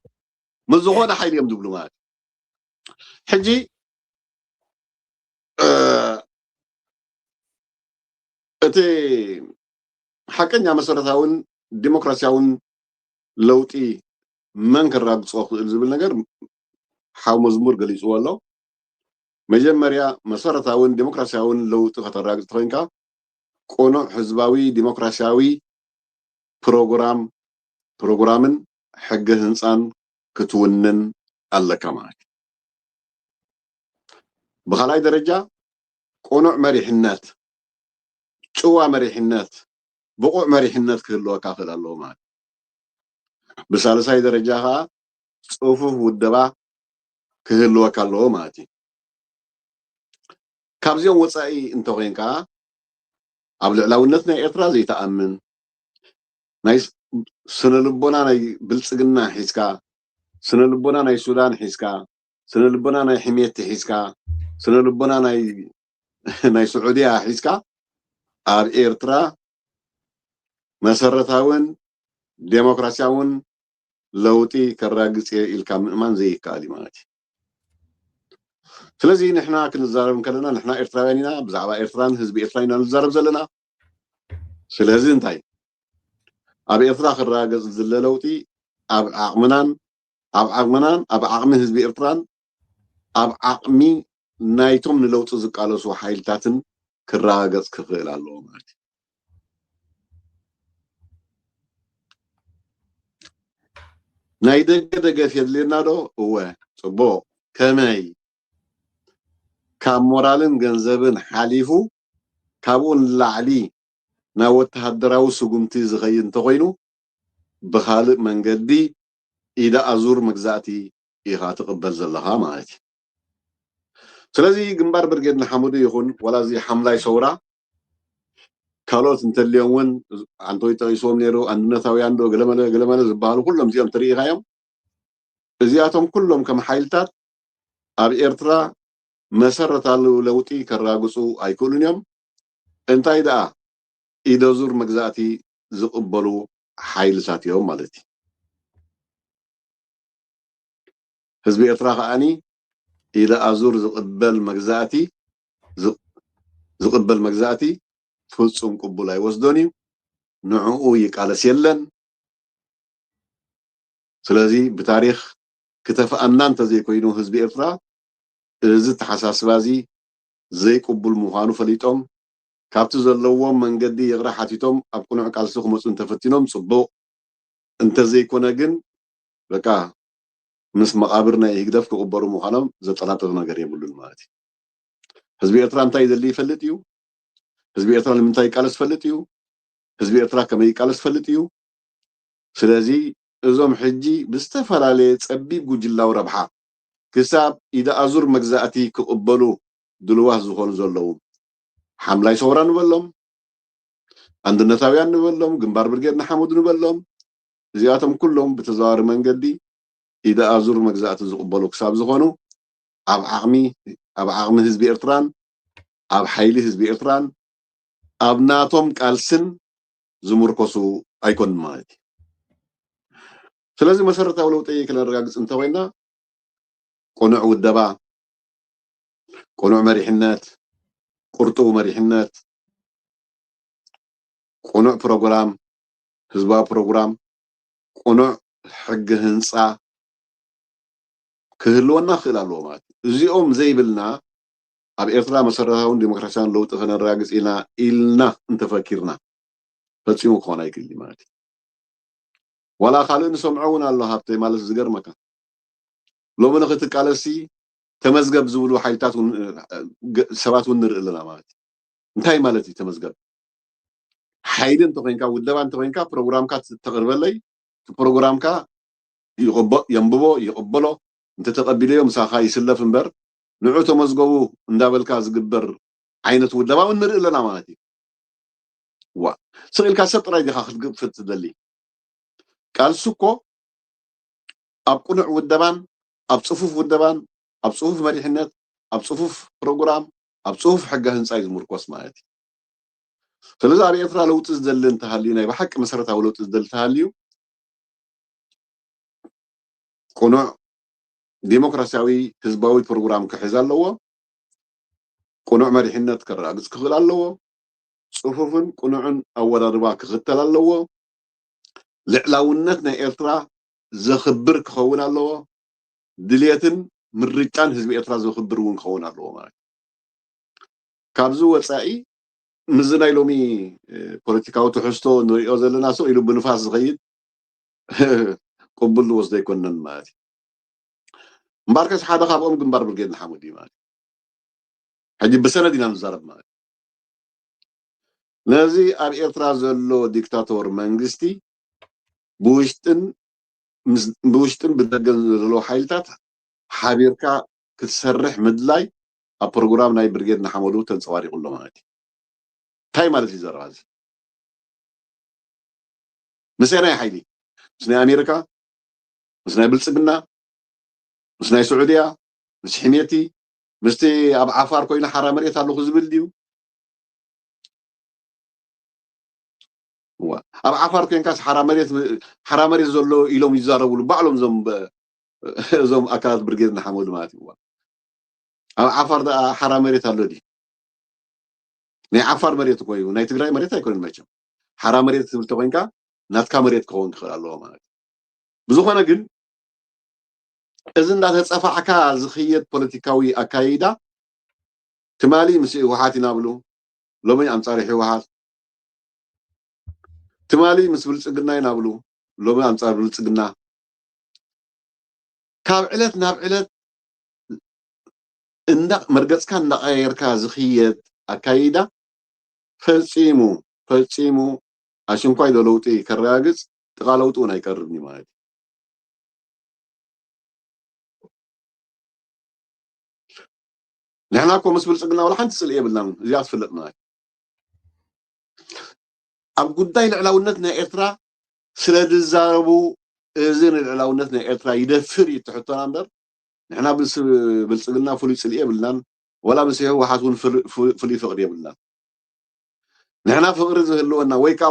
ምስ ዝኾነ ሓይሊ እዮም ዝብሉ ማለት እዩ። ሕጂ እ፣ እቲ ሓቀኛ መሰረታውን ዲሞክራሲያውን ለውጢ መን ከራግጾ ክእል ዝብል ነገር ሓው መዝሙር ገሊጽዎ ኣሎ። መጀመርያ መሰረታውን ዲሞክራሲያውን ለውጢ ከተራግጽ ተኮይንካ ቅኑዕ ህዝባዊ ዲሞክራሲያዊ ፕሮግራም፣ ፕሮግራምን ሕገ ህንፃን ክትውንን ኣለካ ማለት እዩ። ብኻልኣይ ደረጃ ቅኑዕ መሪሕነት፣ ጭዋ መሪሕነት፣ ብቑዕ መሪሕነት ክህልወካ ክእል ኣለዎ ማለት እዩ። ብሳልሳይ ደረጃ ከዓ ጽፉፍ ውደባ ክህልወካ ኣለዎ ማለት እዩ። ካብዚኦም ወፃኢ እንተኮይንካ ኣብ ልዕላውነት ናይ ኤርትራ ዘይተኣምን፣ ናይ ስ- ስነ ልቦና ናይ ብልጽግና ሒዝካ፣ ስነ ልቦና ናይ ሱዳን ሒዝካ፣ ስነ ልቦና ናይ ሕሜቲ ሒዝካ፣ ስነ ልቦና ናይ ናይ ስዑድያ ሒዝካ ኣብ ኤርትራ መሰረታውን ዴሞክራሲያውን ለውጢ ከራግጽ እየ ኢልካ ምእማን ዘይከኣል እዩ ማለት እዩ። ስለዚ ንሕና ክንዛረብ እንከለና ንሕና ኤርትራውያን ኢና፣ ብዛዕባ ኤርትራን ህዝቢ ኤርትራን ኢና ንዛረብ ዘለና። ስለዚ እንታይ ኣብ ኤርትራ ክረጋገጽ ዝለ ለውጢ ኣብ ዓቕምናን ኣብ ዓቕምናን ኣብ ዓቕሚ ህዝቢ ኤርትራን ኣብ ዓቕሚ ናይቶም ንለውጢ ዝቃለሱ ሓይልታትን ክረጋገጽ ክኽእል ኣለዎ ማለት እዩ። ናይ ደገ ደገፍ የድልየና ዶ? እወ፣ ጽቡቕ። ከመይ? ካብ ሞራልን ገንዘብን ሓሊፉ ካብኡ ንላዕሊ ናብ ወተሃደራዊ ስጉምቲ ዝኸይድ እንተኾይኑ ብኻልእ መንገዲ ኢደ ኣዙር መግዛእቲ ኢኻ ትቕበል ዘለኻ ማለት እዩ። ስለዚ ግንባር ብርጌድ ንሓመዱ ይኹን ዋላ እዚ ሓምላይ ሰውራ ካልኦት እንተልዮም እውን ኣንቶይ ጠቂስዎም ነይሩ፣ ኣንድነታውያን ዶ ገለመለ ገለመለ ዝበሃሉ ኩሎም እዚኦም ተሪኢኻዮም። እዚኣቶም ኩሎም ከም ሓይልታት ኣብ ኤርትራ መሰረታዊ ለውጢ ከራግፁ ኣይክእሉን እዮም። እንታይ ደኣ ኢደዙር መግዛእቲ ዝቕበሉ ሓይልታት እዮም ማለት እዩ። ህዝቢ ኤርትራ ከዓኒ ኢደ ኣዙር ዝቕበል መግዛእቲ ዝቕበል መግዛእቲ ፍጹም ቅቡል ኣይወስዶን እዩ። ንዕኡ ይቃለስ የለን። ስለዚ ብታሪኽ ክተፍኣና እንተዘይኮይኑ ህዝቢ ኤርትራ እዚ ተሓሳስባ እዚ ዘይቅቡል ምዃኑ ፈሊጦም ካብቲ ዘለዎም መንገዲ ይቕረ ሓቲቶም ኣብ ቅኑዕ ቃልሲ ክመፁ እንተፈቲኖም ፅቡቕ፣ እንተዘይኮነ ግን በቃ ምስ መቓብር ናይ ህግደፍ ክቕበሩ ምዃኖም ዘጠራጥር ነገር የብሉን ማለት እዩ። ህዝቢ ኤርትራ እንታይ ዘድሊ ይፈልጥ እዩ። ህዝቢ ኤርትራ ንምንታይ ይቃለስ ይፈልጥ እዩ። ህዝቢ ኤርትራ ከመይ ይቃለስ ይፈልጥ እዩ። ስለዚ እዞም ሕጂ ብዝተፈላለየ ጸቢብ ጉጅላዊ ረብሓ ክሳብ ኢደ ኣዙር መግዛእቲ ክቕበሉ ድልዋት ዝኾኑ ዘለዉ ሓምላይ ሰውራ ንበሎም፣ ኣንድነታውያን ንበሎም፣ ግንባር ብርጌድ ንሓመዱ ንበሎም፣ እዚኣቶም ኩሎም ብተዘዋዋሪ መንገዲ ኢደ ኣዙር መግዛእቲ ዝቕበሉ ክሳብ ዝኾኑ ኣብ ዓቕሚ ኣብ ዓቕሚ ህዝቢ ኤርትራን ኣብ ሓይሊ ህዝቢ ኤርትራን ኣብ ናቶም ቃልስን ዝምርኮሱ ኣይኮኑን ማለት እዩ። ስለዚ መሰረታዊ ለውጢ ክነረጋግጽ እንተኮይና ቅኑዕ ውደባ፣ ቅኑዕ መሪሕነት፣ ቅርጡው መሪሕነት፣ ቅኑዕ ፕሮግራም፣ ህዝባዊ ፕሮግራም፣ ቅኑዕ ሕጊ ህንፃ ክህልወና ክኽእል ኣለዎ ማለት እዩ። እዚኦም ዘይብልና ኣብ ኤርትራ መሰረታውን ዲሞክራሲያውን ለውጢ ከነረጋግፅ ኢና ኢልና እንተፈኪርና ፈጺሙ ክኾን ኣይክእል ማለት እዩ። ዋላ ካልእ ንሰምዖ እውን ኣሎ ሃብተይ ማለት ዝገርመካ። ሎሚ ንኽትቃለሲ ተመዝገብ ዝብሉ ሓይልታት እውን ሰባት እውን ንርኢ ኣለና ማለት እዩ። እንታይ ማለት እዩ ተመዝገብ? ሓይሊ እንተኮይንካ ውደባ እንተኮይንካ ፕሮግራምካ ተቕርበለይ፣ እቲ ፕሮግራምካ የንብቦ ይቕበሎ፣ እንተተቐቢለዮ ምሳኻ ይስለፍ እምበር ንዑ ተመዝገቡ እንዳበልካ ዝግበር ዓይነት ውደባ እውን ንርኢ ኣለና ማለት እዩ። ዋ ስቕ ኢልካ ሰብ ጥራይ ዲኻ ክትግፍት ትደሊ? ቃልሲ እኮ ኣብ ቅኑዕ ውደባን ኣብ ፅፉፍ ውደባን ኣብ ፅፉፍ መሪሕነት ኣብ ፅፉፍ ፕሮግራም ኣብ ፅፉፍ ሕገ ህንፃ እዩ ዝምርኮስ ማለት እዩ። ስለዚ ኣብ ኤርትራ ለውጢ ዝደሊ እንተሃልዩ ናይ ብሓቂ መሰረታዊ ለውጢ ዝደሊ እንተሃልዩ ቅኑዕ ዲሞክራሲያዊ ህዝባዊ ፕሮግራም ክሕዝ ኣለዎ። ቅኑዕ መሪሕነት ከረጋግፅ ክኽእል ኣለዎ። ፅፉፍን ቅኑዕን ኣወዳድባ ክኽተል ኣለዎ። ልዕላውነት ናይ ኤርትራ ዘኽብር ክኸውን ኣለዎ። ድልየትን ምርጫን ህዝቢ ኤርትራ ዘኽብር እውን ክኸውን ኣለዎ ማለት እዩ። ካብዚ ወፃኢ ምስዚ ናይ ሎሚ ፖለቲካዊ ትሕዝቶ ንሪኦ ዘለና ስቕ ኢሉ ብንፋስ ዝኸይድ ቅቡል ንወስዶ ኣይኮነን ማለት እዩ። እምበኣርከስ ሓደ ካብኦም ግንባር ብርጌድ ንሓመዱ እዩ ማለት እዩ። ሕጂ ብሰነድ ኢና ንዛረብ ማለት እዩ። ነዚ ኣብ ኤርትራ ዘሎ ዲክታቶር መንግስቲ ብውሽጥን ብውሽጥን ብደገን ዘለዉ ሓይልታት ሓቢርካ ክትሰርሕ ምድላይ ኣብ ፕሮግራም ናይ ብርጌድ ንሓመዱ ተንፀባሪቑ ኣሎ ማለት እዩ። እንታይ ማለት እዩ ዘረባ እዚ? ምስ ናይ ሓይሊ ምስ ናይ ኣሜሪካ ምስ ናይ ብልፅግና ምስ ናይ ስዑድያ ምስ ሕሜቲ ምስቲ ኣብ ዓፋር ኮይኑ ሓራ መሬት ኣለኹ ዝብል ድዩ? ኣብ ዓፋር ኮንካስ ሓራ መሬት ሓራ መሬት ዘሎ ኢሎም ይዛረብሉ ባዕሎም እዞም እዞም ኣካላት ብርጌድ ንሓመዱ ማለት እዩ። ኣብ ዓፋር ደኣ ሓራ መሬት ኣሎ ድዩ? ናይ ዓፋር መሬት እኮ እዩ፣ ናይ ትግራይ መሬት ኣይኮነን መቸም። ሓራ መሬት ክትብል ተኮይንካ ናትካ መሬት ክኸውን ክኽእል ኣለዎ ማለት እዩ። ብዝኾነ ግን እዚ እንዳተፀፋዕካ ዝኽየድ ፖለቲካዊ ኣካይዳ ትማሊ ምስ ህወሓት ኢና ብሉ፣ ሎሚ ኣንፃር ህወሓት፣ ትማሊ ምስ ብልፅግና ኢና ብሉ፣ ሎሚ ኣንፃር ብልፅግና። ካብ ዕለት ናብ ዕለት እንዳ መርገፅካ እንዳቀየርካ ዝኽየድ ኣካይዳ ፈፂሙ ፈፂሙ ኣሽንኳይ ዶ ለውጢ ከረጋግፅ ጥቓ ለውጢ እውን ኣይቀርብን እዩ ማለት እዩ። ንሕና እኮ ምስ ብልፅግና ዋላ ሓንቲ ፅልኢ የብልናን፣ እዚኣ ትፍለጥ ማለት እዩ። ኣብ ጉዳይ ልዕላውነት ናይ ኤርትራ ስለ ዝዛረቡ እዚ ንልዕላውነት ናይ ኤርትራ ይደፍር እዩ እቲ ሕቶና እምበር ንሕና ምስ ብልፅግና ፍሉይ ፅልኢ የብልናን፣ ወላ ምስ ህወሓት እውን ፍሉይ ፍቅሪ የብልናን። ንሕና ፍቅሪ ዝህልወና ወይ ከዓ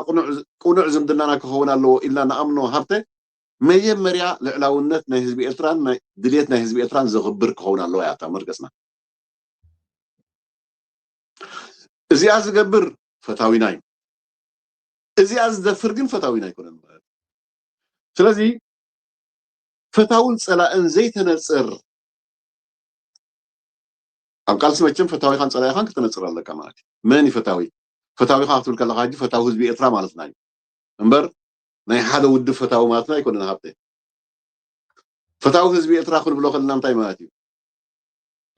ቅኑዕ ዝምድናና ክኸውን ኣለዎ ኢልና ንኣምኖ ሃብተ መጀመርያ ልዕላውነት ናይ ህዝቢ ኤርትራን ድልየት ናይ ህዝቢ ኤርትራን ዘኽብር ክኸውን ኣለዎ እያ እታ መርገፅና። እዚኣ ዝገብር ፈታዊና እዩ። እዚኣ ዝደፍር ግን ፈታዊና ኣይኮነን ማለት እዩ። ስለዚ ፈታውን ፀላእን ዘይተነፅር ኣብ ቃልሲ መቸም ፈታዊኻን ፀላኢኻን ክተነፅር ኣለካ ማለት እዩ። መን እዩ ፈታዊ? ፈታዊኻ ክትብል ከለካ ሕጂ ፈታዊ ህዝቢ ኤርትራ ማለትና እዩ እምበር ናይ ሓደ ውድብ ፈታዊ ማለትና ኣይኮነን ሃብተ። ፈታዊ ህዝቢ ኤርትራ ክንብሎ ከለና እንታይ ማለት እዩ?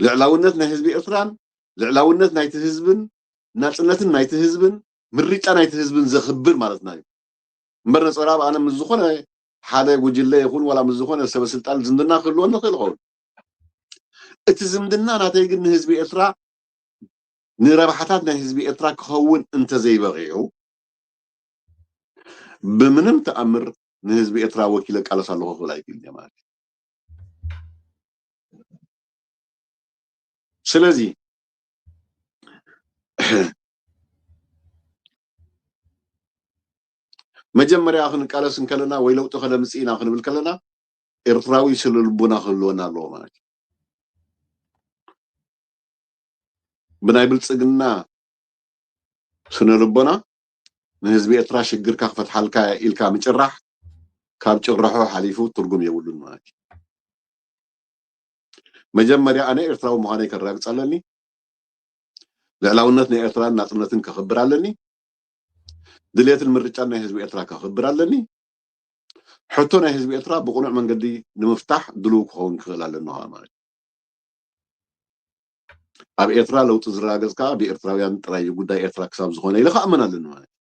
ልዕላውነት ናይ ህዝቢ ኤርትራን ልዕላውነት ናይቲ ህዝብን ናፅነትን ናይቲ ህዝብን ምርጫ ናይቲ ህዝብን ዘኽብር ማለትና እዩ። እምበር ነፀብራብ ኣነ ምስ ዝኾነ ሓደ ጉጅለ ይኹን ዋላ ምስ ዝኾነ ሰበ ስልጣን ዝምድና ክህልዎ ንኽእል ይኸውን። እቲ ዝምድና ናተይ ግን ንህዝቢ ኤርትራ ንረብሓታት ናይ ህዝቢ ኤርትራ ክኸውን እንተዘይበቒዑ ብምንም ተኣምር ንህዝቢ ኤርትራ ወኪለ ቃለስ ኣለኹ ክብል ኣይክእልን እየ ማለት እዩ። ስለዚ መጀመርያ ክንቃለስ እንከለና ወይ ለውጢ ከነምፅእ ኢና ክንብል ከለና ኤርትራዊ ስነ ልቦና ክህልወና ኣለዎ ማለት እዩ። ብናይ ብልጽግና ስነ ልቦና ንህዝቢ ኤርትራ ሽግርካ ክፈትሓልካ ኢልካ ምጭራሕ ካብ ጭርሖ ሓሊፉ ትርጉም የብሉን ማለት እዩ። መጀመርያ ኣነ ኤርትራዊ ምዃነይ ከረጋግጽ ኣለኒ። ልዕላውነት ናይ ኤርትራን ናጽነትን ከኽብር ኣለኒ። ድሌትን ምርጫን ናይ ህዝቢ ኤርትራ ከኽብር ኣለኒ። ሕቶ ናይ ህዝቢ ኤርትራ ብቕኑዕ መንገዲ ንምፍታሕ ድልው ክኸውን ክኽእል ኣለኒ ማለት እዩ። ኣብ ኤርትራ ለውጢ ዝረጋገጽ ከኣ ብኤርትራውያን ጥራይ እዩ። ጉዳይ ኤርትራ ክሳብ ዝኾነ ኢለ ክኣምን ኣለኒ ማለት እዩ።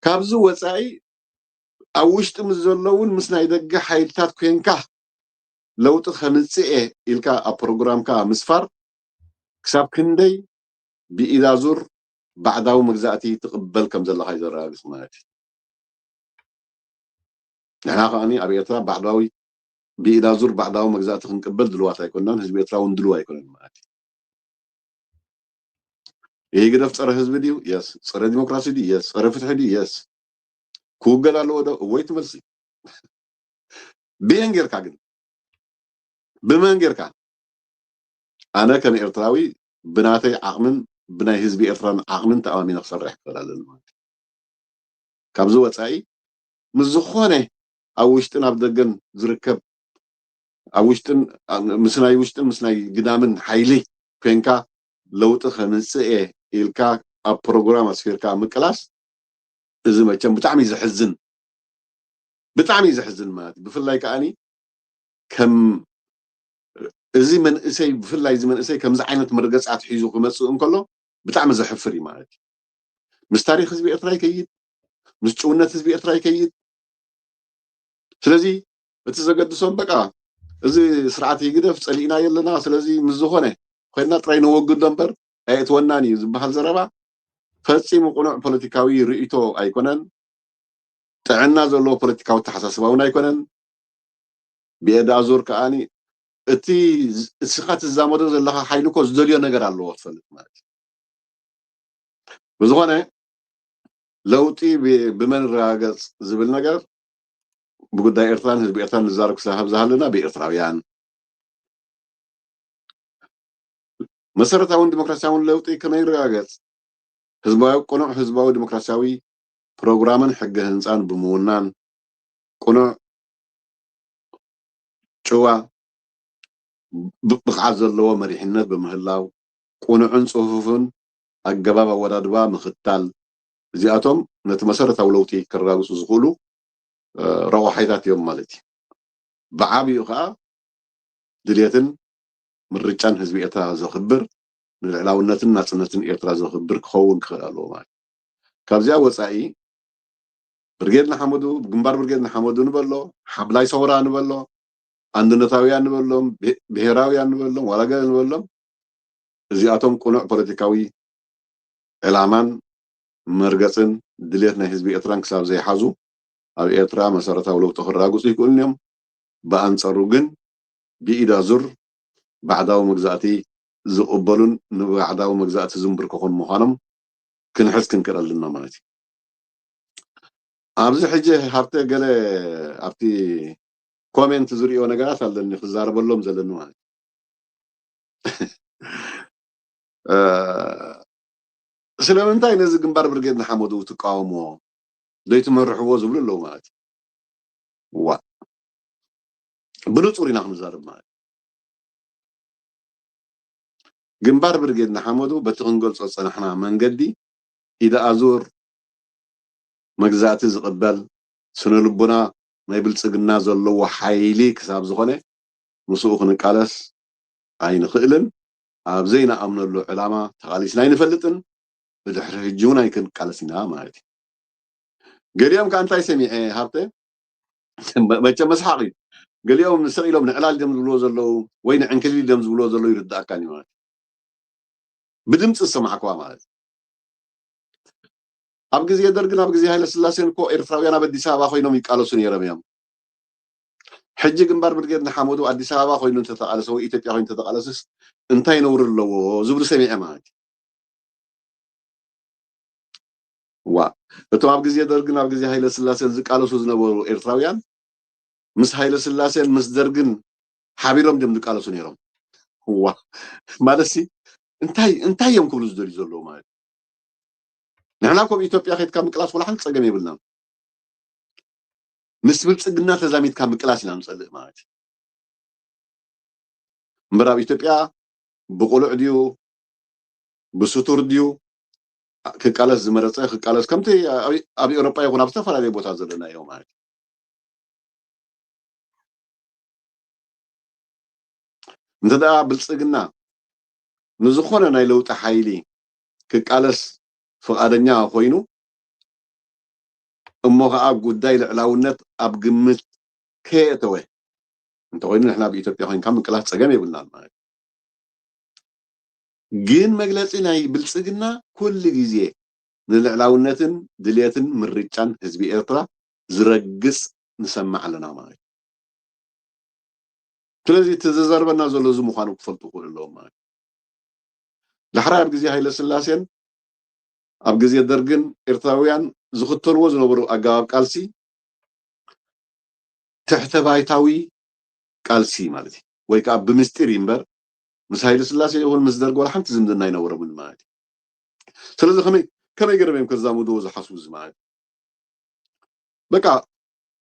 ካብዚ ወጻኢ ኣብ ውሽጢ ምስ ዘለውን ምስ ናይ ደገ ሓይልታት ኮንካ ለውጢ ከምጽእ እየ ኢልካ ኣብ ፕሮግራምካ ምስፋር ክሳብ ክንደይ ብኢድ ኣዙር ባዕዳዊ መግዛእቲ ትቕበል ከም ዘለኻ እዩ ዘረጋግጽ ማለት እዩ። ንሕና ከኣኒ ኣብ ኤርትራ ባዕዳዊ ብኢድ ኣዙር ባዕዳዊ መግዛእቲ ክንቅበል ድልዋት ኣይኮናን፣ ህዝቢ ኤርትራ እውን ድልው ኣይኮነን ማለት እዩ። ይህ ግደፍ ጸረ ህዝቢ ድዩ? የስ። ጸረ ዲሞክራሲ ድዩ? የስ። ጸረ ፍትሒ ድዩ? የስ። ክውገድ ኣለዎ ዶ? እወ እዩ እቲ መልሲ። ብየን ጌርካ ግን? ብመን ጌርካ? ኣነ ከም ኤርትራዊ ብናተይ ዓቕምን ብናይ ህዝቢ ኤርትራን ዓቕምን ተኣማሚነ ክሰርሕ ክኽእል ኣለኒ ማለት እዩ። ካብዚ ወጻኢ ምስ ዝኾነ ኣብ ውሽጥን ኣብ ደገን ዝርከብ ኣብ ውሽጥን ኣብ- ምስ ናይ ውሽጥን ምስ ናይ ግዳምን ሓይሊ ኮንካ ለውጢ ከምጽእ እየ ኢልካ ኣብ ፕሮግራም ኣስፊርካ ምቅላስ እዚ መቸም ብጣዕሚ እዩ ዘሕዝን ብጣዕሚ እዩ ዘሕዝን ማለት እዩ። ብፍላይ ከዓኒ ከም እዚ መንእሰይ ብፍላይ እዚ መንእሰይ ከምዚ ዓይነት መርገጻት ሒዙ ክመጽእ እንከሎ ብጣዕሚ ዘሕፍር እዩ ማለት እዩ። ምስ ታሪኽ ህዝቢ ኤርትራ ይከይድ፣ ምስ ጭውነት ህዝቢ ኤርትራ ይከይድ። ስለዚ እቲ ዘገድሶም በቃ እዚ ስርዓት ይግደፍ ጸሊእናዮ ኣለና፣ ስለዚ ምስ ዝኾነ ኮይና ጥራይ ነወግዶ እምበር ኣየእትወናን እዩ ዝበሃል ዘረባ ፈጺሙ ቅኑዕ ፖለቲካዊ ርእይቶ ኣይኮነን። ጥዕና ዘለዎ ፖለቲካዊ ኣተሓሳስባ እውን ኣይኮነን። ብኤዳ ዙር ከዓኒ እቲ ዝ- እስኻ ትዛመዶ ዘለኻ ሓይሊ እኮ ዝደልዮ ነገር ኣለዎ ትፈልጥ ማለት እዩ። ብዝኾነ ለውጢ ብ- ብመን ረጋገጽ ዝብል ነገር ብጉዳይ ኤርትራን ህዝቢ ኤርትራን ንዛረብ ክሳብ ዝሃለና ብኤርትራውያን መሰረታውን ዲሞክራሲያውን ለውጢ ከመይ ይረጋገጽ? ህዝባዊ ቅኑዕ ህዝባዊ ዲሞክራሲያዊ ፕሮግራምን ሕገ ህንጻን ብምውናን ቅኑዕ ጭዋ ብ- ብቕዓት ዘለዎ መሪሕነት ብምህላው ቅኑዕን ጽፉፍን ኣገባብ ኣወዳድባ ምኽታል እዚኣቶም ነቲ መሰረታዊ ለውጢ ከረጋግጹ ዝኽእሉ ረቑሓይታት እዮም ማለት እዩ። ብዓብኡ ከዓ ድልየትን ምርጫን ህዝቢ ኤርትራ ዘኽብር ንልዕላውነትን ናፅነትን ኤርትራ ዘኽብር ክኸውን ክኽእል ኣለዎ ማለት እዩ። ካብዚኣ ወፃኢ ብርጌድ ንሓመዱ ግንባር ብርጌድ ንሓመዱ ንበሎ ሓብላይ ሰውራ ንበሎ ኣንድነታውያን ንበሎም ብሄራውያን ንበሎም ዋላ ገለ ንበሎም እዚኣቶም ቅኑዕ ፖለቲካዊ ዕላማን መርገፅን ድልየት ናይ ህዝቢ ኤርትራን ክሳብ ዘይሓዙ ኣብ ኤርትራ መሰረታዊ ለውጢ ክረጋግፁ ይክእሉን እዮም። ብኣንፃሩ ግን ብኢድ ኣዙር ባዕዳዊ መግዛእቲ ዝቕበሉን ንባዕዳዊ መግዛእቲ ዝንብርከኹን ምዃኖም ክንሕዝ ክንክእል ኣለና ማለት እዩ። ኣብዚ ሕጂ ሃብተ ገለ ኣብቲ ኮሜንት ዝሪኦ ነገራት ኣለኒ ክዛረበሎም ዘለኒ ማለት ስለምንታይ ነዚ ግንባር ብርጌድ ንሓመዱ ትቃወምዎ ዘይትመርሕዎ ዝብሉ ኣለዉ ማለት እዩ። ዋ ብንፁር ኢና ክንዛረብ ማለት ግንባር ብርጌድ ንሓመዱ በቲ ክንገልፆ ዝፀናሕና መንገዲ ኢደ ኣዙር መግዛእቲ ዝቕበል ስነ ልቡና ናይ ብልፅግና ዘለዎ ሓይሊ ክሳብ ዝኾነ ምስኡ ክንቃለስ ኣይንኽእልን ኣብ ዘይንኣምነሉ ዕላማ ተቓሊስና ኣይንፈልጥን ብድሕሪ ሕጂ እውን ኣይክንቃለስ ኢና ማለት እዩ። ገሊኦም ከዓ እንታይ ሰሚዐ ሃብተ መቸ መስሓቕ እዩ። ገሊኦም ንስቕ ኢሎም ንዕላል ድም ዝብልዎ ዘለዉ ወይ ንዕንክሊል ድም ዝብልዎ ዘለዉ ይርዳእካን እዩ ማለት እዩ። ብድምፂ ዝሰማዕክዋ ማለት እዩ። ኣብ ግዜ ደርግን ኣብ ግዜ ሃይለ ስላሴን እኮ ኤርትራውያን ኣብ ኣዲስ ኣበባ ኮይኖም ይቃለሱ ነይሮም እዮም። ሕጂ ግንባር ብርጌድ ንሓመዱ ኣዲስ ኣበባ ኮይኑ እንተተቃለሰ ወይ ኢትዮጵያ ኮይኑ እንተተቃለሰስ እንታይ ነውሪ ኣለዎ ዝብሉ ሰሚዐ ማለት እዩ። ዋ እቶም ኣብ ግዜ ደርግን ኣብ ግዜ ሃይለ ስላሴን ዝቃለሱ ዝነበሩ ኤርትራውያን ምስ ሃይለ ስላሴን ምስ ደርግን ሓቢሮም ድም ዝቃለሱ ነይሮም። ዋ፣ ማለት ሲ እንታይ እንታይ እዮም ክብሉ ዝደልዩ ዘለዉ ማለት እዩ። ንሕና ኮም ኢትዮጵያ ከይድካ ምቅላስ ወላ ሓንቲ ጸገም የብልናን። ምስ ብልጽግና ተዛሚድካ ምቅላስ ኢና ንጸልእ ማለት እዩ። እምበር ኣብ ኢትዮጵያ ብቁሉዕ ድዩ ብስቱር ድዩ ክቃለስ ዝመረጸ ክቃለስ፣ ከምቲ ኣብ ኤውሮጳ ይኹን ኣብ ዝተፈላለዩ ቦታ ዘለናዮ ማለት እዩ። እንተ ደኣ ብልጽግና ንዝኾነ ናይ ለውጢ ሓይሊ ክቃለስ ፍቓደኛ ኮይኑ፣ እሞ ኸዓ ጉዳይ ልዕላውነት ኣብ ግምት ከየእተወ እንተኾይኑ፣ ንሕና ኣብ ኢትዮጵያ ኮይንካ ምቅላስ ጸገም የብልናን ማለት እዩ። ግን መግለጺ ናይ ብልጽግና ኩሉ ግዜ ንልዕላውነትን ድልየትን ምርጫን ህዝቢ ኤርትራ ዝረግጽ ንሰምዕ ኣለና ማለት እዩ። ስለዚ እቲ ዝዘርበና ዘሎ እዚ ምዃኑ ክፈልጡ ክኽእሉ ኣለዎም ማለት እዩ። ዳሕራይ ኣብ ግዜ ሃይለ ስላሴን ኣብ ግዜ ደርግን ኤርትራውያን ዝኽተልዎ ዝነበሩ ኣገባብ ቃልሲ ትሕተ ባይታዊ ቃልሲ ማለት እዩ። ወይ ከዓ ብምስጢር እዩ እምበር ምስ ሃይለ ስላሴ ይኹን ምስ ደርግ ዋላ ሓንቲ ዝምድና ኣይነበሮምን ማለት እዩ። ስለዚ ከመይ ከመይ ገይሮም እዮም ከዛምድዎ ዝሓስቡ እዚ ማለት እዩ? በቃ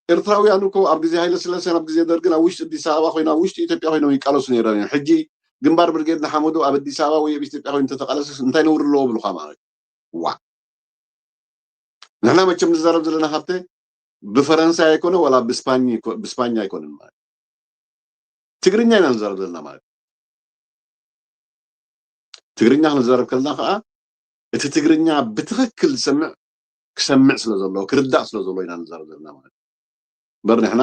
ኤርትራውያን እኮ ኣብ ግዜ ሃይለ ስላሴን ኣብ ግዜ ደርግን ኣብ ውሽጢ ኣዲስ ኣበባ ኮይኖም ኣብ ውሽጢ ኢትዮጵያ ኮይኖም ይቃለሱ ነይሮም እዮም። ሕጂ ግንባር ብርጌድ ንሓመዱ ኣብ ኣዲስ ኣበባ ወይ ኣብ ኢትዮጵያ ኮይኑ እንተተቃለሰስ እንታይ ነውሪ ኣለዎ ብሉካ ማለት እዩ። ዋ፣ ንሕና መቸም ንዛረብ ዘለና ሃብተ ብፈረንሳይ ኣይኮነ ዋላ ብስፓኝ ኣይኮ- ብስፓኛ ኣይኮነን ማለት ትግርኛ ኢና ንዛረብ ዘለና ማለት ትግርኛ ክንዛረብ ከለና ከዓ እቲ ትግርኛ ብትኽክል ዝሰምዕ ክሰምዕ ስለ ዘለዎ ክርዳእ ስለ ዘለዎ ኢና ንዛረብ ዘለና ማለት እምበር ንሕና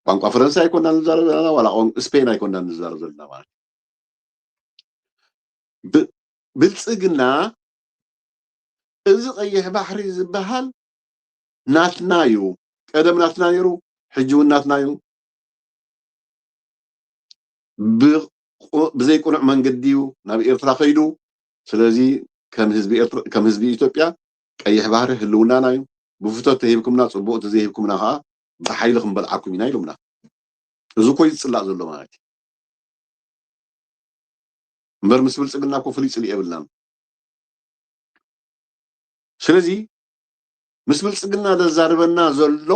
ቋንቋ ፈረንሳ ኣይኮና ንዛረብ ዘለና ዋላ ቋንቋ ስፔን ኣይኮና ንዛረብ ዘለና ማለት ብ- ብልፅግና እዚ ቀይሕ ባሕሪ ዝበሃል ናትና እዩ። ቀደም ናትና ነይሩ፣ ሕጂ እውን ናትና እዩ። ብቁ- ብዘይቁኑዕ መንገዲ እዩ ናብ ኤርትራ ከይዱ። ስለዚ ከም ህዝቢ ኤርትራ ከም ህዝቢ ኢትዮጵያ ቀይሕ ባሕሪ ህልውናና እዩ። ብፍቶት ተሂብኩምና ፅቡቅ፣ ተዘይሂብኩምና ከዓ ብሓይሊ ክንበልዓኩም ኢና ኢሉምና። እዚ እኮ እዩ ዝፅላእ ዘሎ ማለት እዩ። እምበር ምስ ብልፅግና እኮ ፍሉይ ፅልኢ የብልናን። ስለዚ ምስ ብልፅግና ዘዛርበና ዘሎ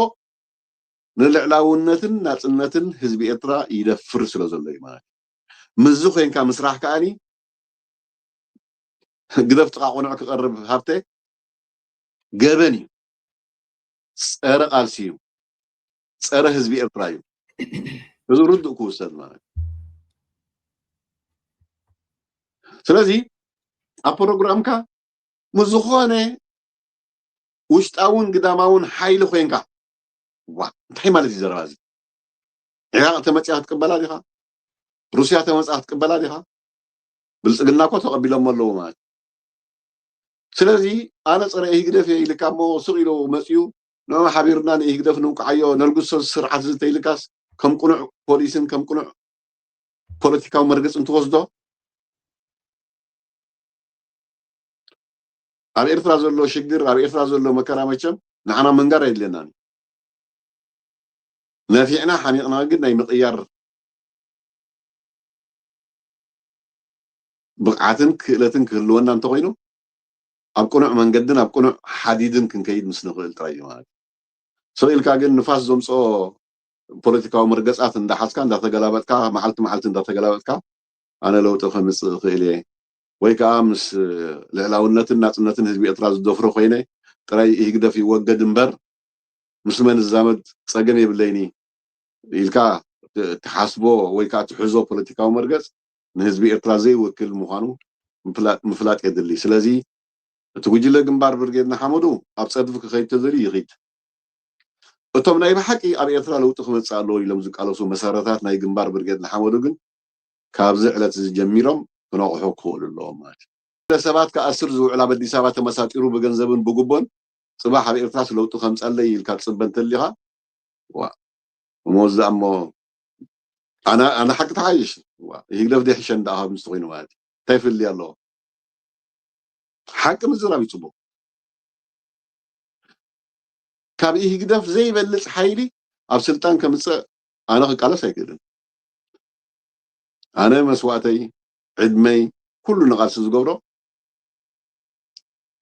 ንልዕላውነትን ናፅነትን ህዝቢ ኤርትራ ይደፍር ስለ ዘሎ እዩ ማለት እዩ። ምስዚ ኮይንካ ምስራሕ ከዓኒ ግደፍ ጥቓ ቁኑዕ ክቐርብ ሃብተ ገበን እዩ። ፀረ ቃልሲ እዩ። ፀረ ህዝቢ ኤርትራ እዩ። እዚ ርዱእ ክውሰድ ማለት እዩ። ስለዚ ኣብ ፕሮግራምካ ምስ ዝኾነ ውሽጣውን ግዳማውን ሓይሊ ኮይንካ ዋ እንታይ ማለት እዩ ዘረባ እዚ? ኢራቅ ተመፅያ ክትቅበላ ዲኻ? ሩስያ ተመፅያ ክትቅበላ ዲኻ? ብልፅግና እኮ ተቐቢሎሞ ኣለዉ ማለት ስለዚ ኣነ ፀረ ኢህግደፍ እየ ኢልካ እሞ ስቕ ኢሉ መፅዩ ንኦም ሓቢርና ንኢህግደፍ ንውቅዓዮ ነልግሶ ስርዓት እዚ ተይልካስ ከም ቅኑዕ ፖሊስን ከም ቅኑዕ ፖለቲካዊ መርገፅ እንትወስዶ ኣብ ኤርትራ ዘሎ ሽግር ኣብ ኤርትራ ዘሎ መከራ መቸም ንዓና መንጋር ኣይድለናን ነፊዕና ሓሚቕና ግን ናይ ምቕያር ብቕዓትን ክእለትን ክህልወና እንተኾይኑ ኣብ ቅኑዕ መንገድን ኣብ ቅኑዕ ሓዲድን ክንከይድ ምስ ንኽእል ጥራይ እዩ ማለት እዩ። ስቕ ኢልካ ግን ንፋስ ዘምፅኦ ፖለቲካዊ መርገፃት እንዳሓዝካ እንዳተገላበጥካ መዓልቲ መዓልቲ እንዳተገላበጥካ ኣነ ለውጢ ከምፅእ እኽእል እየ ወይ ከዓ ምስ ልዕላውነትን ናፅነትን ህዝቢ ኤርትራ ዝደፍሮ ኮይነ ጥራይ ኢህግደፍ ይወገድ እምበር ምስ መን እዛመድ ፀገም የብለይኒ ኢልካ ትሓስቦ ወይ ከዓ ትሕዞ ፖለቲካዊ መርገፅ ንህዝቢ ኤርትራ ዘይውክል ምዃኑ ምፍላጥ የድሊ። ስለዚ እቲ ጉጅለ ግንባር ብርጌድ ንሓመዱ ኣብ ፀድፊ ክኸይድ ተዘልዩ ይኺድ። እቶም ናይ ብሓቂ ኣብ ኤርትራ ለውጢ ክመፅእ ኣለዎ ኢሎም ዝቃለሱ መሰረታት ናይ ግንባር ብርጌድ ንሓመዱ ግን ካብዚ ዕለት እዚ ጀሚሮም ክነቕሑ ክኽእሉ ኣለዎም ማለት እዩ። ሰባት ክኣስር ዝውዕል ኣብ ኣዲስ ኣበባ ተመሳጢሩ ብገንዘብን ብጉቦን ፅባሕ ኣብ ኤርትራስ ለውጢ ከምፀለይ ኢልካ ትፅበ እንተሊኻ ዋ እሞ እዚ እሞ ኣነ ኣነ ሓቂ ተሓይሽ ዋ ህግደፍ ደይ ሕሸን ደኣ ምስ ኮይኑ ማለት እዩ እንታይ ፍልልይ ኣለዎ ሓቂ ምዝራብ ይፅቡቅ ካብ ኢህግደፍ ዘይበልፅ ሓይሊ ኣብ ስልጣን ከምፅእ ኣነ ክቃለስ ኣይክእልን ኣነ መስዋእተይ፣ ዕድመይ፣ ኩሉ ንቓልሲ ዝገብሮ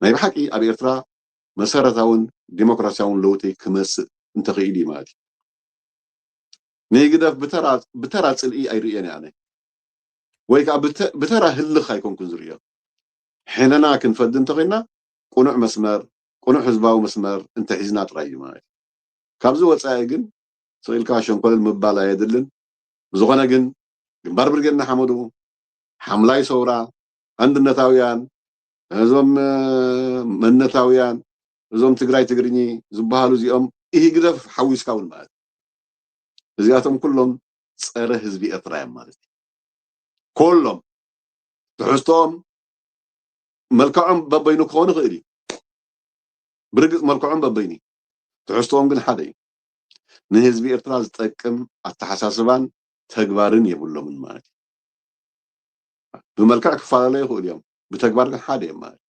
ናይ ብሓቂ ኣብ ኤርትራ መሰረታውን ዲሞክራሲያውን ለውጢ ክመጽእ እንተኽኢሉ እዩ ማለት እዩ። ንህግደፍ ብተራ ብተራ ጽልኢ ኣይርእዮን እየ ኣነ፣ ወይ ከዓ ብተ- ብተራ ህልኽ ኣይኮንኩን ዝርእዮ። ሕነና ክንፈዲ እንተኾይና ቅኑዕ መስመር፣ ቅኑዕ ህዝባዊ መስመር እንተሒዝና ጥራይ እዩ ማለት እዩ። ካብዚ ወፃኢ ግን ስቕ ኢልካ ሸንኮለል ምባል ኣየድልን። ብዝኾነ ግን ግንባር ብርጌድ ንሓመዱ፣ ሓምላይ ሰውራ፣ ኣንድነታውያን፣ እዞም መንነታውያን፣ እዞም ትግራይ ትግርኚ ዝበሃሉ እዚኦም ኢህግደፍ ሓዊስካ እውን ማለት እዩ። እዚኣቶም ኩሎም ፀረ ህዝቢ ኤርትራ እዮም ማለት እዩ። ኩሎም ትሕዝቶኦም መልክዖም በበይኑ ክኾኑ ይኽእል እዩ። ብርግፅ መልክዖም በበይኑ እዩ። ትሕዝቶኦም ግን ሓደ እዩ። ንህዝቢ ኤርትራ ዝጠቅም ኣተሓሳስባን ተግባርን የብሎምን ማለት እዩ። ብመልክዕ ክፈላለዩ ይኽእሉ እዮም፣ ብተግባር ግን ሓደ እዮም ማለት እዩ።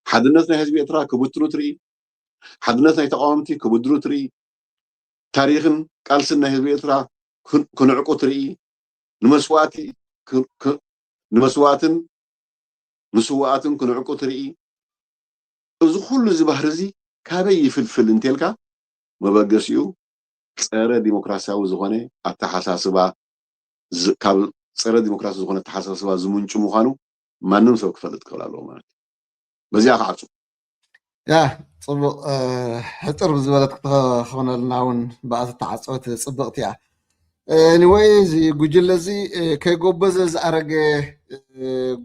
ሓድነት ናይ ህዝቢ ኤርትራ ክብትኑ ትርኢ፣ ሓድነት ናይ ተቃወምቲ ክብድሩ ትርኢ፣ ታሪኽን ቃልስን ናይ ህዝቢ ኤርትራ ክን- ክንዕቁ ትርኢ፣ ንመስዋእቲ ክ- ክ- ንመስዋእትን ንስዋኣትን ክንዕቁ ትርኢ። እዚ ኩሉ እዚ ባህሪ እዚ ካበይ ይፍልፍል እንተልካ፣ መበገሲኡ ፀረ ዲሞክራሲያዊ ዝኾነ ኣተሓሳስባ ዝ- ካብ ፀረ ዲሞክራሲ ዝኾነ ኣተሓሳስባ ዝምንጩ ምዃኑ ማንም ሰብ ክፈልጥ ክኽእል ኣለዎ ማለት እዩ። በዚኣ ክዓጹ። ያ፣ ፅቡቕ። ሕፅር ብዝበለት ክትኾነልና እውን ብኣቲ ተዓፀወት ፅብቕቲ እያ። ኤኒወይ፣ እዚ ጉጅለ እዚ ከይጎበዘ ዝኣረገ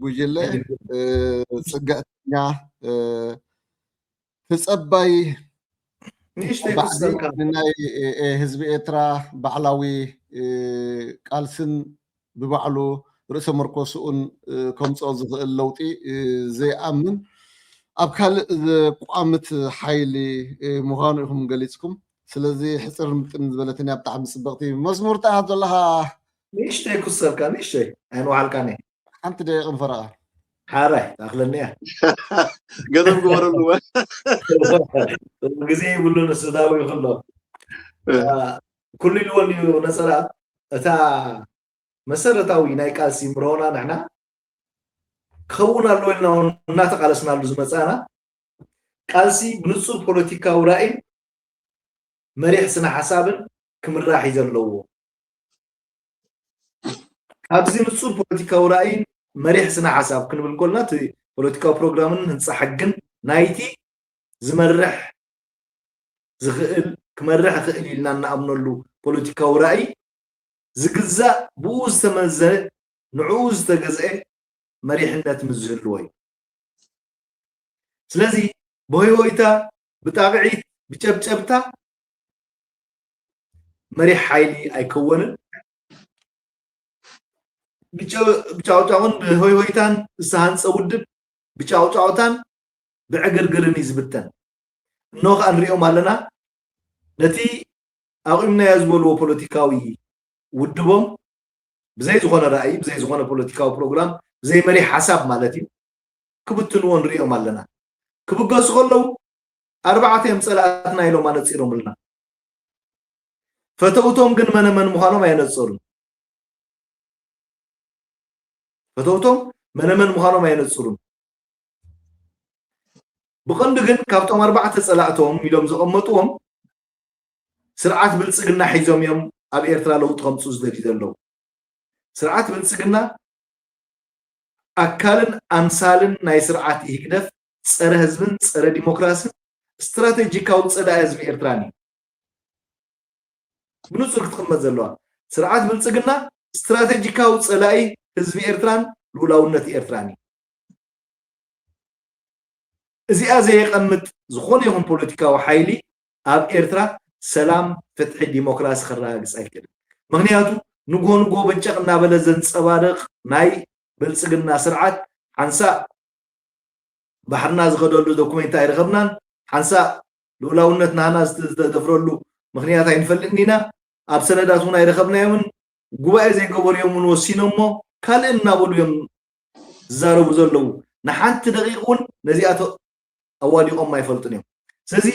ጉጅለ፣ ፅግዕተኛ፣ ተፀባይ፣ ንእሽተይ ባዕዲ ክሰልካ ንናይ ህዝቢ ኤርትራ ባዕላዊ ቃልስን ብባዕሉ ርእሰ መርኮስኡን ከምፅኦ ዝኽእል ለውጢ ዘይኣምን፣ ኣብ ካልእ ዘቋምት ሓይሊ ምዃኑ ኢኹም ገሊፅኩም። ስለዚ ሕፅር ምጥን ዝበለትን እያ፣ ብጣዕሚ ፅብቕቲ። መዝሙር ጣ ዘለኻ ንእሽተይ ክሰልካ ንእሽተይ ኣይንውዓልካኒ ሓንቲ ደቂቕ ንፈረቓ። ሓራይ ታክለኒ እያ ገደብ ግበረሉ። ግዜ ይብሉን ስዳዊ ይኽሎ ኩሉ ኢልዎ እንድዩ ነፀላ እታ መሰረታዊ ናይ ቃልሲ ምረሆና ንሕና ክኸውን ኣለዎ ኢልና እውን እናተቃለስናሉ ዝመፃና ቃልሲ ብንፁር ፖለቲካዊ ራእይን መሪሕ ስነ ሓሳብን ክምራሕ እዩ ዘለዎ። ካብዚ ንፁር ፖለቲካዊ ራእይን መሪሕ ስነ ሓሳብ ክንብል ከለና እቲ ፖለቲካዊ ፕሮግራምን ህንፃ ሕግን ናይቲ ዝመርሕ ዝኽእል ክመርሕ ይኽእል ኢልና እንኣምነሉ ፖለቲካዊ ራእይ ዝግዛእ ብኡ ዝተመዘነ ንዕኡ ዝተገዝአ መሪሕነት ምስ ዝህልዎ እዩ። ስለዚ ብሆይሆይታ ብጣቕዒት ብጨብጨብታ መሪሕ ሓይሊ ኣይከወንን። ብጨ- ብጫውጫውን ብሆይሆይታን ዝተሃንፀ ውድብ ብጫውጫውታን ብዕግርግርን እዩ ዝብተን። እኖ ከዓ ንሪኦም ኣለና ነቲ ኣቑምናዮ ዝበልዎ ፖለቲካዊ ውድቦም ብዘይ ዝኾነ ራእይ ብዘይ ዝኾነ ፖለቲካዊ ፕሮግራም ብዘይ መሪሕ ሓሳብ ማለት እዩ ክብትንዎ ንሪኦም ኣለና። ክብገሱ ከለዉ ኣርባዕተ እዮም ፀላእትና ኢሎም ኣነፂሮምልና። ፈተውቶም ግን መነመን ምዃኖም ኣየነፀሩን። ፈተውቶም መነመን ምዃኖም ኣየነፅሩን። ብቐንዱ ግን ካብቶም ኣርባዕተ ፀላእቶም ኢሎም ዘቐመጥዎም ስርዓት ብልፅግና ሒዞም እዮም ኣብ ኤርትራ ለውጢ ከምፅኡ ዝደልዩ ዘለዉ። ስርዓት ብልፅግና ኣካልን ኣምሳልን ናይ ስርዓት ኢህግደፍ ፀረ ህዝብን ፀረ ዲሞክራስን ስትራቴጂካዊ ፀላኢ ህዝቢ ኤርትራን እዩ። ብንፁር ክትቕመጥ ዘለዋ ስርዓት ብልፅግና ስትራቴጂካዊ ፀላኢ ህዝቢ ኤርትራን ልኡላውነት ኤርትራን እዩ። እዚኣ ዘየቐምጥ ዝኾነ ይኹን ፖለቲካዊ ሓይሊ ኣብ ኤርትራ ሰላም፣ ፍትሒ፣ ዲሞክራሲ ከረጋግፅ ኣይክእልን። ምክንያቱ ንግሆ ንግሆ በጨቕ እናበለ ዘንፀባርቕ ናይ ብልፅግና ስርዓት ሓንሳእ ባሕርና ዝኸደሉ ዶኩሜንት ኣይረኸብናን፣ ሓንሳእ ልኡላውነት ናህና ዝተደፍረሉ ምክንያት ኣይንፈልጥን ኢና፣ ኣብ ሰነዳት እውን ኣይረኸብናዮምን፣ ጉባኤ ዘይገበሩ እዮም እውን ወሲኖሞ ካልእ እናበሉ እዮም ዝዛረቡ ዘለዉ። ንሓንቲ ደቂቕ እውን ነዚኣ ኣዋዲቖም ኣይፈልጡን እዮም። ስለዚ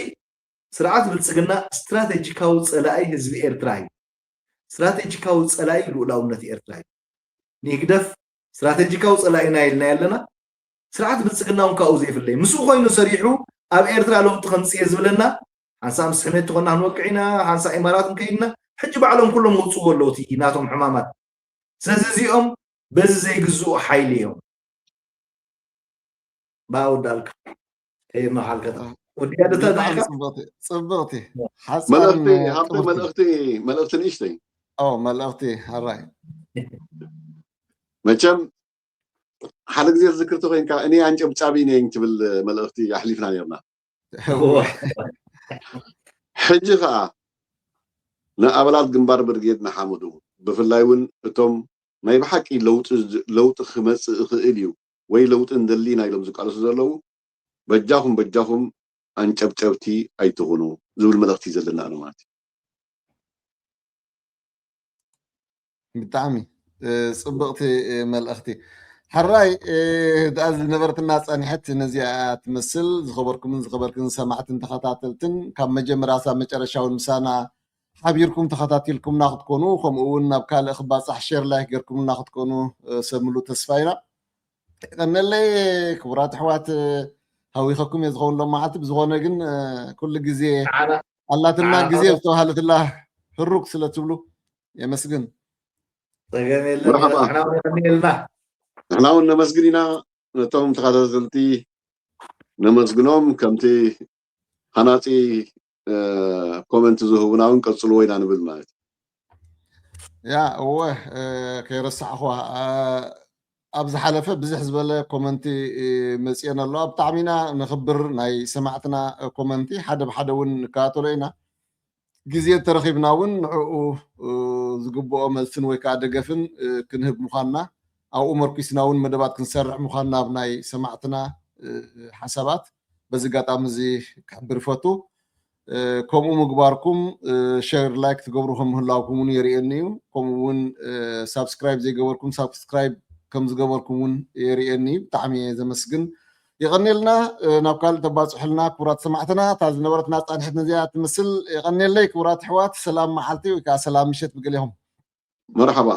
ስርዓት ብልፅግና ስትራቴጂካዊ ፀላኢ ህዝቢ ኤርትራ እዩ። ስትራቴጂካዊ ጸላኢ ልኡላውነት ኤርትራ እዩ። ንህግደፍ ስትራቴጂካዊ ጸላኢና ኢልና ኣለና። ስርዓት ብልጽግና እውን ካብኡ ዘይፍለይ። ምስኡ ኮይኑ ሰሪሑ ኣብ ኤርትራ ለውጢ ከምጽእ እየ ዝብለና፣ ሓንሳእ ምስ ሕሜት ትኾና ክንወቅዕ ኢና፣ ሓንሳእ ኢማራት ንከይድ ኢና። ሕጂ ባዕሎም ኩሎም ወጽዎ ኣለዉ እቲ ናቶም ሕማማት። ስለዚ እዚኦም በዚ ዘይግዝኡ ሓይሊ እዮም። ብኣወዳልካ ከይርና ሓልከታ ወዲያ ደታ ብጣዕሚ ዳይካ ጽብቕቲ ጽብቕቲ ሓፃን መልእኽቲ ሃብተ ቅብርቲ። መልእኽቲ መልእኽቲ ንእሽተይ ኦ መልእኽቲ ኣራይ መቸም ሓደ ግዜ ዝክርቲ ኮይንካ እኔ አንጨብጫቢ ነኝ ትብል መልእኽቲ ኣሕሊፍና ነርና። ሕጂ ከዓ ንኣባላት ግንባር ብርጌድ ንሓመዱ ብፍላይ እውን እቶም ናይ ብሓቂ ለውጢ ለውጢ ክመፅእ ይኽእል እዩ ወይ ለውጢ እንደሊ ናይ ኢሎም ዝቃለሱ ዘለዉ በጃኹም በጃኹም ኣንጨብጨብቲ ኣይትኹኑ ዝብል መልእኽቲ ዘለና ኣሎ ማለት እዩ። ብጣዕሚ ጽብቕቲ መልእኽቲ። ሕራይ እኣ ዝነበረትና ጸኒሐት ነዚኣ ትመስል። ዝኸበርኩምን ዝኸበርክን ሰማዕትን ተኸታተልትን ካብ መጀመርያ ሳብ መጨረሻ እውን ምሳና ሓቢርኩም ተኸታቲልኩምና ክትኮኑ ከምኡ እውን ናብ ካልእ ክባጻሕ ሼር ላይክ ገርኩምና ክትኮኑ ሰብ ምሉእ ተስፋ ኢና። ቀነለይ ክቡራት ኣሕዋት ሃዊኸኩም እየ ዝኸውን ሎም መዓልቲ ብዝኾነ ግን ኩሉ ግዜ ኣላትና ግዜ ዝተባሃለትላ ህሩግ ስለ ትብሉ የመስግን። ጸገም የለን። መርሓባ። ንሕና እውን የቐንየልና። ንሕና እውን ነመስግን ኢና ነቶም ተኸታተልቲ ነመስግኖም ከምቲ ሃናፂ ኮመንት ዝህቡና እውን ቀፅልዎ ኢና ንብል ማለት እዩ። ያ እወ ከይረሳዕኹዋ ኣብ ዝሓለፈ ብዝሕ ዝበለ ኮመንቲ መፅየን ኣለዋ። ብጣዕሚ ኢና ንኽብር ናይ ሰማዕትና ኮመንቲ ሓደ ብሓደ እውን ንከታተሎ ኢና። ግዜ ተረኺብና እውን ንዕኡ ዝግብኦ መልስን ወይ ከዓ ደገፍን ክንህብ ምዃንና ኣብኡ መርኪስና እውን መደባት ክንሰርሕ ምዃንና ኣብ ናይ ሰማዕትና ሓሳባት በዚ ኣጋጣሚ እዚ ክሕብር ይፈቱ። ከምኡ ምግባርኩም ሸር ላይክ ትገብሩ ከም ምህላውኩም እውን የርእየኒ እዩ። ከምኡ እውን ሳብስክራይብ ዘይገበርኩም ሳብስክራይብ ከም ዝገበርኩም እውን የርእየኒ እዩ። ብጣዕሚ እየ ዘመስግን። የቐኔልና ናብ ካልእ ተባፅሑልና ክቡራት ሰማዕትና። እታ ዝነበረትና ፃንሒት ነዚኣ ትመስል። የቐኔለይ ክቡራት ኣሕዋት፣ ሰላም መዓልቲ ወይ ከዓ ሰላም ምሸት ብገሌኹም። መርሓባ።